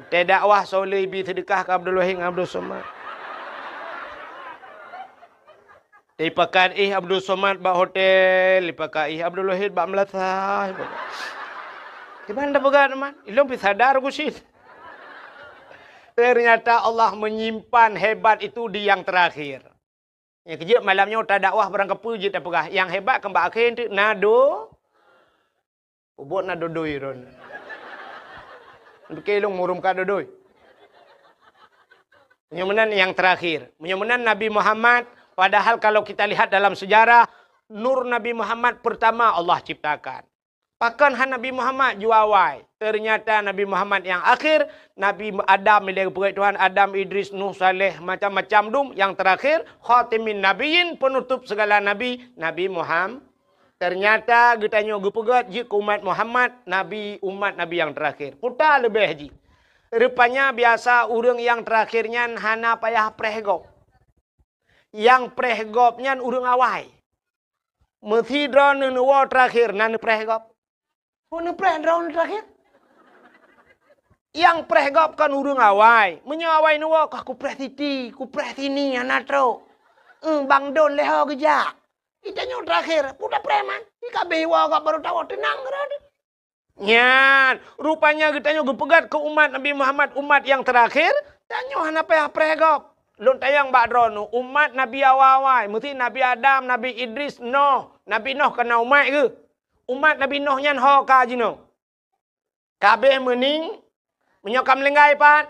Teudakwah soe le ibi seudeukah keu Abdul Wahid ngon Abdul Somad? Dipakat ih Abdul Somad bak hotel, dipakat ih Abdul Wahid bak meulasah. Kiban tapeugah teuma, ilôn pi sadar ku cit. Teunyata Allah meunyimpan hebat itu di nyang teurakhé. Nyang keujeuet malam nyoe tadakwah barangkapeue jeuet tapeugah, nyang hebat keu bak akhé teuk na do-, Ubot na dodoi ron. Pike lôn murum ka dodoi. Meunyoe meunan nyang teurakhé. Meunyoe meunan Nabi Muhammad, padahal kalau kita lihat dalam sejarah, nur Nabi Muhammad pertama Allah ciptakan. Pakon han Nabi Muhammad jua awai. Ternyata Nabi Muhammad nyang akhé, Nabi Adam, ilée geupeugah Tuhan, Adam, Idris, Nuh, Saleh, macam-macam dum, nyang teurakhé, khatimin nabiyyin, penutup segala nabi, Nabi Muhammad. Teunyata geutanyoe geupeugét jeuet keu umat Muhammad, nabi, umat nabi nyang teurakhé. Kuta leubeh jih. Rupanya biasa ureuëng nyang teurakhé nyan hana payah preh gob. Nyang preh gob nyan ureuëng awai. Meusidroe neuwoe teurakhé na neupreh gob. Kok neupreh droe teurakhé? Nyang preh gob kon ureuëng awai. Meunyoe awai neuwoe, kah kupreh siti, kupreh sini, hana trok. Eh, bang don lé ho geujak. Itanyoe teurakhé, peue tapreh man? Di ka abéh iwoe gob barô tawoe, teunang keudroe. Nyan, rupanya geutanyoe geupeugét keu umat Nabi Muhammad, umat nyang teurakhé, tanyoe hana payah preh gob. Lôn tanyong bak droeneuh, umat Nabi awai-awai, meusti Nabi Adam, Nabi Idris, Noh. Nabi Noh ka na umat geuh. Umat Nabi Noh nyan ho ka jinoe. Ka abéh meuning, meunyoe ka meulinggai pat,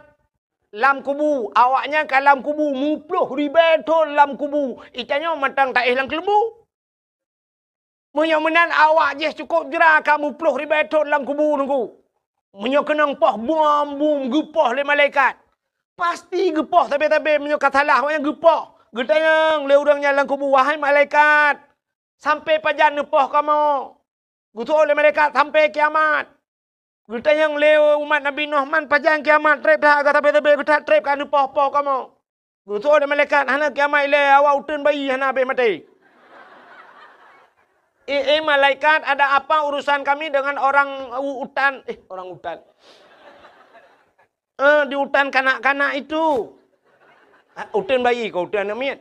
lam kubu, awaknyan ka lam kubu, muploh ribée thon lam kubu, itanyoe mantong taéh lam keuleumbu. Meunyoe meunan awak jih cukôp jra ka muploh ribée thon lam kubu Teungku. Meunyoe keunong poh bom-bom geupoh lé malaikat, pasti geupoh sabe-sabe meunyoe ka salah awaknyan geupoh. Geutanyong lé ureuëng nyan lam kubu, "Wahai malaikat, sampai pajan neupoh kamoe?" Geuseuôt lé malaikat, "Sampai kiamat." Geutanyong lé umat Nabi Nuh, "Man pajan kiamat treb that, ka sabe-sabe geutat treb ka neupoh-poh kamoe?" Geuseuôt lé malaikat, "Hana kiamat ilée, awak uteuen bayi hana abéh maté." "Eh, eh, malaikat, ada apa urusan kami dengan orang u-, utan, eh, orang utan?" Eh, di utan kanak-kanak itu. Ah, uteuen bayi kah, uteuen aneuk miet?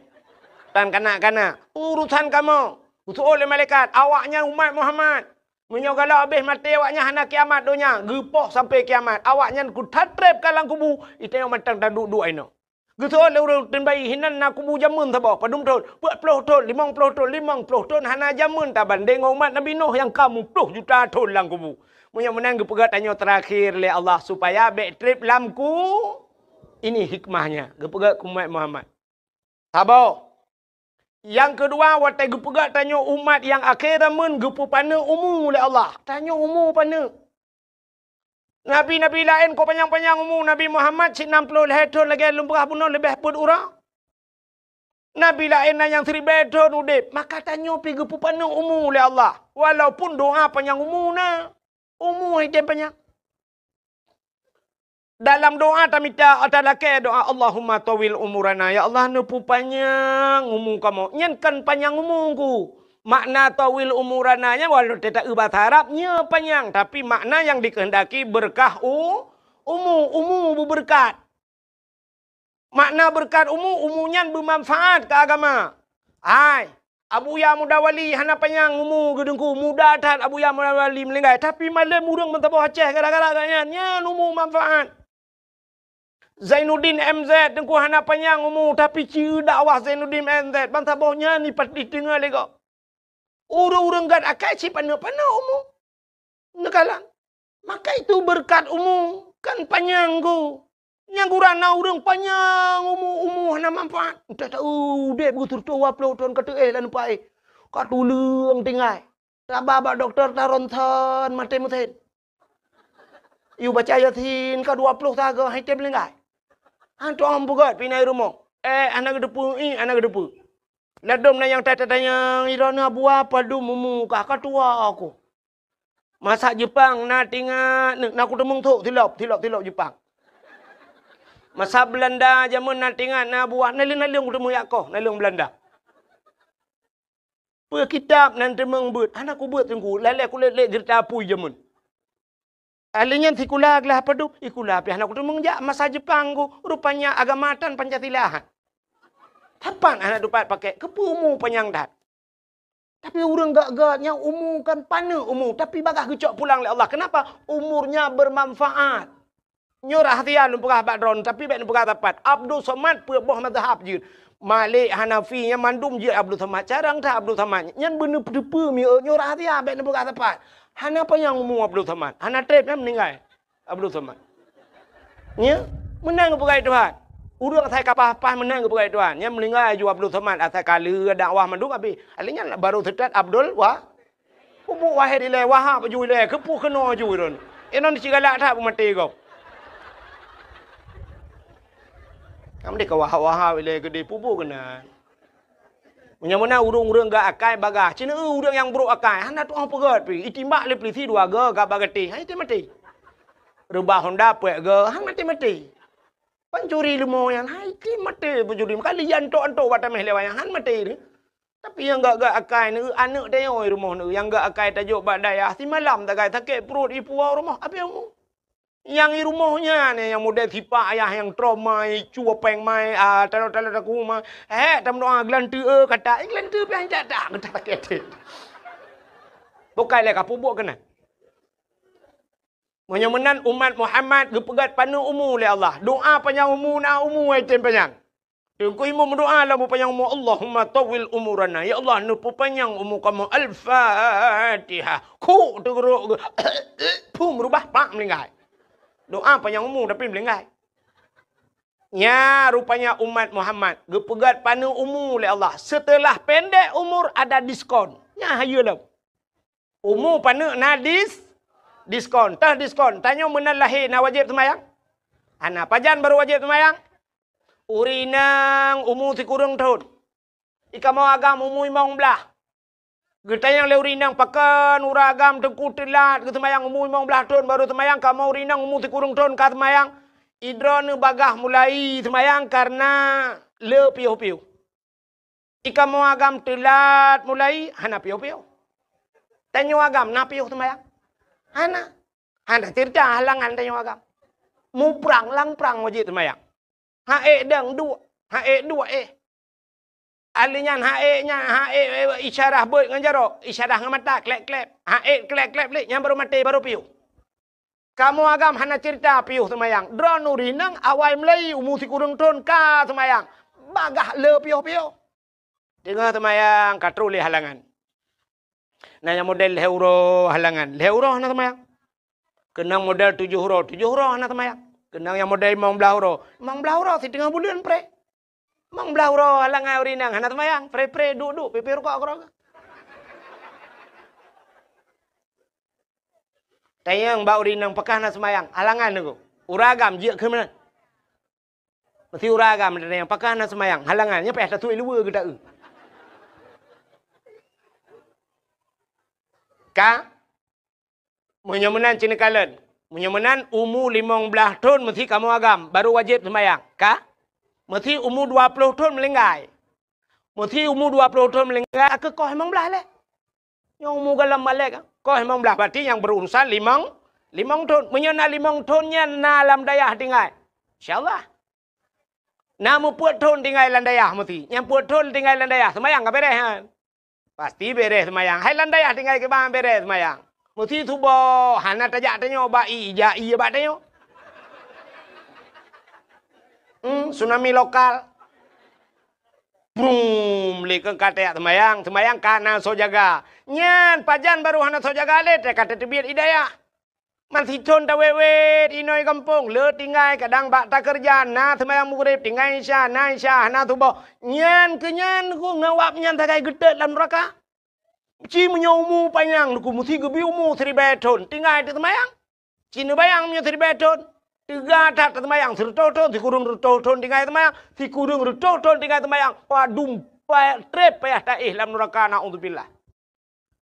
Utan kanak-kanak. Urusan kamoe. Geuseuôt lé malaikat, "Awaknyan umat Muhammad. Meunyoe galak abéh maté awaknyan hana kiamat donya, geupoh sampai kiamat. Awaknyan kutatreb ka lam kubu, itanyoe mantong taduek-duek inoe." Geuseuôt lé ureuëng uteuen bayi, "Hinan na kubu jameun saboh, padum thon?" "Peuet ploh thon, limong ploh thon." "Limong ploh thon hana jameun tabandéng ngon umat Nabi Nuh nyang ka muploh juta thon lam kubu." Meunyoe meunan geupeugét tanyoe teurakhé lé Allah supaya bék treb lam ku-, ini hikmahnya, geupeugét keu umat Muhammad. Saboh. Nyang keudua, watée geupeugét tanyoe umat nyang akhé zaman geupeupaneuk umu lé Allah. Tanyoe umu paneuk. Nabi-nabi laén kok panyang-panyang umu, Nabi Muhammad cit nam ploh lhée thon lagée lôn peugah bunoe leubeh peuet uroe. Nabi laén na nyang siribée thon udeb, maka tanyoe pih geupeupaneuk umu lé Allah. Walaupun doa panyang umu na, umu hana tem panyang. Dalam doa tamita, talakée doa, "Allahumma tawil umurana." Ya Allah, neupeupanyang umu kamoe. Nyan kon panyang umu Teungku. Makna tawil umurana nyan, walau teuta eu bahasa Arab, nyoe panyang, tapi makna nyang dikehendaki beureukat u-, umu, umu beubeureukat. Makna beureukat umu, umu nyan beumanfaat keu agama. Hai, Abuya Muda Wali hana panyang umu geuteungku, muda that Abuya Muda Wali meuninggai, tapi malem ureuëng meusaboh Aceh gara-gara gobnyan, nyan umu manfaat. Zainuddin M Z teungku hana panyang umu, tapi ci dakwah Zainuddin M Z, bansaboh nyan ipat-, iteungoh lé gob. Ureuëng-ureuëng gét akai cit paneuk-paneuk umu. Neukalon. Maka itu beureukat umu kan panyang geuh. Nyang gura na ureuëng panyang umu, umu hana manfaat. Entah tahu udeb geuh sireutoh dua ploh thon ka teuéh lam paih. Ka tuleueng tinggai. Raba bak dokto ta ronsen maté meusen. Yue baca Yasin ka dua ploh sagoe hai tem linggai. Han tuang peugét pinai rumoh. Eh, hana geuteupeue, ih, hana geuteupeue. Ladom na nyang ta-, ta-, tanyong, "Droeneuh Abuya padum umu kah?" "Ka tuha ku." Masak Jepang na tingat, na kuteumeung thok silop, silop, silop Jepang. Masa Belanda jameun na tingat na Abuya, naleueng-naleueng kuteumeung jak koh, naleueng Belanda. Peue kitab nan teumeung beuet, hana kubeuet teungku, lalée kulét-lét jeurita apui jameun. Alèh nyan sikula glah padub, sikula pih hana kuteumeung jak masa Jepang ku, rupanya agama tan Pancasila. Sapat hana tupat pakai, keupeue umu panyang that. Tapi ureuëng gét-gét nyang umu kan paneuk umu, tapi bagaih geucok pulang lé Allah. Kenapa? Umurnya bermanfaat. Nyoe rahsia lôn peugah bak droeneuh, tapi bék neupeugah sapat. Abdul Somad peuet boh mazhab jeuet. Malik, Hanafi, nyan mandum jeuet Abdul Somad. Carông that Abdul Somad. Nyan beuneuteupeu mieu nyoe rahsia bék neupeugah sapat. Hana panyang umu Abdul Somad. Hana trép nyan meuninggai Abdul Somad. Nya, meunan geupeugah Tuhan. Ureuëng asai ka paih-paih meunan geupeugah Tuhan. Nyan meuninggai aju Abdul Somad asai ka lheueh dakwah mandum habéh. Alèh nyan baru seutôt Abdul Wa-, Peubuet Wahid ilèe, Wahab aju ilèe, keupeue keunoe aju droeneuh. Inong cit galak that peumaté gob. Kamoe deh ka Wahab-Wahab ilèe keudeh peubuet keunan. Meunyoe meunan ureuëng-ureuëng gét akai bagaih, cit na ureuëng nyang brok akai, hana tu'oh peugét pih, itimbak lé peulisi dua goe gak bak gatéh, han maté-maté. Reubah honda peuet goe, han maté-maté. Pancuri leumo nyan, hai, maté pancuri. Meuka liyan antok-antok bak taméh lé wayang, han maté deh. Tapi nyang gét-gét akai neu, aneuk tanyoe rumoh neu, nyang gét akai tajok bak dayah, simalam tagai sakét pruet ipuwoe rumoh, api umu. Nyang i rumoh nyan, nyang model sipak ayah nyang trauma, i cue péng mai, ah, talo-talo taku ma. Hék, tameudoa geulanteue, eh, kata, eh, geulanteue pih han jak, dah, dah sakét. Bukai lé ka peubuet keunan. Meunyoe meunan umat Muhammad geupeugét paneuk umu lé Allah. Doa panyang umu na umu ai tem panyang. Teungku imum meudoa lam panyang umu, "Allahumma tawwil umurana." Ya Allah, neupeupanyang umu kamoe. Al-Fatihah. Kuk teugeurok geu-, phum reubah pak meulinggai. Doa panyang umu tapi meulinggai. Nya rupanya umat Muhammad geupeugét paneuk umu lé Allah. Seuteulah pendek umur ada diskon. Nya hayeue lom. Umu paneuk na dis-, diskon. Teuh diskon. Tanyoe meunan lahé na wajéb seumayang? Hana. Pajan barô wajéb seumayang? Ureueng inong umu sikureueng thon. Di kamoe agam umu limong blaih. Geutanyong lé ureueng inong, "Pakon ureueng agam teungku teulat geuseumayang umu limong blaih thon barô seumayang, kamoe ureueng inong umu sikureueng thon ka seumayang?" Idroeneuh bagaih mulai seumayang kareuna le piôh-piôh. Di kamoe agam teulat mulai, hana piôh-piôh. Tanyoe agam na piôh seumayang? Hana. Hana ceurita halangan tanyoe agam. Muprang lam prang wajéb seumayang. Ha ék dang duek, ha ék duek éh. Ahli nyan ha ék nyan, ha ék, eh, isyarah beuet ngon jaroe, isyarah ngon mata, klep-klep. Ha ék klep-klep lé, nyan barô maté, barô piôh. Kamoe agam hana ceurita piôh seumayang. Droeneuh ureueng inong awai mulai umu sikureueng thon ka seumayang. Bagaih le piôh-piôh. Teungoh seumayang ka troh lé halangan. Na nyang model lhèe uroe halangan, lhèe uroe hana seumayang. Keunong model tujoh uroe, tujoh uroe hana seumayang. Keunong nyang model limong blaih uroe, limong blaih uroe siteungoh buleuen pré. Limong blaih uroe halangan ureueng inong hana seumayang, pré-pré duek-duek pipéh rukok keudroe. Tanyong bak ureueng inong pakon hana seumayang, halangan nyoe. Ureueng agam jeuet keu meunan. Meusti ureueng agam tanyong pakon hana seumayang, halangan nyoe payah tatuek luweue geuta-eu. Ka? Meunyoe meunan cit neukalon. Meunyoe meunan umu limong blaih thon meusti kamoe agam, barô wajéb seumayang. Ka? Meusti umu dua ploh thon meulinggai. Meusti umu dua ploh thon meulinggai, ka koh limong blaih lé. Nyang umu goh lom balek, koh limong blaih, berarti nyang beururusan limong, limong thon. Meunyoe na limong thon nyan na lam dayah tinggai, insya Allah. Na meupeuet thon tinggai lam dayah meusti. Nyang peuet thon tinggai lam dayah, seumayang ka beureh nyan. Pasti beres seumayang. Hai lam dayah tinggai kiban beres seumayang. Meusi suboh, hana tajak tanyoe bak ie, ija ie bak tanyoe. Hmm, tsunami lokal. Brum, lé keu ka tajak seumayang, seumayang ka na soe jaga. Nyan pajan barô hana soe jaga lé, ka tateubiet ie dayah. Meusi thon tawét-wét inoe gampông, le tinggai kadang bak takeureuja, na seumayang Maghrib, tinggai Isya, na Isya, hana suboh. Nyan keu nyan ku ngon awak nyan sagai geutot lam nuraka. Ci meunyoe umu panyang ku meusi geubri umu siribèe thon, tinggai teuseumayang. Ci neubayang meunyoe siribèe thon, teuga that teuseumayang sireutôh thon, sikureueng reutôh thon tinggai seumayang, sikureueng reutôh thon tinggai seumayang. Padum pa-, trép payah taéh lam nuraka, naudzubillah.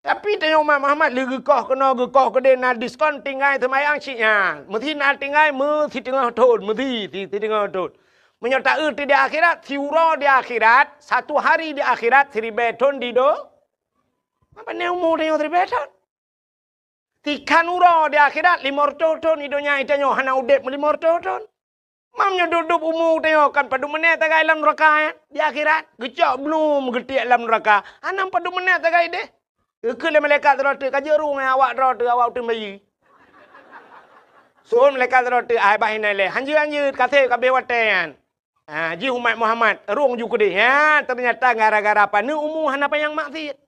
Tapi tanyoe umat Muhammad lé geukoh keunoe, geukoh keudéh, na diskon tinggai seumayang cit nyan. Meusi na tinggai meusiteungoh thon, meusi si-, siteungoh thon. Meunyoe taeu di akhirat, siuroe di akhirat, satu hari di akhirat, siribèe thon di do-, Apa ni umu tanyoe siribèe thon? Tikhan uroe di akhirat, limong reutôh thon di donya, tanyoe hana udép limong reutôh thon. Mam nyoe dub-dub umu tanyoe kan padum menét tagai lam nuraka, eh? Di akhirat, geucok blum geutiek lam nuraka. Hana padum menét tagai deh. Geukheun lé malaikat droe teuh, ka jeuet rueng, eh, awak droe teuh, awak uteuen bayeue. Seuôn malaikat droe teuh, ai bah inan lé. Hanjeuet-hanjeuet, ka sép ka abéh watèe nyan. Ha, jih umat Muhammad, rueng ju keudéh. Ha, teunyata gara-gara paneuk umu hana panyang maksiet.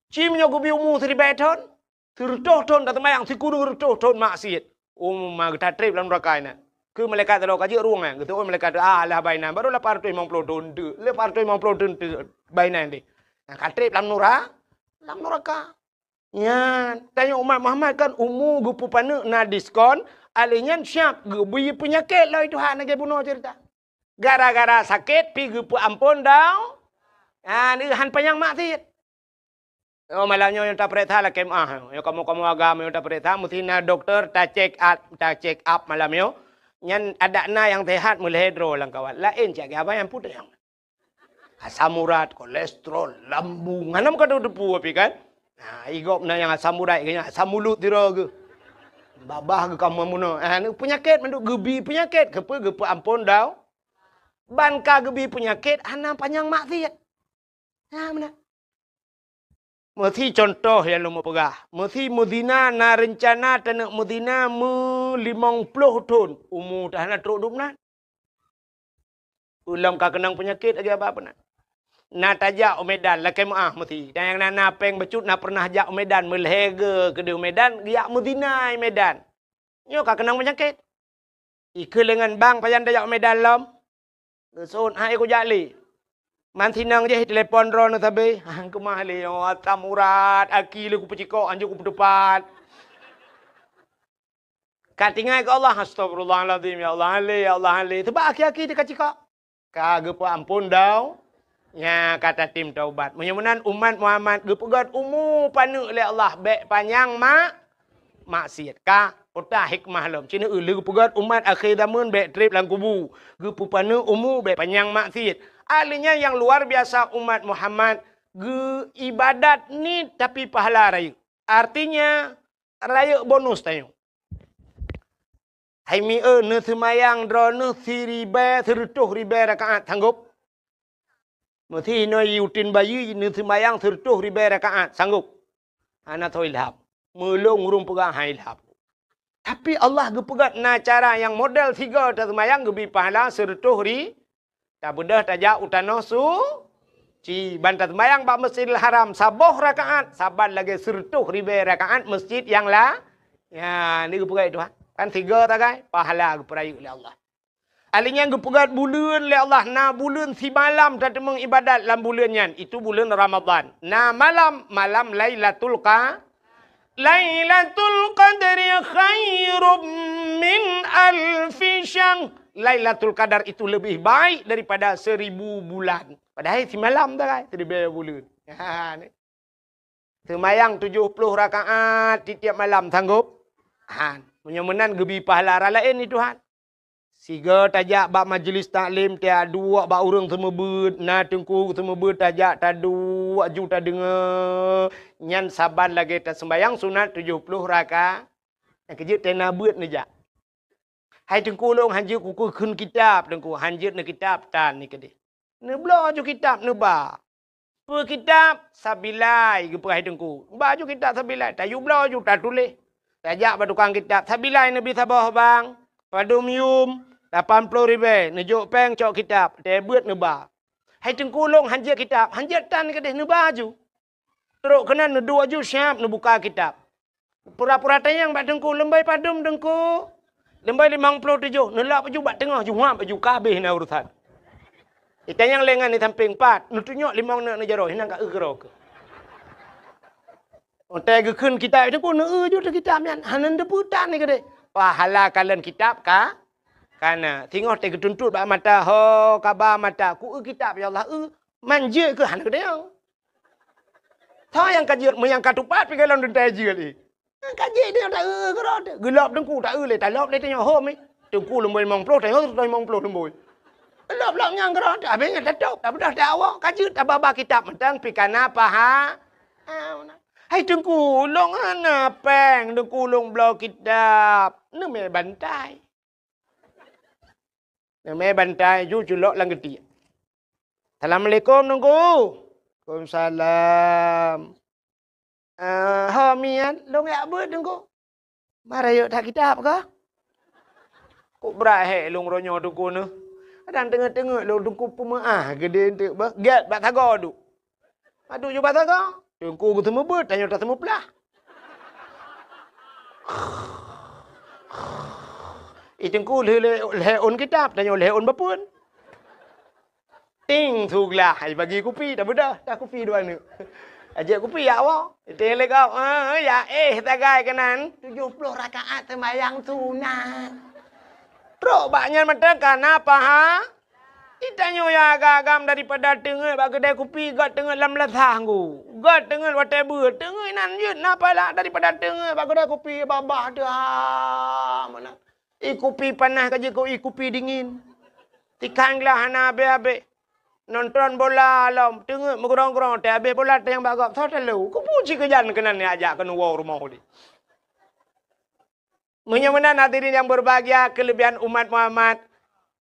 Ci meunyoe geubri umu siribèe thon, sireutôh thon taseumayang, sikureueng reutôh thon maksiet. Umu ma geutatrép lam nuraka inan. Keu malaikat teuh ka jeuet rueng nyan, geuteu'ôn malaikat teuh, "Ah, lah bak inan, barô lapan reutôh limong ploh thon teuk, lapan reutôh limong ploh thon teuk bak inan deh." Nah, ka trép lam nura-, lam nuraka. Nyan, tanyoe umat Muhammad kan umu geupeupaneuk na diskon, alèh nyan siap geubri peunyakét lom Tuhan lagèe bunoe ceurita. Gara-gara sakét pi geupeuamphon dau-, nyan, han panyang maksiet. Oh, malam nyoe nyang tapareksa lakèe meu'ah. Nyoe kamoe-kamoe agam nyang tapareksa, meusti na dokto ta-check up, ta-check up malam nyoe. Nyan adak na nyang sehat meulhèe droe lam kawat. Laén cit lagèe abang nyang putéh nyan. Asam urat, kolesterol, lambung. Hana meukateupeu tapi kan? Nah, i gob na nyang asam urat, nyang asam mulut sidroe geuh. Babah geuh ka meunoe. Ah, ni peunyakét mandum geubri peunyakét. Keupeue geupeuamphon dau-, ban ka geubri peunyakét, hana panyang maksiet. Nah, meunan. Meusi contoh nyang lôn peugah, meusi meuzina na reuncana taneuk meuzina meu limong ploh thon, umu teuh hana trok dum nan. Ulôn ka keunong peunyakét lagèe abang peunan. Na tajak u Medan, lakèe meu'ah meusi. Dan nyang na, na péng bacut na pernah jak u Medan, meulhèe geuh keudéh u Medan, geujak meuzina i Medan. Nyoe ka keunong peunyakét. Ikheun lé ngon bang pajan tajak u Medan lom. Geusôn hai kujak lé. Man sinong jih telepon droeneuh sabe. Hang keumah lé, oh, asam urat, aki lé kupeucikok, anjung kupeuteupat. Ka tinggai keu Allah, astagfirullahalazim, ya Allah, han lé, ya Allah, han lé. Teubak aki-aki teuka cikok. Ka geupeuamphon dau-, nya ka tatem taubat. Meunyoe meunan umat Muhammad geupeugöt umu paneuk lé Allah, bèk panyang mak-, maksiet. Ka, peue hikmah lom. Ci neu lheueh geupeugöt umat akhé zaman bèk trép lam kubu. Geupeupaneuk umu bèk panyang maksiet. Ahli nyan nyang luar biasa umat Muhammad geuibadat niet tapi pahala rayeuk. Artinya, rayeuk bonus tanyoe. Hai mieu neuseumayang droeneuh siribèe, sireutôh ribèe rakaat, sanggop? Meusi inoe uteuen bayeue neuseumayang sireutôh ribèe rakaat, sanggop? Hana soe ilham. Meulôn ureueng peugah han ilham. Tapi Allah geupeugöt na cara nyang model sigoe taseumayang geubri pahala sireutôh ri-, Tabeudôh tajak u tanoh suci, ban taseumayang bak Masjidil Haram saboh rakaat, saban lagèe sireutôh ribèe rakaat masjid nyang la-, nya, ni geupeugah Tuhan. Kan sigoe tagai, pahala geupeurayeuk lé Allah. Ahli nyan geupeugöt buleuen lé Allah, na buleuen simalam tateumeung ibadat lam buleuen nyan, itu buleuen Ramadhan. Na malam, malam Lailatul Qa-, Lailatul Qadri khairum min alfi syahr. Lailatul Qadar itu lebih baik daripada seribu bulan. Padahai simalam tagai, siribèe buleuen. Ha, ni. Seumayang tujoh ploh rakaat tiep-tiep malam, sanggop? Han. Meunyoe meunan geubri pahala raya laén ni Tuhan. Sigoe tajak bak majlis taklim, tajak duek bak ureueng seumeubeuet, na teungku seumeubeuet tajak taduek ju tadeungoe. Nyan saban lagèe taseumayang sunat tujoh ploh raka-, nyang keujeuet tena beuet neujak. Hai teungku lôn, hanjeuet kukheun kitab, teungku, hanjeuet neukitab tan ni keudeh. Neubloe ju kitab neuba. Peue kitab? Sabilai geupeugah Teungku. Ba ju kitab Sabilai, tayue bloe ju tatuléh. Tajak bak tukang kitab, Sabilai neubi saboh bang, padum yum, lapan ploh ribèe, neujok péng cok kitab, teuh beuet neuba. Hai Teungku, lôn hanjeuet kitab, hanjeuet tan keudeh, neuba ju. Trok keunan neuduek ju siab neubuka kitab. Pura-pura tanyong bak Teungku, "Leumbai padum Teungku?" "Leumbai limong ploh tujoh." Neulap ju bak teungoh, ju huab ju, ka habéh na urusan. Itanyong lé ngon di sampéng, "Pat?" Neutunyok limong neuk neujaroe, hinan ka eu keudroe keuh. Watèe geukheun kitab Teungku, neueu ju teuh kitab nyan, hana neuteupeue tan keudeh. Pahala kalon kitab ka, ka na. Singoh teuh geutuntot bak mata, ho, kaba mata, "Kueu kitab, ya Allah, eu." Man jeuet keuh hana geutanyong. Soe nyang ka jeuet, meunyo nyang ka tupat pih gohlom teuntèe jeuet, eh. Nyang ka jeuet nyoe taeu keudroe teuh. Geulop Teungku taeu lé, talop lé tanyoe hom, eh. Teungku leumoi limong ploh, tanyoe limong ploh leumoi. Lop-lop nyang keudroe teuh, habéh nyan tatôb, tabeudôh, tawoe, ka jeuet, tababa kitab mantong pih ka na paha-, ah, hai Teungku, lôn hana péng, Teungku, lôn bloe kitab. Neumè bantai. Neumè bantai ju culok lam geutiek. "Assalamualaikum, Teungku." "Waalaikumsalam." "Eh, ho miet, lôn jak beuet, Teungku." "Ma rayeuk that kitab kah?" "Kok brat hék lôn uroe nyoe, Teungku, neuh. Kadang teungeut-teungeut lôn, Teungku, peumeu'ah geudeh eunteuk beuh. Gèt bak sagoe duek." Padub ju basa ka? Teungku geuseumeubeuet, tanyoe taseumeuplah. I Teungku lheueh lhèe ôn kitab, tanyoe lhèe ôn bapeuen. Ting, su glah, ai bagi kupi, tabeudôh, dah kupi dua neuk. Ajak kupi jak woe. Ting lé gob, eh, jak éh sagai keunan tujoh ploh rakaat seumayang sunat. Trok bak nyan mantong ka na paha. Di tanyoe nyang agam-agam daripada teungeut bak keudè kupi, göt teungeut lam lasah nggu. Göt teungeut watèe beuet, teungeut inan jeuet na pahala daripada teungeut bak keudè kupi babah teuh, ha, meunan. I kupi panas ka jeuet keu i kupi dingin. Tikang glah hana abéh-abéh. Nonton bola lom, teungeut meugrong-grong, teuh abéh bola teuh nyang bak gob, soe talo. Keupeue cit keujan keunan jak keunoe woe rumoh udép. Meunyoe meunan hadirin yang berbahagia, kelebihan umat Muhammad,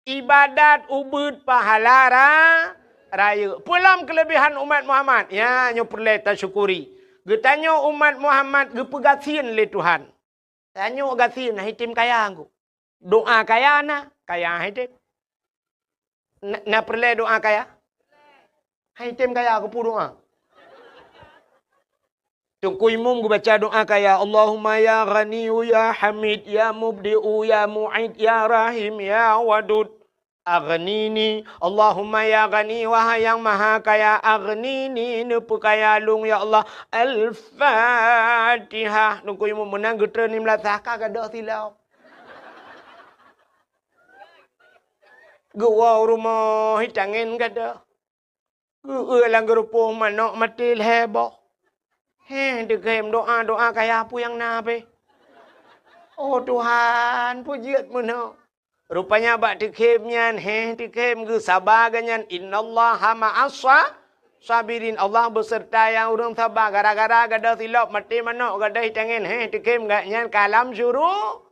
ibadat ubeuet pahala ra-, rayeuk. Peue lom kelebihan umat Muhammad? Ya, nyoe peureulèe tasyukuri. Geutanyoe umat Muhammad geupeugasien lé Tuhan. Tanyoe gasien, han item kaya ngku. Doa kaya na, kaya han item. Na, na peureulèe doa kaya? Han item kaya, keupeue doa? Teungku Imum geubaca doa kaya, "Allahumma ya Ghaniyyu ya Hamid, ya Mubdi'u ya Mu'id, ya Rahim ya Wadud, aghnini." Allahumma ya Ghani, wahai Yang Maha Kaya, aghnini, neupeukaya lôn, ya Allah. Al-Fatihah. Teungku Imum meunan geutreun lam lasah ka gadôh silop. Geuwoe u rumoh, itangen gadôh. Geueu lam geurupoh manok maté lhèe boh. Heh, teukhem doa-doa kaya peue nyang na beh. Oh Tuhan, peue jeuet meunoe. Rupanya bak teukhem nyan, heh, teukhem geusaba geuh nyan, "Innallaha ma'as sa-, sabirin." Allah beuseurta nyang ureueng saba. Gara-gara gadôh silop maté manok, gadôh itangen, heh, teukhem geuh nyan ka lam syuru-,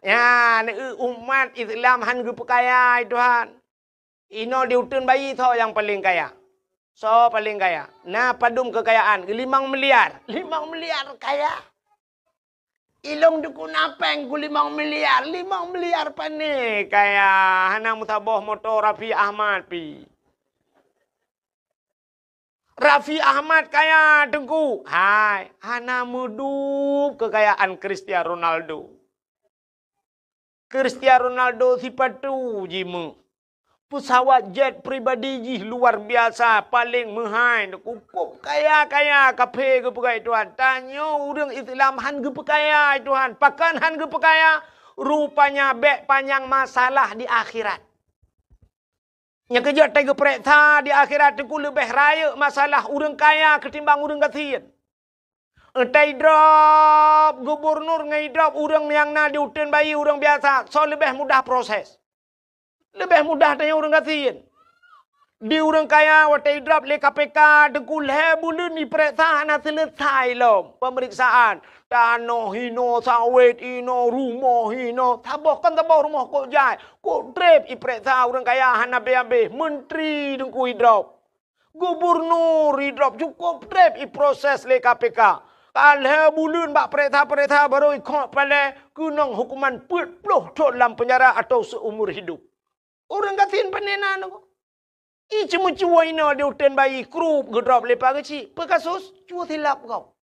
nyan, eu, umat Islam han geupeukaya, hai Tuhan. Inoe di uteuen bayi soe nyang paleng kaya? Soe paleng kaya? Na padum keukayaan? Limong miliar. Limong miliar kaya. Ilôn teungku na péng ku limong miliar. Limong miliar pané kaya? Hana meusaboh moto Raffi Ahmad pi. Raffi Ahmad kaya teungku. Hai, hana meudub keukayaan Cristiano Ronaldo. Cristiano Ronaldo sipatu jimeuh. Peusawat jet pribadi jih luar biasa, paleng meuhai, cukup kaya-kaya, kaphé geupeugah Tuhan. Tanyoe ureueng Islam han geupeukaya Tuhan. Pakon han geupeukaya? Rupanya bèk panyang masalah di akhirat. Nyang keujeuet tageupeureksa di akhirat teungku leubeh rayeuk masalah ureueng kaya keutimbang ureueng gasien. Taidrop gubunur ngon idrop ureueng nyang na di uteuen bayi ureueng biasa, soe leubeh mudah proses? Leubeh mudah tanyoe ureueng gasien. Di ureueng kaya watèe idrop lé K P K teungku lhèe buleuen ipeureksa hana seuleusai lom peumeriksaan. Tanoh hinoe, sawét hinoe, rumoh hinoe. Saboh kon saboh rumoh kok jai, kok trép ipeureksa ureueng kaya hana abéh-abéh. Menteri teungku idrop. Gubernur idrop cukup treb iproses lé K P K. Ka lhèe buleuen bak peuriksa-peuriksa baru ikhok palai keunong hukuman peuet ploh thon lam peunjara atau seumur hidup. Ureueng gasien pane na nyoe. I ceumeucue inoe di uteuen bayi krup geudrop lé Pak Geuchik. Peue kasus? Cue silap gob.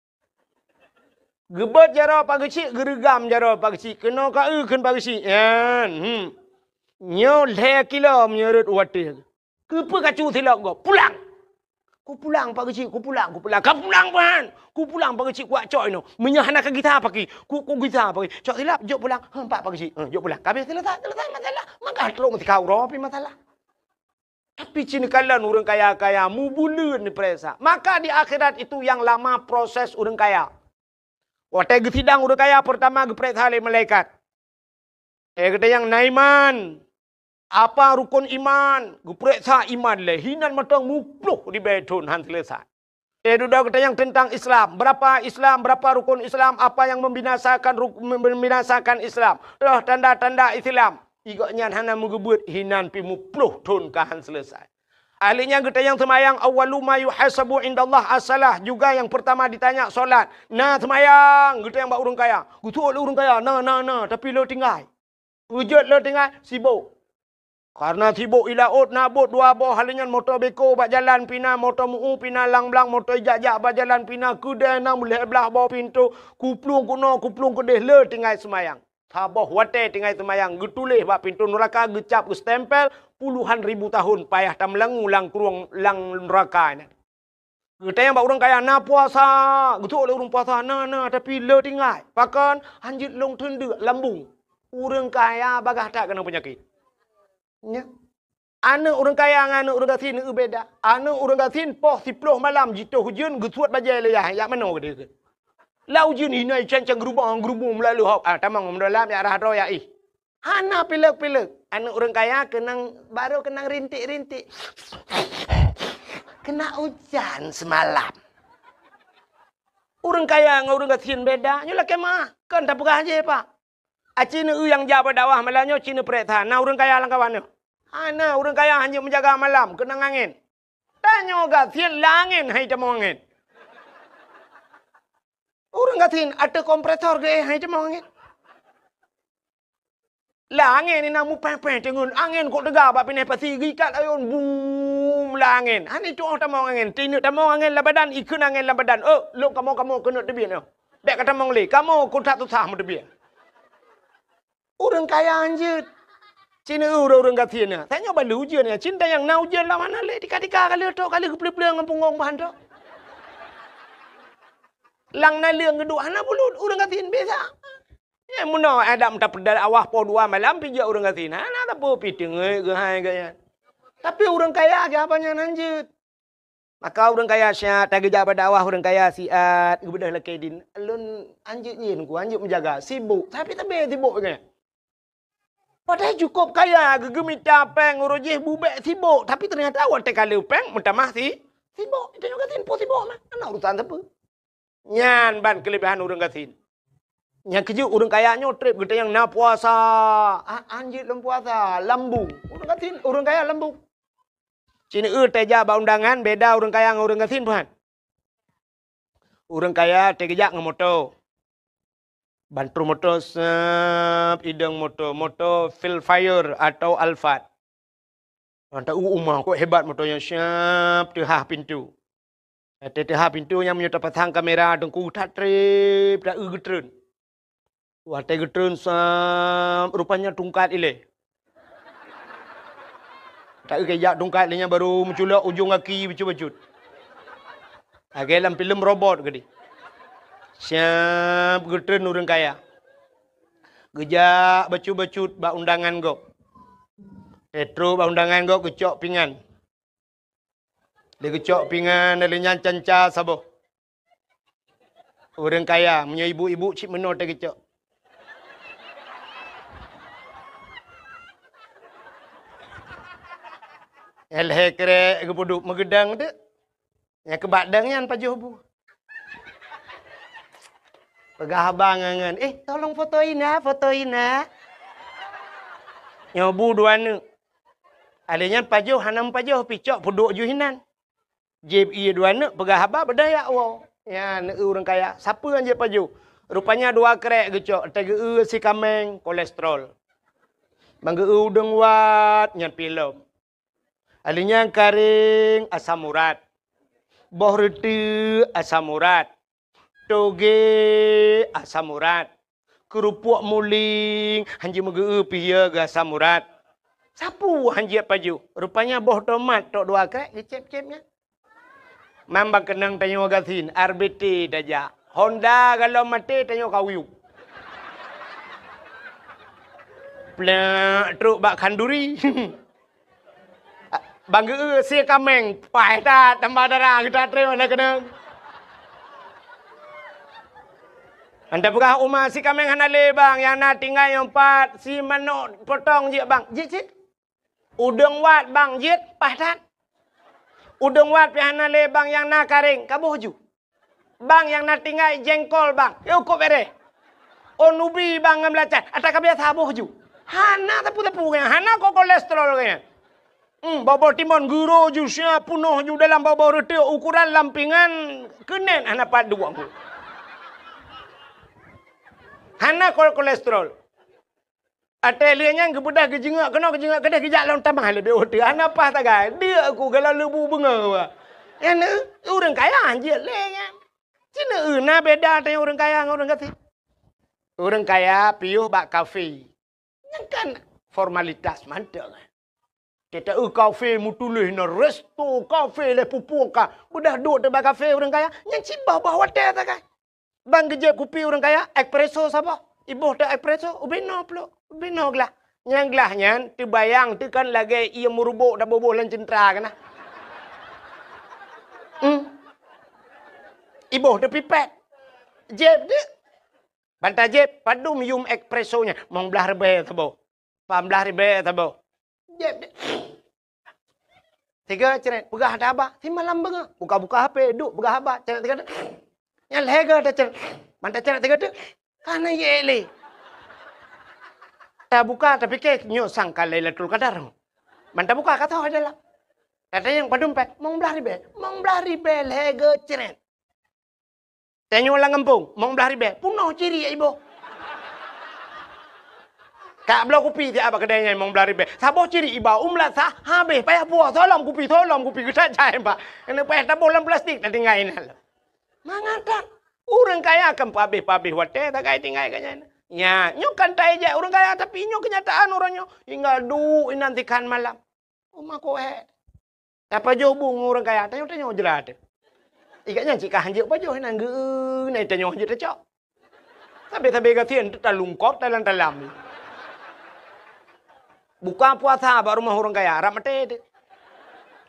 Geubeuet jaroe Pak Geuchik, geureugam jaroe Pak Geuchik. Keunoe ka eu kheun Pak Geuchik. Nyan, hmm. Nyoe lhèe kilo meunyoe rhot watèe. Keupeue kacue silap gob? Pulang! Kupulang Pak Geuchik, kupulang, kupulang. Ka pulang ban! Kupulang Pak Geuchik, kuwak cok inoe. Meunyoe hana kagisa paki, ku, kugisa paki. Cok silap, jok pulang. Heuh, pat Pak Geuchik. Heuh, jok pulang. Ka abéh, selesai, selesai masalah. Maka trok meutika uroe pih masalah. Tapi ci neukalon ureueng kaya-kaya, mubuleuen neupareksa. Maka di akhirat itu yang lama proses ureueng kaya. Watèe geusidang ureueng kaya, peurtama geupareksa lé malaikat. Eh, gata nyang na iman. Apa rukon iman? Geupareksa iman lé. Hinan mantong muploh ribèe thon han selesai. Eh, dudoe gata nyang teuntang Islam. Berapa Islam, berapa rukon Islam, apa yang membinasakan ruk-, membinasakan Islam. Toh tanda-tanda Islam. I gobnyan hana meugeubeuet hinan pih muploh thon ka han selesai. Ahli nyan gata nyang seumayang, awwalu ma yuhasabu indallah as-salah, juga yang pertama ditanya salat. Na seumayang, gata nyang bak ureueng kaya. Geusuet lé ureueng kaya, na, na, na, tapi le tinggai. Peue jeuet le tinggai, sibok. Karena sibok i laôt na bot dua boh, hal nyan moto beko bak jalan pih na, moto meu pih na, lang-lang moto ijak-jak bak jalan pih na, keudè na meulhèe blah boh pintoe, kuplueng keunoe, kuplueng keudeh, le tinggai seumayang. Saboh watèe tinggai seumayang, geutuléh bak pintoe nuraka, geucap, geustempel, puluhan ribu tahun payah tameulangue lam krueng lam nuraka nyan. Geutanyong bak ureueng kaya, na puasa? Geutuléh lé ureueng puasa, na, na, tapi le tinggai. Pakon? Hanjeuet lôn teundeuk lambung. Ureueng kaya bagaih that keunong peunyakét. Nya. Aneuk ureueng kaya ngon aneuk ureueng gasien beda. Aneuk ureueng gasien poh siploh malam jitoh ujeuen geusuet bajèe lé yah, jak manoe geuh. Lam ujeuen inan cang-cang geurubong-geurubong meulalu hok. Ah, tamong meudôlam jak rhah droe jak éh. Hana pilek-pilek. Aneuk ureueng kaya keunong, baru keunong rintik-rintik. Kena ujan semalam. Ureueng kaya ngon ureueng gasien beda. Nyoe lakèe meu'ah. Kon tapeugah jih, Pak. Aci neueu nyang jak bak dakwah malam nyoe ci neupareksa, na ureueng kaya lam kawan nyoe? Hana, ureueng kaya hanjeuet meujaga malam, keunong angén. Tanyoe gasien lam angén hai tamong angén. Ureueng gasien ateueh kompresor geuéh hai tamong angén. Lam angén inan mupéh-péh teungeut, angén kok teuga bak binéh pasi geuikat ayôn, bum, lam angén. Hana itu'oh tamong angén, tineuk tamong angén lam badan, ikheun angén lam badan. Oh, lôn kamoe-kamoe keuneuk teubiet nyoe. Bèk ka tamong lé, kamoe kok that susah meuteubiet. Ureueng kaya hanjeuet. Ci neueu ureueng-ureueng gasien nyan. Tanyoe balu ujeuen nyan. Ci neueu nyang na ujeuen lam hana lé, tika-tika ka lheueh trok, ka lheueh geupleueng-pleueng ngon punggong bahan trok. Lam naleueng geuduek hana bulut, ureueng gasien biasa. Ya, meunoe adak meuta peudal awah poh dua malam pih jeuet ureueng gasien. Hana sapeue pih teungeut geuhai gaya. Tapi ureueng kaya geuh haba nyan hanjeuet. Maka ureueng kaya siat, tageujak bak dakwah ureueng kaya siat, geubeudôh lakèe dien. Lôn hanjeuet nyan ku, hanjeuet meujaga, sibok, tapi tabé sibok nyan. Padahai cukôp kaya, geugeumita péng uroe jih bubèk sibok, tapi teunyata watèe ka le péng meutamah si, sibok. Tanyoe gasien peue sibok mah, hana urusan sapeue. Nyan ban keuleubehan ureueng gasien. Nyang keujeuet ureueng kaya nyoe trép geutanyong na puasa. A-, hanjeuet lom puasa, lambung. Ureueng gasien, ureueng kaya lambung. Ci neueu tajak bak undangan, beda ureueng kaya ngon ureueng gasien, peuhan. Ureueng kaya tageujak ngon moto. Ban trôh moto, sép, idong moto, moto Vellfire atau Alphard. Mantap, u, uma, kok hebat moto nyan, sép, teuhah pintoe. Watèe teuhah pintoe nyan meunyoe tapasang kamera teungku that trép, taeu geutreun. Watèe geutreun, sép, rupanya tungkat ilèe. Taeu keu jak tungkat lé nyan baru meuculok ujong gaki bacut-bacut. Lagèe lam filem robot keudéh. Sép, geutreun ureueng kaya. Geujak bacut-bacut bak undangan gob. Trép bak undangan gob geucok pingan. Lé geucok pingan, lé nyan canca saboh. Ureueng kaya, meunyoe ibu-ibu cit meunoe teuh geucok. Lhèe krèk geupeuduek meugeudang teuk. Nyang keubak dang nyan pajoh bu. Peugah abang ngon, "Eh, tolong foto Ina, foto Ina." Nyoe bu dua neuk. Alèh nyan pajoh hana meupajoh pih cok peuduek ju hinan. Jieb ie dua neuk peugah haba beudaya woe. Nyan ureuëng kaya, sapeue nyang jieb pajoh? Rupanya dua krek geucok, teugeue si kaméng kolesterol. Bang geue udeueng wat nyan pih lom. Aleunyang karéng asam urat. Boh reuteuek asam urat. Toge asam urat. Keurupuk muling hanjeuet meugeu pih ya geu asam urat. Sapeue hanjeuet pajoh? Rupanya boh tomat tok dua krek geucép-cép nyan. Mambang keunong tanyoe gasien, R B T tajak. Honda galom maté tanyoe kawiuk. Plek trok bak khanduri. Bang geue si kaméng, paih that tambah darah geuta treun na keunong. Anda peugah uma si kaméng hana lé bang, nyang na tinggai nyoe pat si manok potong jeuet bang. Jeuet cit. Udeueng wat bang jeuet paih that. Udeueng wat pih hana lé bang nyang na karéng, kaboh ju. Bang nyang na tinggai jengkol bang, yôh kok bereh. Oh nubi bang ngon belacan, ata ka biasa boh ju. Hana tepu-tepu nyan, hana ko kolesterol nyan. Hmm, bobo timon guro ju sia punoh ju dalam bobo reuteuek ukuran lampingan keunen hana pat duek. Hana ko kolesterol. Até lheueh nyan geubeudôh geujeungok keunoe geujeungok keudeh geujak lom tamah leubeh uteue hana paih tagai. Deuk ku galak leubu beungoh. Nyan ureuëng kaya jeuet lé nyan. Cina na beda teuh ureuëng kaya ngon ureuëng gasien. Ureuëng kaya piôh bak kafe. Nyan kan formalitas mantong. Teuta eu kafe meutuléh na resto kafe lé pupuk ka. Beudôh duek teuh bak kafe ureuëng kaya. Nyan cit bah-bah watée tagai. Bang geujép kupi ureuëng kaya, espresso saboh. Iboh teuh espresso, ubé noe plôk, ubé noe glah. Nyang glah nyan teubayang teuh kan lagée ié meurubok taboboh lam ceuntra keunan. Hmm. Iboh teuh pipet. Jép deuh. Ban tajép, padum yum espresso nyan, mong blaih ribée saboh. Pah blaih ribée saboh. Jép deuh. Tiga ceret, peugah haba, simalam beungoh. Buka-buka H P, duek peugah haba, ceret tiga teuk. Nyan lhée goe taceret. Ban taceret tiga teuk, ka na yek lé. Tabuka, tapike nyoe sangka Lailatul Qadar. Ban tabuka ka toh dalam. Tatanyong padum péng, mong blaih ribée, mong blaih ribée lhée goe ceret. Tanyoe lam gampông, mong blaih ribée, punoh ciri iboh. Ka bloe kupi siat bak keudée nyan mong blaih ribée. Saboh ciri iba, umlat sah, habéh payah puwoe, solom kupi, solom kupi, geutat jai bak. Keuneuk payah taboh lam plastik, tatinggai inan. Mangat that, ureuëng kaya kan pabéh-pabéh watée tagai tinggai keu nyan. Nya, nyoe kan taijak ureuëng kaya, tapi nyoe keunyataan uroe nyoe. Hingga duek inan tikhan malam. Uma kohet. Tapajoh bu ngon ureuëng kaya, tanyoe-tanyoe jrat. Ikat nyan cit ka hanjeuet pajoh, nan geu-, nan tanyoe hanjeuet tacok. Sabe-sabe gasien teutalungkop talam-talam. Buka puasa bak rumoh ureuëng kaya, rab maté teuh.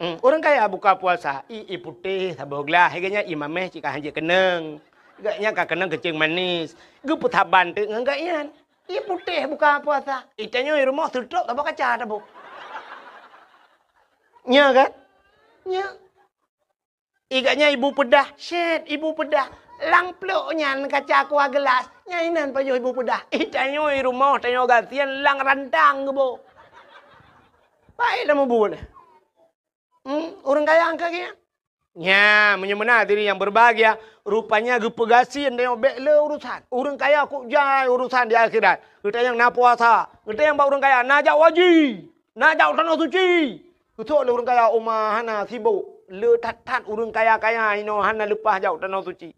Hmm, ureuëng kaya buka puasa, i, i putéh saboh glah, ikat nyan i mameh cit ka hanjeuet keunong. Ikat nyan ka keunong keuceung manis. Geupeusaban teuh ngon gak nyan. Ié putéh buka puasa. Itanyoe i rumoh seutrok saboh kaca taboh. Nya kan? Nya. Ikat nyan ibu peudah, syet ibu peudah. Lam plôk nyan kaca kuah geulas, nyan inan pajoh ibu peudah. Itanyoe i rumoh tanyoe gasien lam rantang geuboh. Baik dah meubuet. Hmm, ureuëng kaya angka geuh. Nya, meunyoe meunan hadirin yang berbahagia, rupanya geupeugasien tanyoe bék le urusan. Ureuëng kaya kok jai urusan di akhirat. Geutanyong na puasa, geutanyong bak ureuëng kaya na jak haji, na jak tanoh suci. Geusok lé ureuëng kaya uma hana sibok, le that-that ureuëng kaya-kaya inoe hana leupah jak tanoh suci.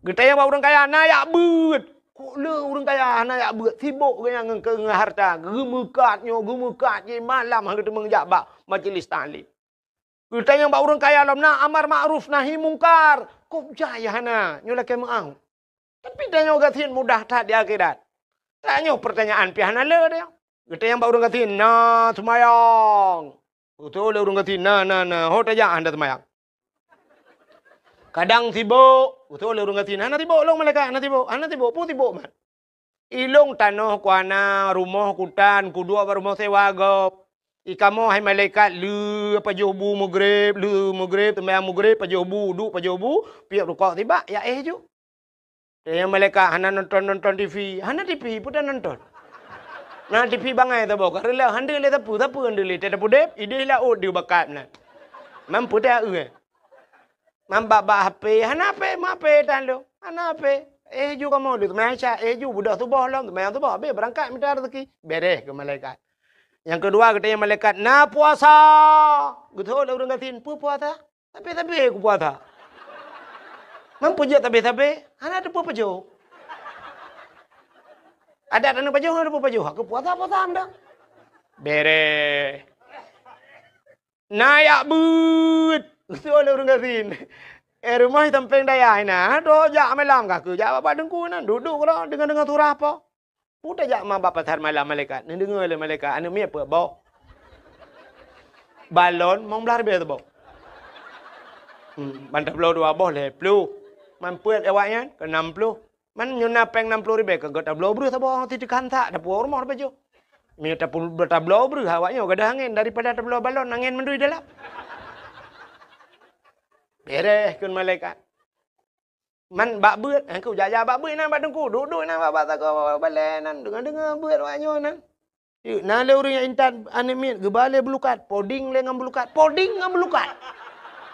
Geutanyong bak ureuëng kaya na jak beuet. Kok le ureuëng kaya hana jak beuet, sibok geuh nyan ngon, ngon harta, geumeukat nyoe, geumeukat jih malam han geuteumeung jak bak majlis taklim. Geutanyong bak ureuëng kaya lom na amar makruf nahi mungkar. Kok jai hana, nyoe lakée meu'ah. Tapi tanyoe gasien mudah that di akhirat. Tanyoe pertanyaan pih hana le tanyoe. Geutanyong bak ureuëng gasien na seumayang. Geutanyong lé ureuëng gasien na, na, na, ho tajak hana seumayang. Kadang sibok, geutanyong lé ureuëng gasien hana sibok lôn malaikat, hana sibok, hana sibok, peue sibok mat. Ilong tanoh kuana, rumoh kutan, kuduek bak rumoh sewa gob. Ikamoe hai malaikat lheueh pajoh bu mugreb, lheueh mugreb, seumayang mugreb, pajoh bu, duek pajoh bu, piep rukok sibak, ya éh ju. Tanyong malaikat hana nonton-nonton T V, hana T V peue ta nonton. Na T V bangai saboh ka reuloh, hana lé sapeue, sapeue hana lé, teuh tapudeb, idéh laôt deuh bakat meunan. Man peue dak eu, eh? Man bak-bak H P, hana H P, ma H P tan lom. Hana H P. Eh, ju kamoe lom, teuma Aisyah, eh, ju beudôh tuboh lom, teuma nyang tuboh, habéh beurangkat mita raseuki. Beres keu malaikat. Nyang keudua, geutanyong malaikat, "Na puasa?" Geutanyong lé ureuëng gasien, "Peue puasa?" "Sabé-sabé kupuasa." "Man peue jeuet sabé-sabé?" "Hana teupeue pajoh." "Adak taneuk pajoh, hana teupeue pajoh. Aku puasa, puasa mantong." Beres. "Na jak beuet." Geutanyong lé ureuëng gasien. "Eh, rumoh sampéng dayah inan, droe jak malam ka keu jak bak teungku inan, duek-duek keudroe deungoe-deungoe surah po." "Peue tajak ma bak pasar malam, malaikat?" Neudeungoe lé malaikat, aneuk miet peuet boh. Balon limong blaih ribèe saboh. Hmm, ban tabloe dua boh lhèe plôh. Man peuet awaknyan keu nam plôh. Man nyoe na péng nam plôh ribèe, ka tabloe breueh saboh, ti teuka hansak, tapuwoe rumoh tapajoh. Meunyoe tapu-, tabloe breueh awaknyoe gadôh angén daripada tabloe balon angén mandum dalam. Beres kheun malaikat. Man bak beuet, eh, ku jak-jak bak beuet inan bak teungku, duek-duek inan bak, bak sagoe balèe nan, deungoe-deungoe beuet awaknyoe nan. Yuk, na lé ureuëng nyang intat aneuk miet geuba lé beulukat, poding lé ngon beulukat, poding ngon beulukat.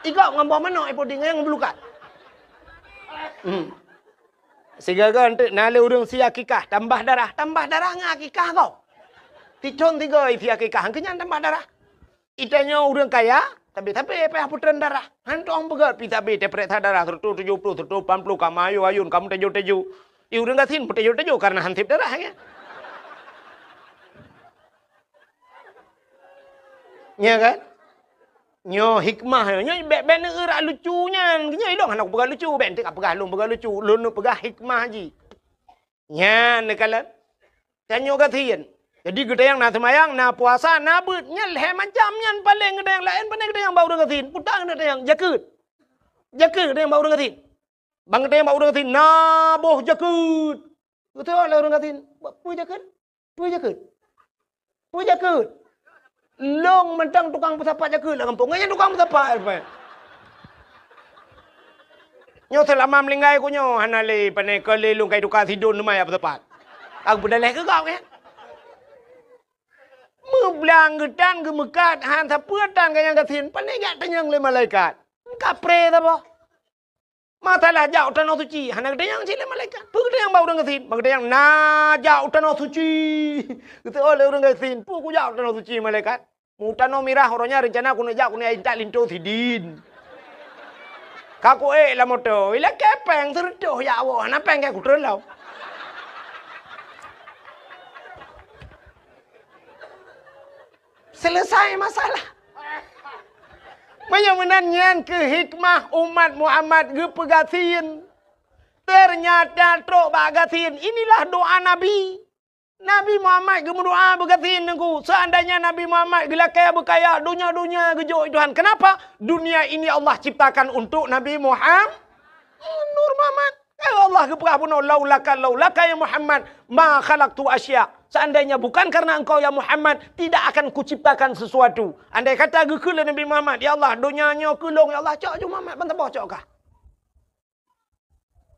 Igop ngon boh manok, eh, poding ngon beulukat. Hmm. Sigoe-goe enteuk na lé ureuëng sie akikah, tambah darah, tambah darah ngon akikah goe. Sithon sigoe sie akikah, keu nyan tambah darah. Geutanyoe ureuëng kaya, tapi-tapi payah putreun darah. Hantom peugah pih tapi tapeuriksa darah seratus tujuh puluh, seratus lapan puluh, ka meuayun-ayun, ka meuteujô-teujô. Di ureuëng gasien meuteujô-teujô karena han sép darah, ya. Ya kan? Nyoe hikmah, nyoe bèk, bèk neueurak lucu nyan. Nyoe ilong hana kupeugah lucu, bèk enteuk kapeugah lôn peugah lucu. Lôn neupeugah hikmah jih. Nyan neukalon. Tanyoe gasien. Jadi geutanyoe na seumayang, na puasa, na beuet. Nyan lhèe macam nyan paleng geutanyoe laén, pane geutanyoe bak ureuëng gasien. Puta geutanyoe jakeuet. Jakeuet geutanyoe bak ureuëng gasien. Ban geutanyoe bak ureuëng gasien, na boh jakeuet. Geutanyong lé ureuëng gasien, "Peue jakeuet? Peue jakeuet? Peue jakeuet?" Lôn mantong tukang peusapat jakeuet lam gampông. Nyan tukang peusapat, Pak. Nyoe seulama meulinggai ku nyoe hana lé, pane ka lé lôn kai tuka sidon teuma jak peusapat. Aku peudaleh keu kau, kan? Meublang geutan geumeukat, han sapeue tan ka nyang gasien, pane jak tanyong lé malaikat. Kapré saboh. Masalah jak u tanoh suci, hana geutanyong cit lé malaikat. Peue geutanyong bak ureuëng gasien? Bak geutanyong na jak u tanoh suci. Geutanyong lé ureuëng gasien, "Peue kujak u tanoh suci, malaikat?" "Mu tanoh mirah uroe nyan reuncana keuneuk jak keuneuk intat linto sidin. Ka kuék lam moto, ilakée péng seureutôh jak woe, hana péng keu kutreun lom." Selesai masalah. Meunyoe meunan nyan keuh hikmah umat Muhammad geupeugasien. Ternyata trok bak gasien, inilah doa Nabi. Nabi Muhammad geumeudoa beugasien teungku. Seandainya Nabi Muhammad geulakée beukaya, donya-donya geujok Tuhan. Kenapa? Dunia ini Allah ciptakan untuk Nabi Muhammad. Nur Muhammad. Ya Allah geupeugah bunoe, "Laulaka, laulaka ya Muhammad, ma khalaqtu asya." Seandainya bukan karena engkau ya Muhammad, tidak akan kuciptakan sesuatu. Andai kata geukheun lé Nabi Muhammad, "Ya Allah, donya nyoe keu lôn ya Allah," cok ju Muhammad ban saboh cok kah.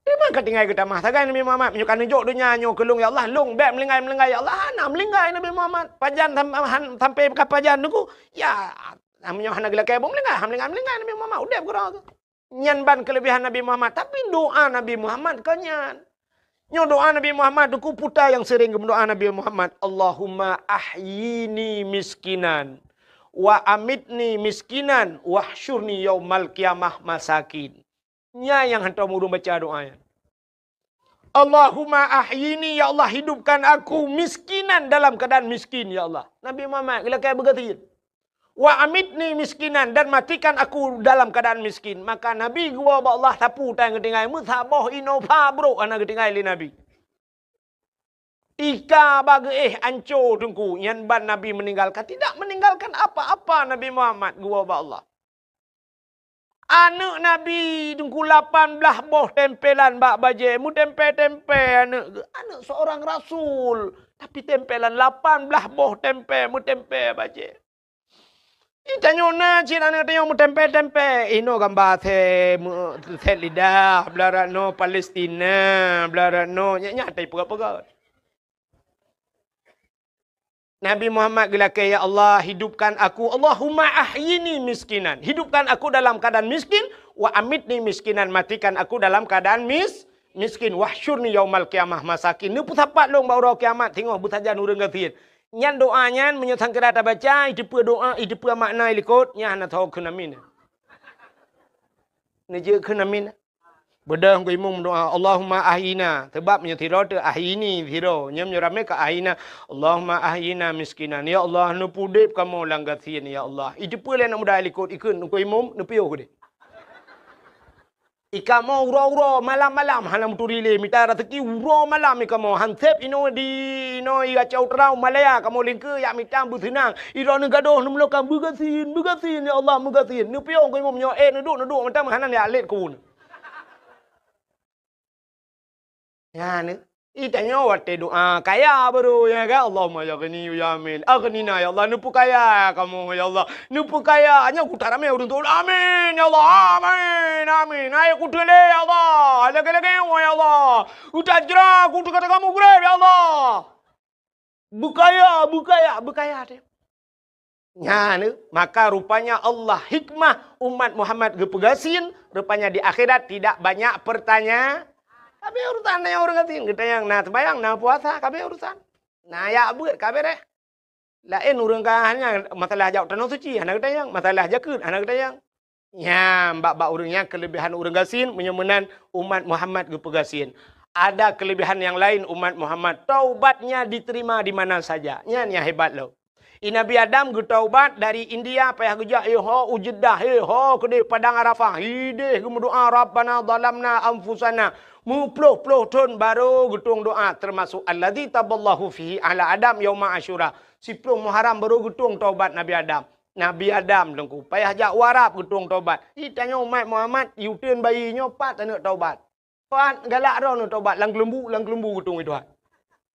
Di mana ka tinggai geutamah sagai Nabi Muhammad, "Meunyoe ka neujok donya nyoe keu lôn ya Allah, lôn bèk meulinggai-meulinggai ya Allah." Hana meulinggai Nabi Muhammad. Pajan sam-, han-, sampai ka pajan teungku, ya, meunyoe hana geulakée buet meulinggai, hana meulinggai-meulinggai Nabi Muhammad, udép keudroe. Nyan ban keuleubehan Nabi Muhammad, tapi doa Nabi Muhammad kon nyan. Nyoe doa Nabi Muhammad, teungku puta nyang sering geumeudoa Nabi Muhammad, "Allahumma ahyini miskinan, wa amitni miskinan, wahsyurni yaumal qiyamah masakin." Nyan nyang hantom ureuëng baca doa nyan. "Allahumma ahyini," ya Allah, hidupkan aku miskinan, dalam keadaan miskin, ya Allah. Nabi Muhammad geulakée beugasien. "Wa amitni miskinan," dan matikan aku dalam keadaan miskin. Maka Nabi geuwoe bak Allah sapeue tan geutinggai, meusaboh inoe pha brok hana geutinggai lé Nabi. Ika bak geuéh anco teungku, nyan ban Nabi meninggalkan. Tidak meninggalkan apa-apa Nabi Muhammad geuwoe bak Allah. Aneuëk Nabi teungku lapan blaih boh tempelan bak bajée, meutempé-tempé aneuëk geuh. Aneuëk seorang rasul, tapi tempelan lapan blaih boh tempé, meutempé bajée. Ih, tanyoe na cit aneuëk tanyoe meutempé-tempé. Inoe gamba sét, meu-, sét lidah, beularat noe Palestina, beularat noe, nyak-nyak tai peugöt-peugöt. Nabi Muhammad geulakée, "Ya Allah, hidupkan aku, Allahumma ahyini miskinan. Hidupkan aku dalam keadaan miskin, wa amitni miskinan, matikan aku dalam keadaan mis-, miskin. Wahsyurni yaumal qiyamah masakin." Neupeusapat lôn bak uroe kiamat singoh beusajan ureuëng gasien. Nyan doa nyan meunyoe sangkira tabaca, iteupeue doa, iteupeue makna ilikot, nyan hana tho kheun amin. Neujeuet kheun amin. Beudôh Teungku Imum meudoa, "Allahumma ahyina." Sabab meunyoe sidroe teuh ahyini sidroe, nyoe meunyoe ramé ka ahyina, "Allahumma ahyina miskinan." Ya Allah, neupeudeb kamoe lam gasien, ya Allah. Iteupeue lé aneuk muda likot ikheun Teungku Imum, neupiôh keudeh. Ikamoe uroe-uroe, malam-malam, hana meuturi lé, mita raseuki uroe malam ikamoe. Hanseb inoe di, inoe i Gacau Terau, Malaya, kamoe lingke yak mita beuseunang. Idroeneuh gadôh neumeulokam, "Beugasien, beugasien, ya Allah, beugasien." Neupiôh Teungku Imum nyoe, eh, neuduek, neuduek, mantong hana yak lét keu Nyan, i tanyoe watée doa kaya baru, ya kan? "Allahumma ya ghani ya amin. Aghnina ya Allah, neupeukaya kamoe ya Allah. Neupeukaya." Nyoe kuta ramé ureuëng tu, "Amin ya Allah, amin, amin. Hai kuteulé ya Allah, lagée-lagée ya Allah. Utajra kuteuk kamoe gurée ya Allah." Beukaya, beukaya, beukaya teuh. Nyan, maka rupanya Allah hikmah umat Muhammad geupeugasien, rupanya di akhirat tidak banyak pertanya-, ka abéh urusan nyan ureuëng gasien, geutanyong na seumayang, na puasa, ka abéh urusan. Na yak beuet, ka beureh. Laén ureuëng ka hanya masalah jak tanoh suci, hana geutanyong, masalah jakeuet, hana geutanyong. Nyan, bak-bak ureuëng nyan keulebihan ureuëng gasien, meunyoe meunan umat Muhammad geupeugasien. Ada keulebihan nyang laén umat Muhammad, taubatnya diterima di mana saja. Nyan nyang hebat lom. I Nabi Adam geutaubat dari India, payah geujak, "Eh, ho, u Jeddah, eh, ho, keudeh Padang Arafah." Ideh geumeudoa, "Rabbana zalamna anfusana." Meuploh-ploh thon baru geutueng doa, termasuk alladzi taballahu fihi ala Adam yauma Asyura. Siploh Muharram baru geutueng taubat Nabi Adam. Nabi Adam Teungku, payah jak u Arab geutueng taubat. I tanyoe umat Muhammad, i uteuen bayi nyoe pat taneuk taubat. Pat galak droeneuh taubat, lam keulumbu, lam keulumbu geutueng i Tuhan.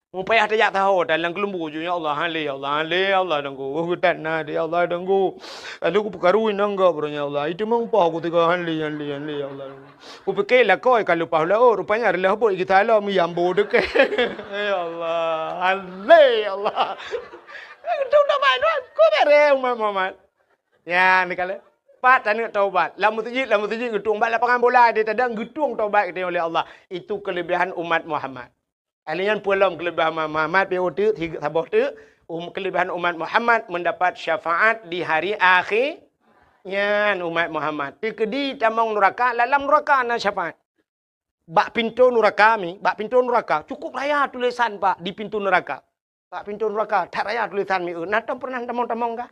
Meupayah tajak saho, dan lam keulumbu ju, "Ya Allah, han lé, ya Allah, han lé, ya Allah, Teungku. Oh, geutat na, ya Allah, Teungku. Lalu kupeukaru inong gob, ya Allah. Itu meumpah ku tiga, han lé, han lé, han lé, ya Allah, Teungku." Kupike lakoe ka leupah laôt, rupanya reulah bot geuta lom, yambo deukée. Ya Allah, han lé, ya Allah. Itu nama Tuhan, ku bere umat Muhammad. Ya, ni kala. Pat taneuk taubat. Lam meuseujid, lam meuseujid geutueng, bak lapangan bola di tadang geutueng taubat geutanyoe lé Allah. Itu keulebihan umat Muhammad. Ahli nyan peue lom keulebihan umat Muhammad, pi uteuk, saboh teuk, um, keulebihan umat Muhammad mendapat syafaat di hari akhé. Nyan umat Muhammad. Teukeudi tamong nuraka, lam nuraka na syafaat. Bak pintoe nuraka mi, bak pintoe nuraka, cukup raya tulisan, Pak, di pintoe nuraka. Bak pintoe nuraka, that raya tulisan mi, na tom pernah tamong-tamong kah?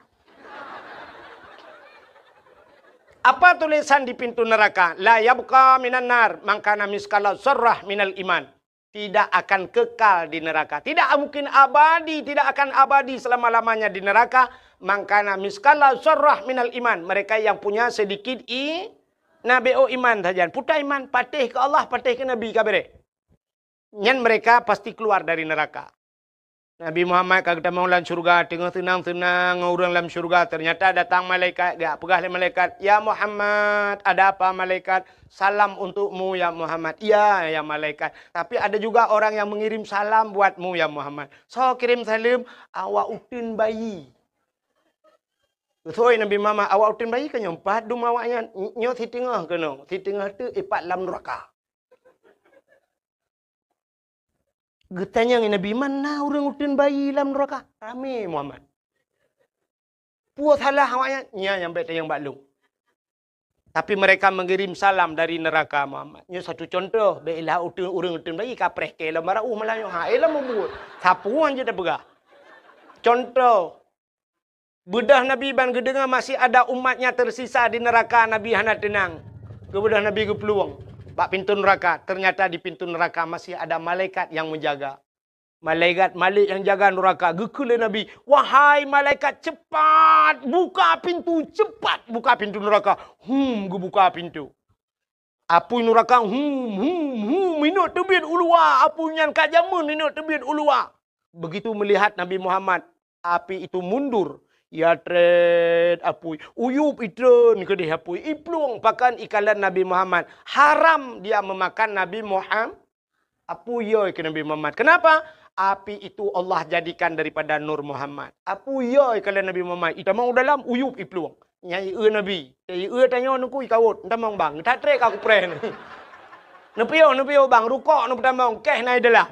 Apa tulisan di pintoe nuraka? "La yabqa minan nar man kana miskala zarrah minal iman." Tidak akan kekal di neraka. Tidak mungkin abadi, tidak akan abadi selama-lamanya di neraka. Man kana miskala zarrah minal iman. Mereka yang punya sedikit i-, Nabi, oh, iman saja. Puta iman, patéh ke Allah, patéh ke Nabi, ka bereh. Nyan mereka pasti keluar dari neraka. Nabi Muhammad ka geutamong lam syurga, teungoh seunang-seunang ngon ureuëng lam syurga, ternyata datang malaikat, geujak peugah lé malaikat, "Ya Muhammad, ada apa malaikat? Salam untukmu ya Muhammad." "Iya, ya malaikat. Tapi ada juga orang yang mengirim salam buatmu ya Muhammad." "Soe kirém saleuem?" "Awak uteuen bayi." Geusoi Nabi Muhammad, "Awak uteuen bayi ka nyoe pat dum awaknyan?" "Nyoe siteungoh keunoe, siteungoh teuk ipat lam nuraka." Geutanyong Nabi, "Man na ureuëng uteuen bayi lam nuraka?" Ramé Muhammad. "Peue salah awaknyan?" "Nyan nyang bék tanyong bak lôn." Tapi mereka mengirim salam dari neraka Muhammad. Nyoe satu contoh, bék ilah uteuen, ureuëng uteuen bayi kapreh keu lom bara uh malah nyoe. Ha, eh, lom mubuet. Sapeue han jeuet tapeugah. Contoh, Beudôh Nabi ban geudeungoe masih ada umatnya tersisa di neraka, Nabi hana teunang. Geubeudôh Nabi geuplueng bak pintoe nuraka, ternyata di pintoe nuraka masih ada malaikat yang menjaga. Malaikat Malik yang jaga nuraka geukheun lé Nabi, "Wahai malaikat, cepat buka pintu, cepat buka pintu nuraka." Hum, geubuka pintu. Apui nuraka, hum, hum, hum, inok teubiet u luwa. Apui nyan ka jameun inok teubiet u luwa. Begitu melihat Nabi Muhammad, api itu mundur. Ya trét apui, uyup itreun keudeh apui, iplueng pakan ikalon Nabi Muhammad. Haram dia memakan Nabi Muhammad. Apui yo keu Nabi Muhammad. Kenapa? Api itu Allah jadikan daripada Nur Muhammad. Apui yo ikalon Nabi Muhammad, itamong u dalam, uyup iplueng. Nyan ié Nabi. Ié tanyoe nuku ikawot, entamong bang. That trek ka kupreh ni. Neupiôh, neupiôh bang, rukok neupeutamong, keh na i dalam.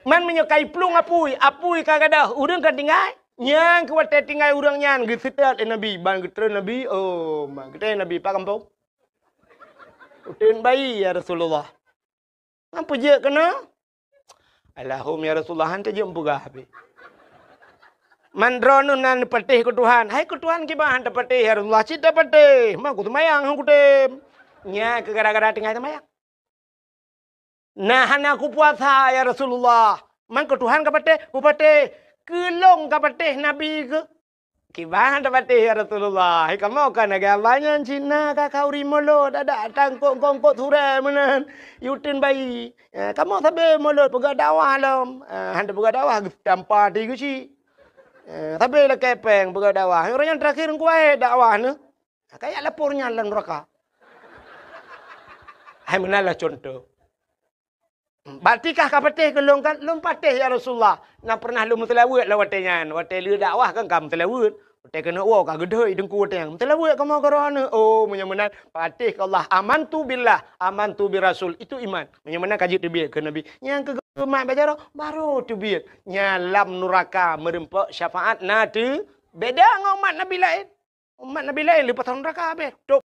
Man meunyoe ka iplueng apui, apui ka gadôh, ureuëng ka tinggai. Nyang keu watée tinggai ureuëng nyan geuseutôt lé Nabi, ban geutreun Nabi, oh, ma geutreun Nabi, "Pak gampông? Uteuen bayi, ya Rasulullah." "Ngan peujeuet keunoe?" "Alahum, ya Rasulullah, han teujeuet meupeugah habéh. Man droeneuh nan patéh keu Tuhan." "Hai keu Tuhan kiban han tapatéh, ya Rasulullah?" "Cit tapatéh, ma kuseumayang han kutem." Nya keu gara-gara tinggai seumayang. "Nah, hana kupuasa, ya Rasulullah." "Man keu Tuhan kapatéh?" "Kupatéh." "Keu lôn kapatéh Nabi keuh?" "Kiban tapatéh, ya Rasulullah. Hai kamoe ka lagée Allah nyan cit na ka khauri mulot, adak tangkok-kongkot surée meunan. Uteuen bayi. Eh, kamoe sabe mulot peugah dakwah lom." Eh, han tapeugah dakwah, tampa di geuchik. Eh, sabe lakée péng peugah dakwah. Ureuëng nyang terakhir kuwahé dakwah neuh. Kajak lapor nyan lam neuraka. Hai meunan lah contoh. "Berarti kah kapatéh keu lôn kan?" "Lôn patéh, ya Rasulullah. Na pernah lôn meuseulaweuet lam watée nyan. Watée lheueh dakwah kan ka meuseulaweuet. Watée keuneuk woe ka geudhôi teungku watée nyan. Meuseulaweuet kamoe keu droeneuh." Oh, meunyoe meunan, patéh keu Allah. "Amantu billah, amantu bir rasul." Itu iman. Meunyoe meunan ka jeuet teubiet keu Nabi. Nyang keu umat bak jaroe, baru teubiet. Nyan lam neuraka meureumpok syafaat na teu beda ngon umat Nabi laén. Umat Nabi laén leupah neuraka habéh. Top.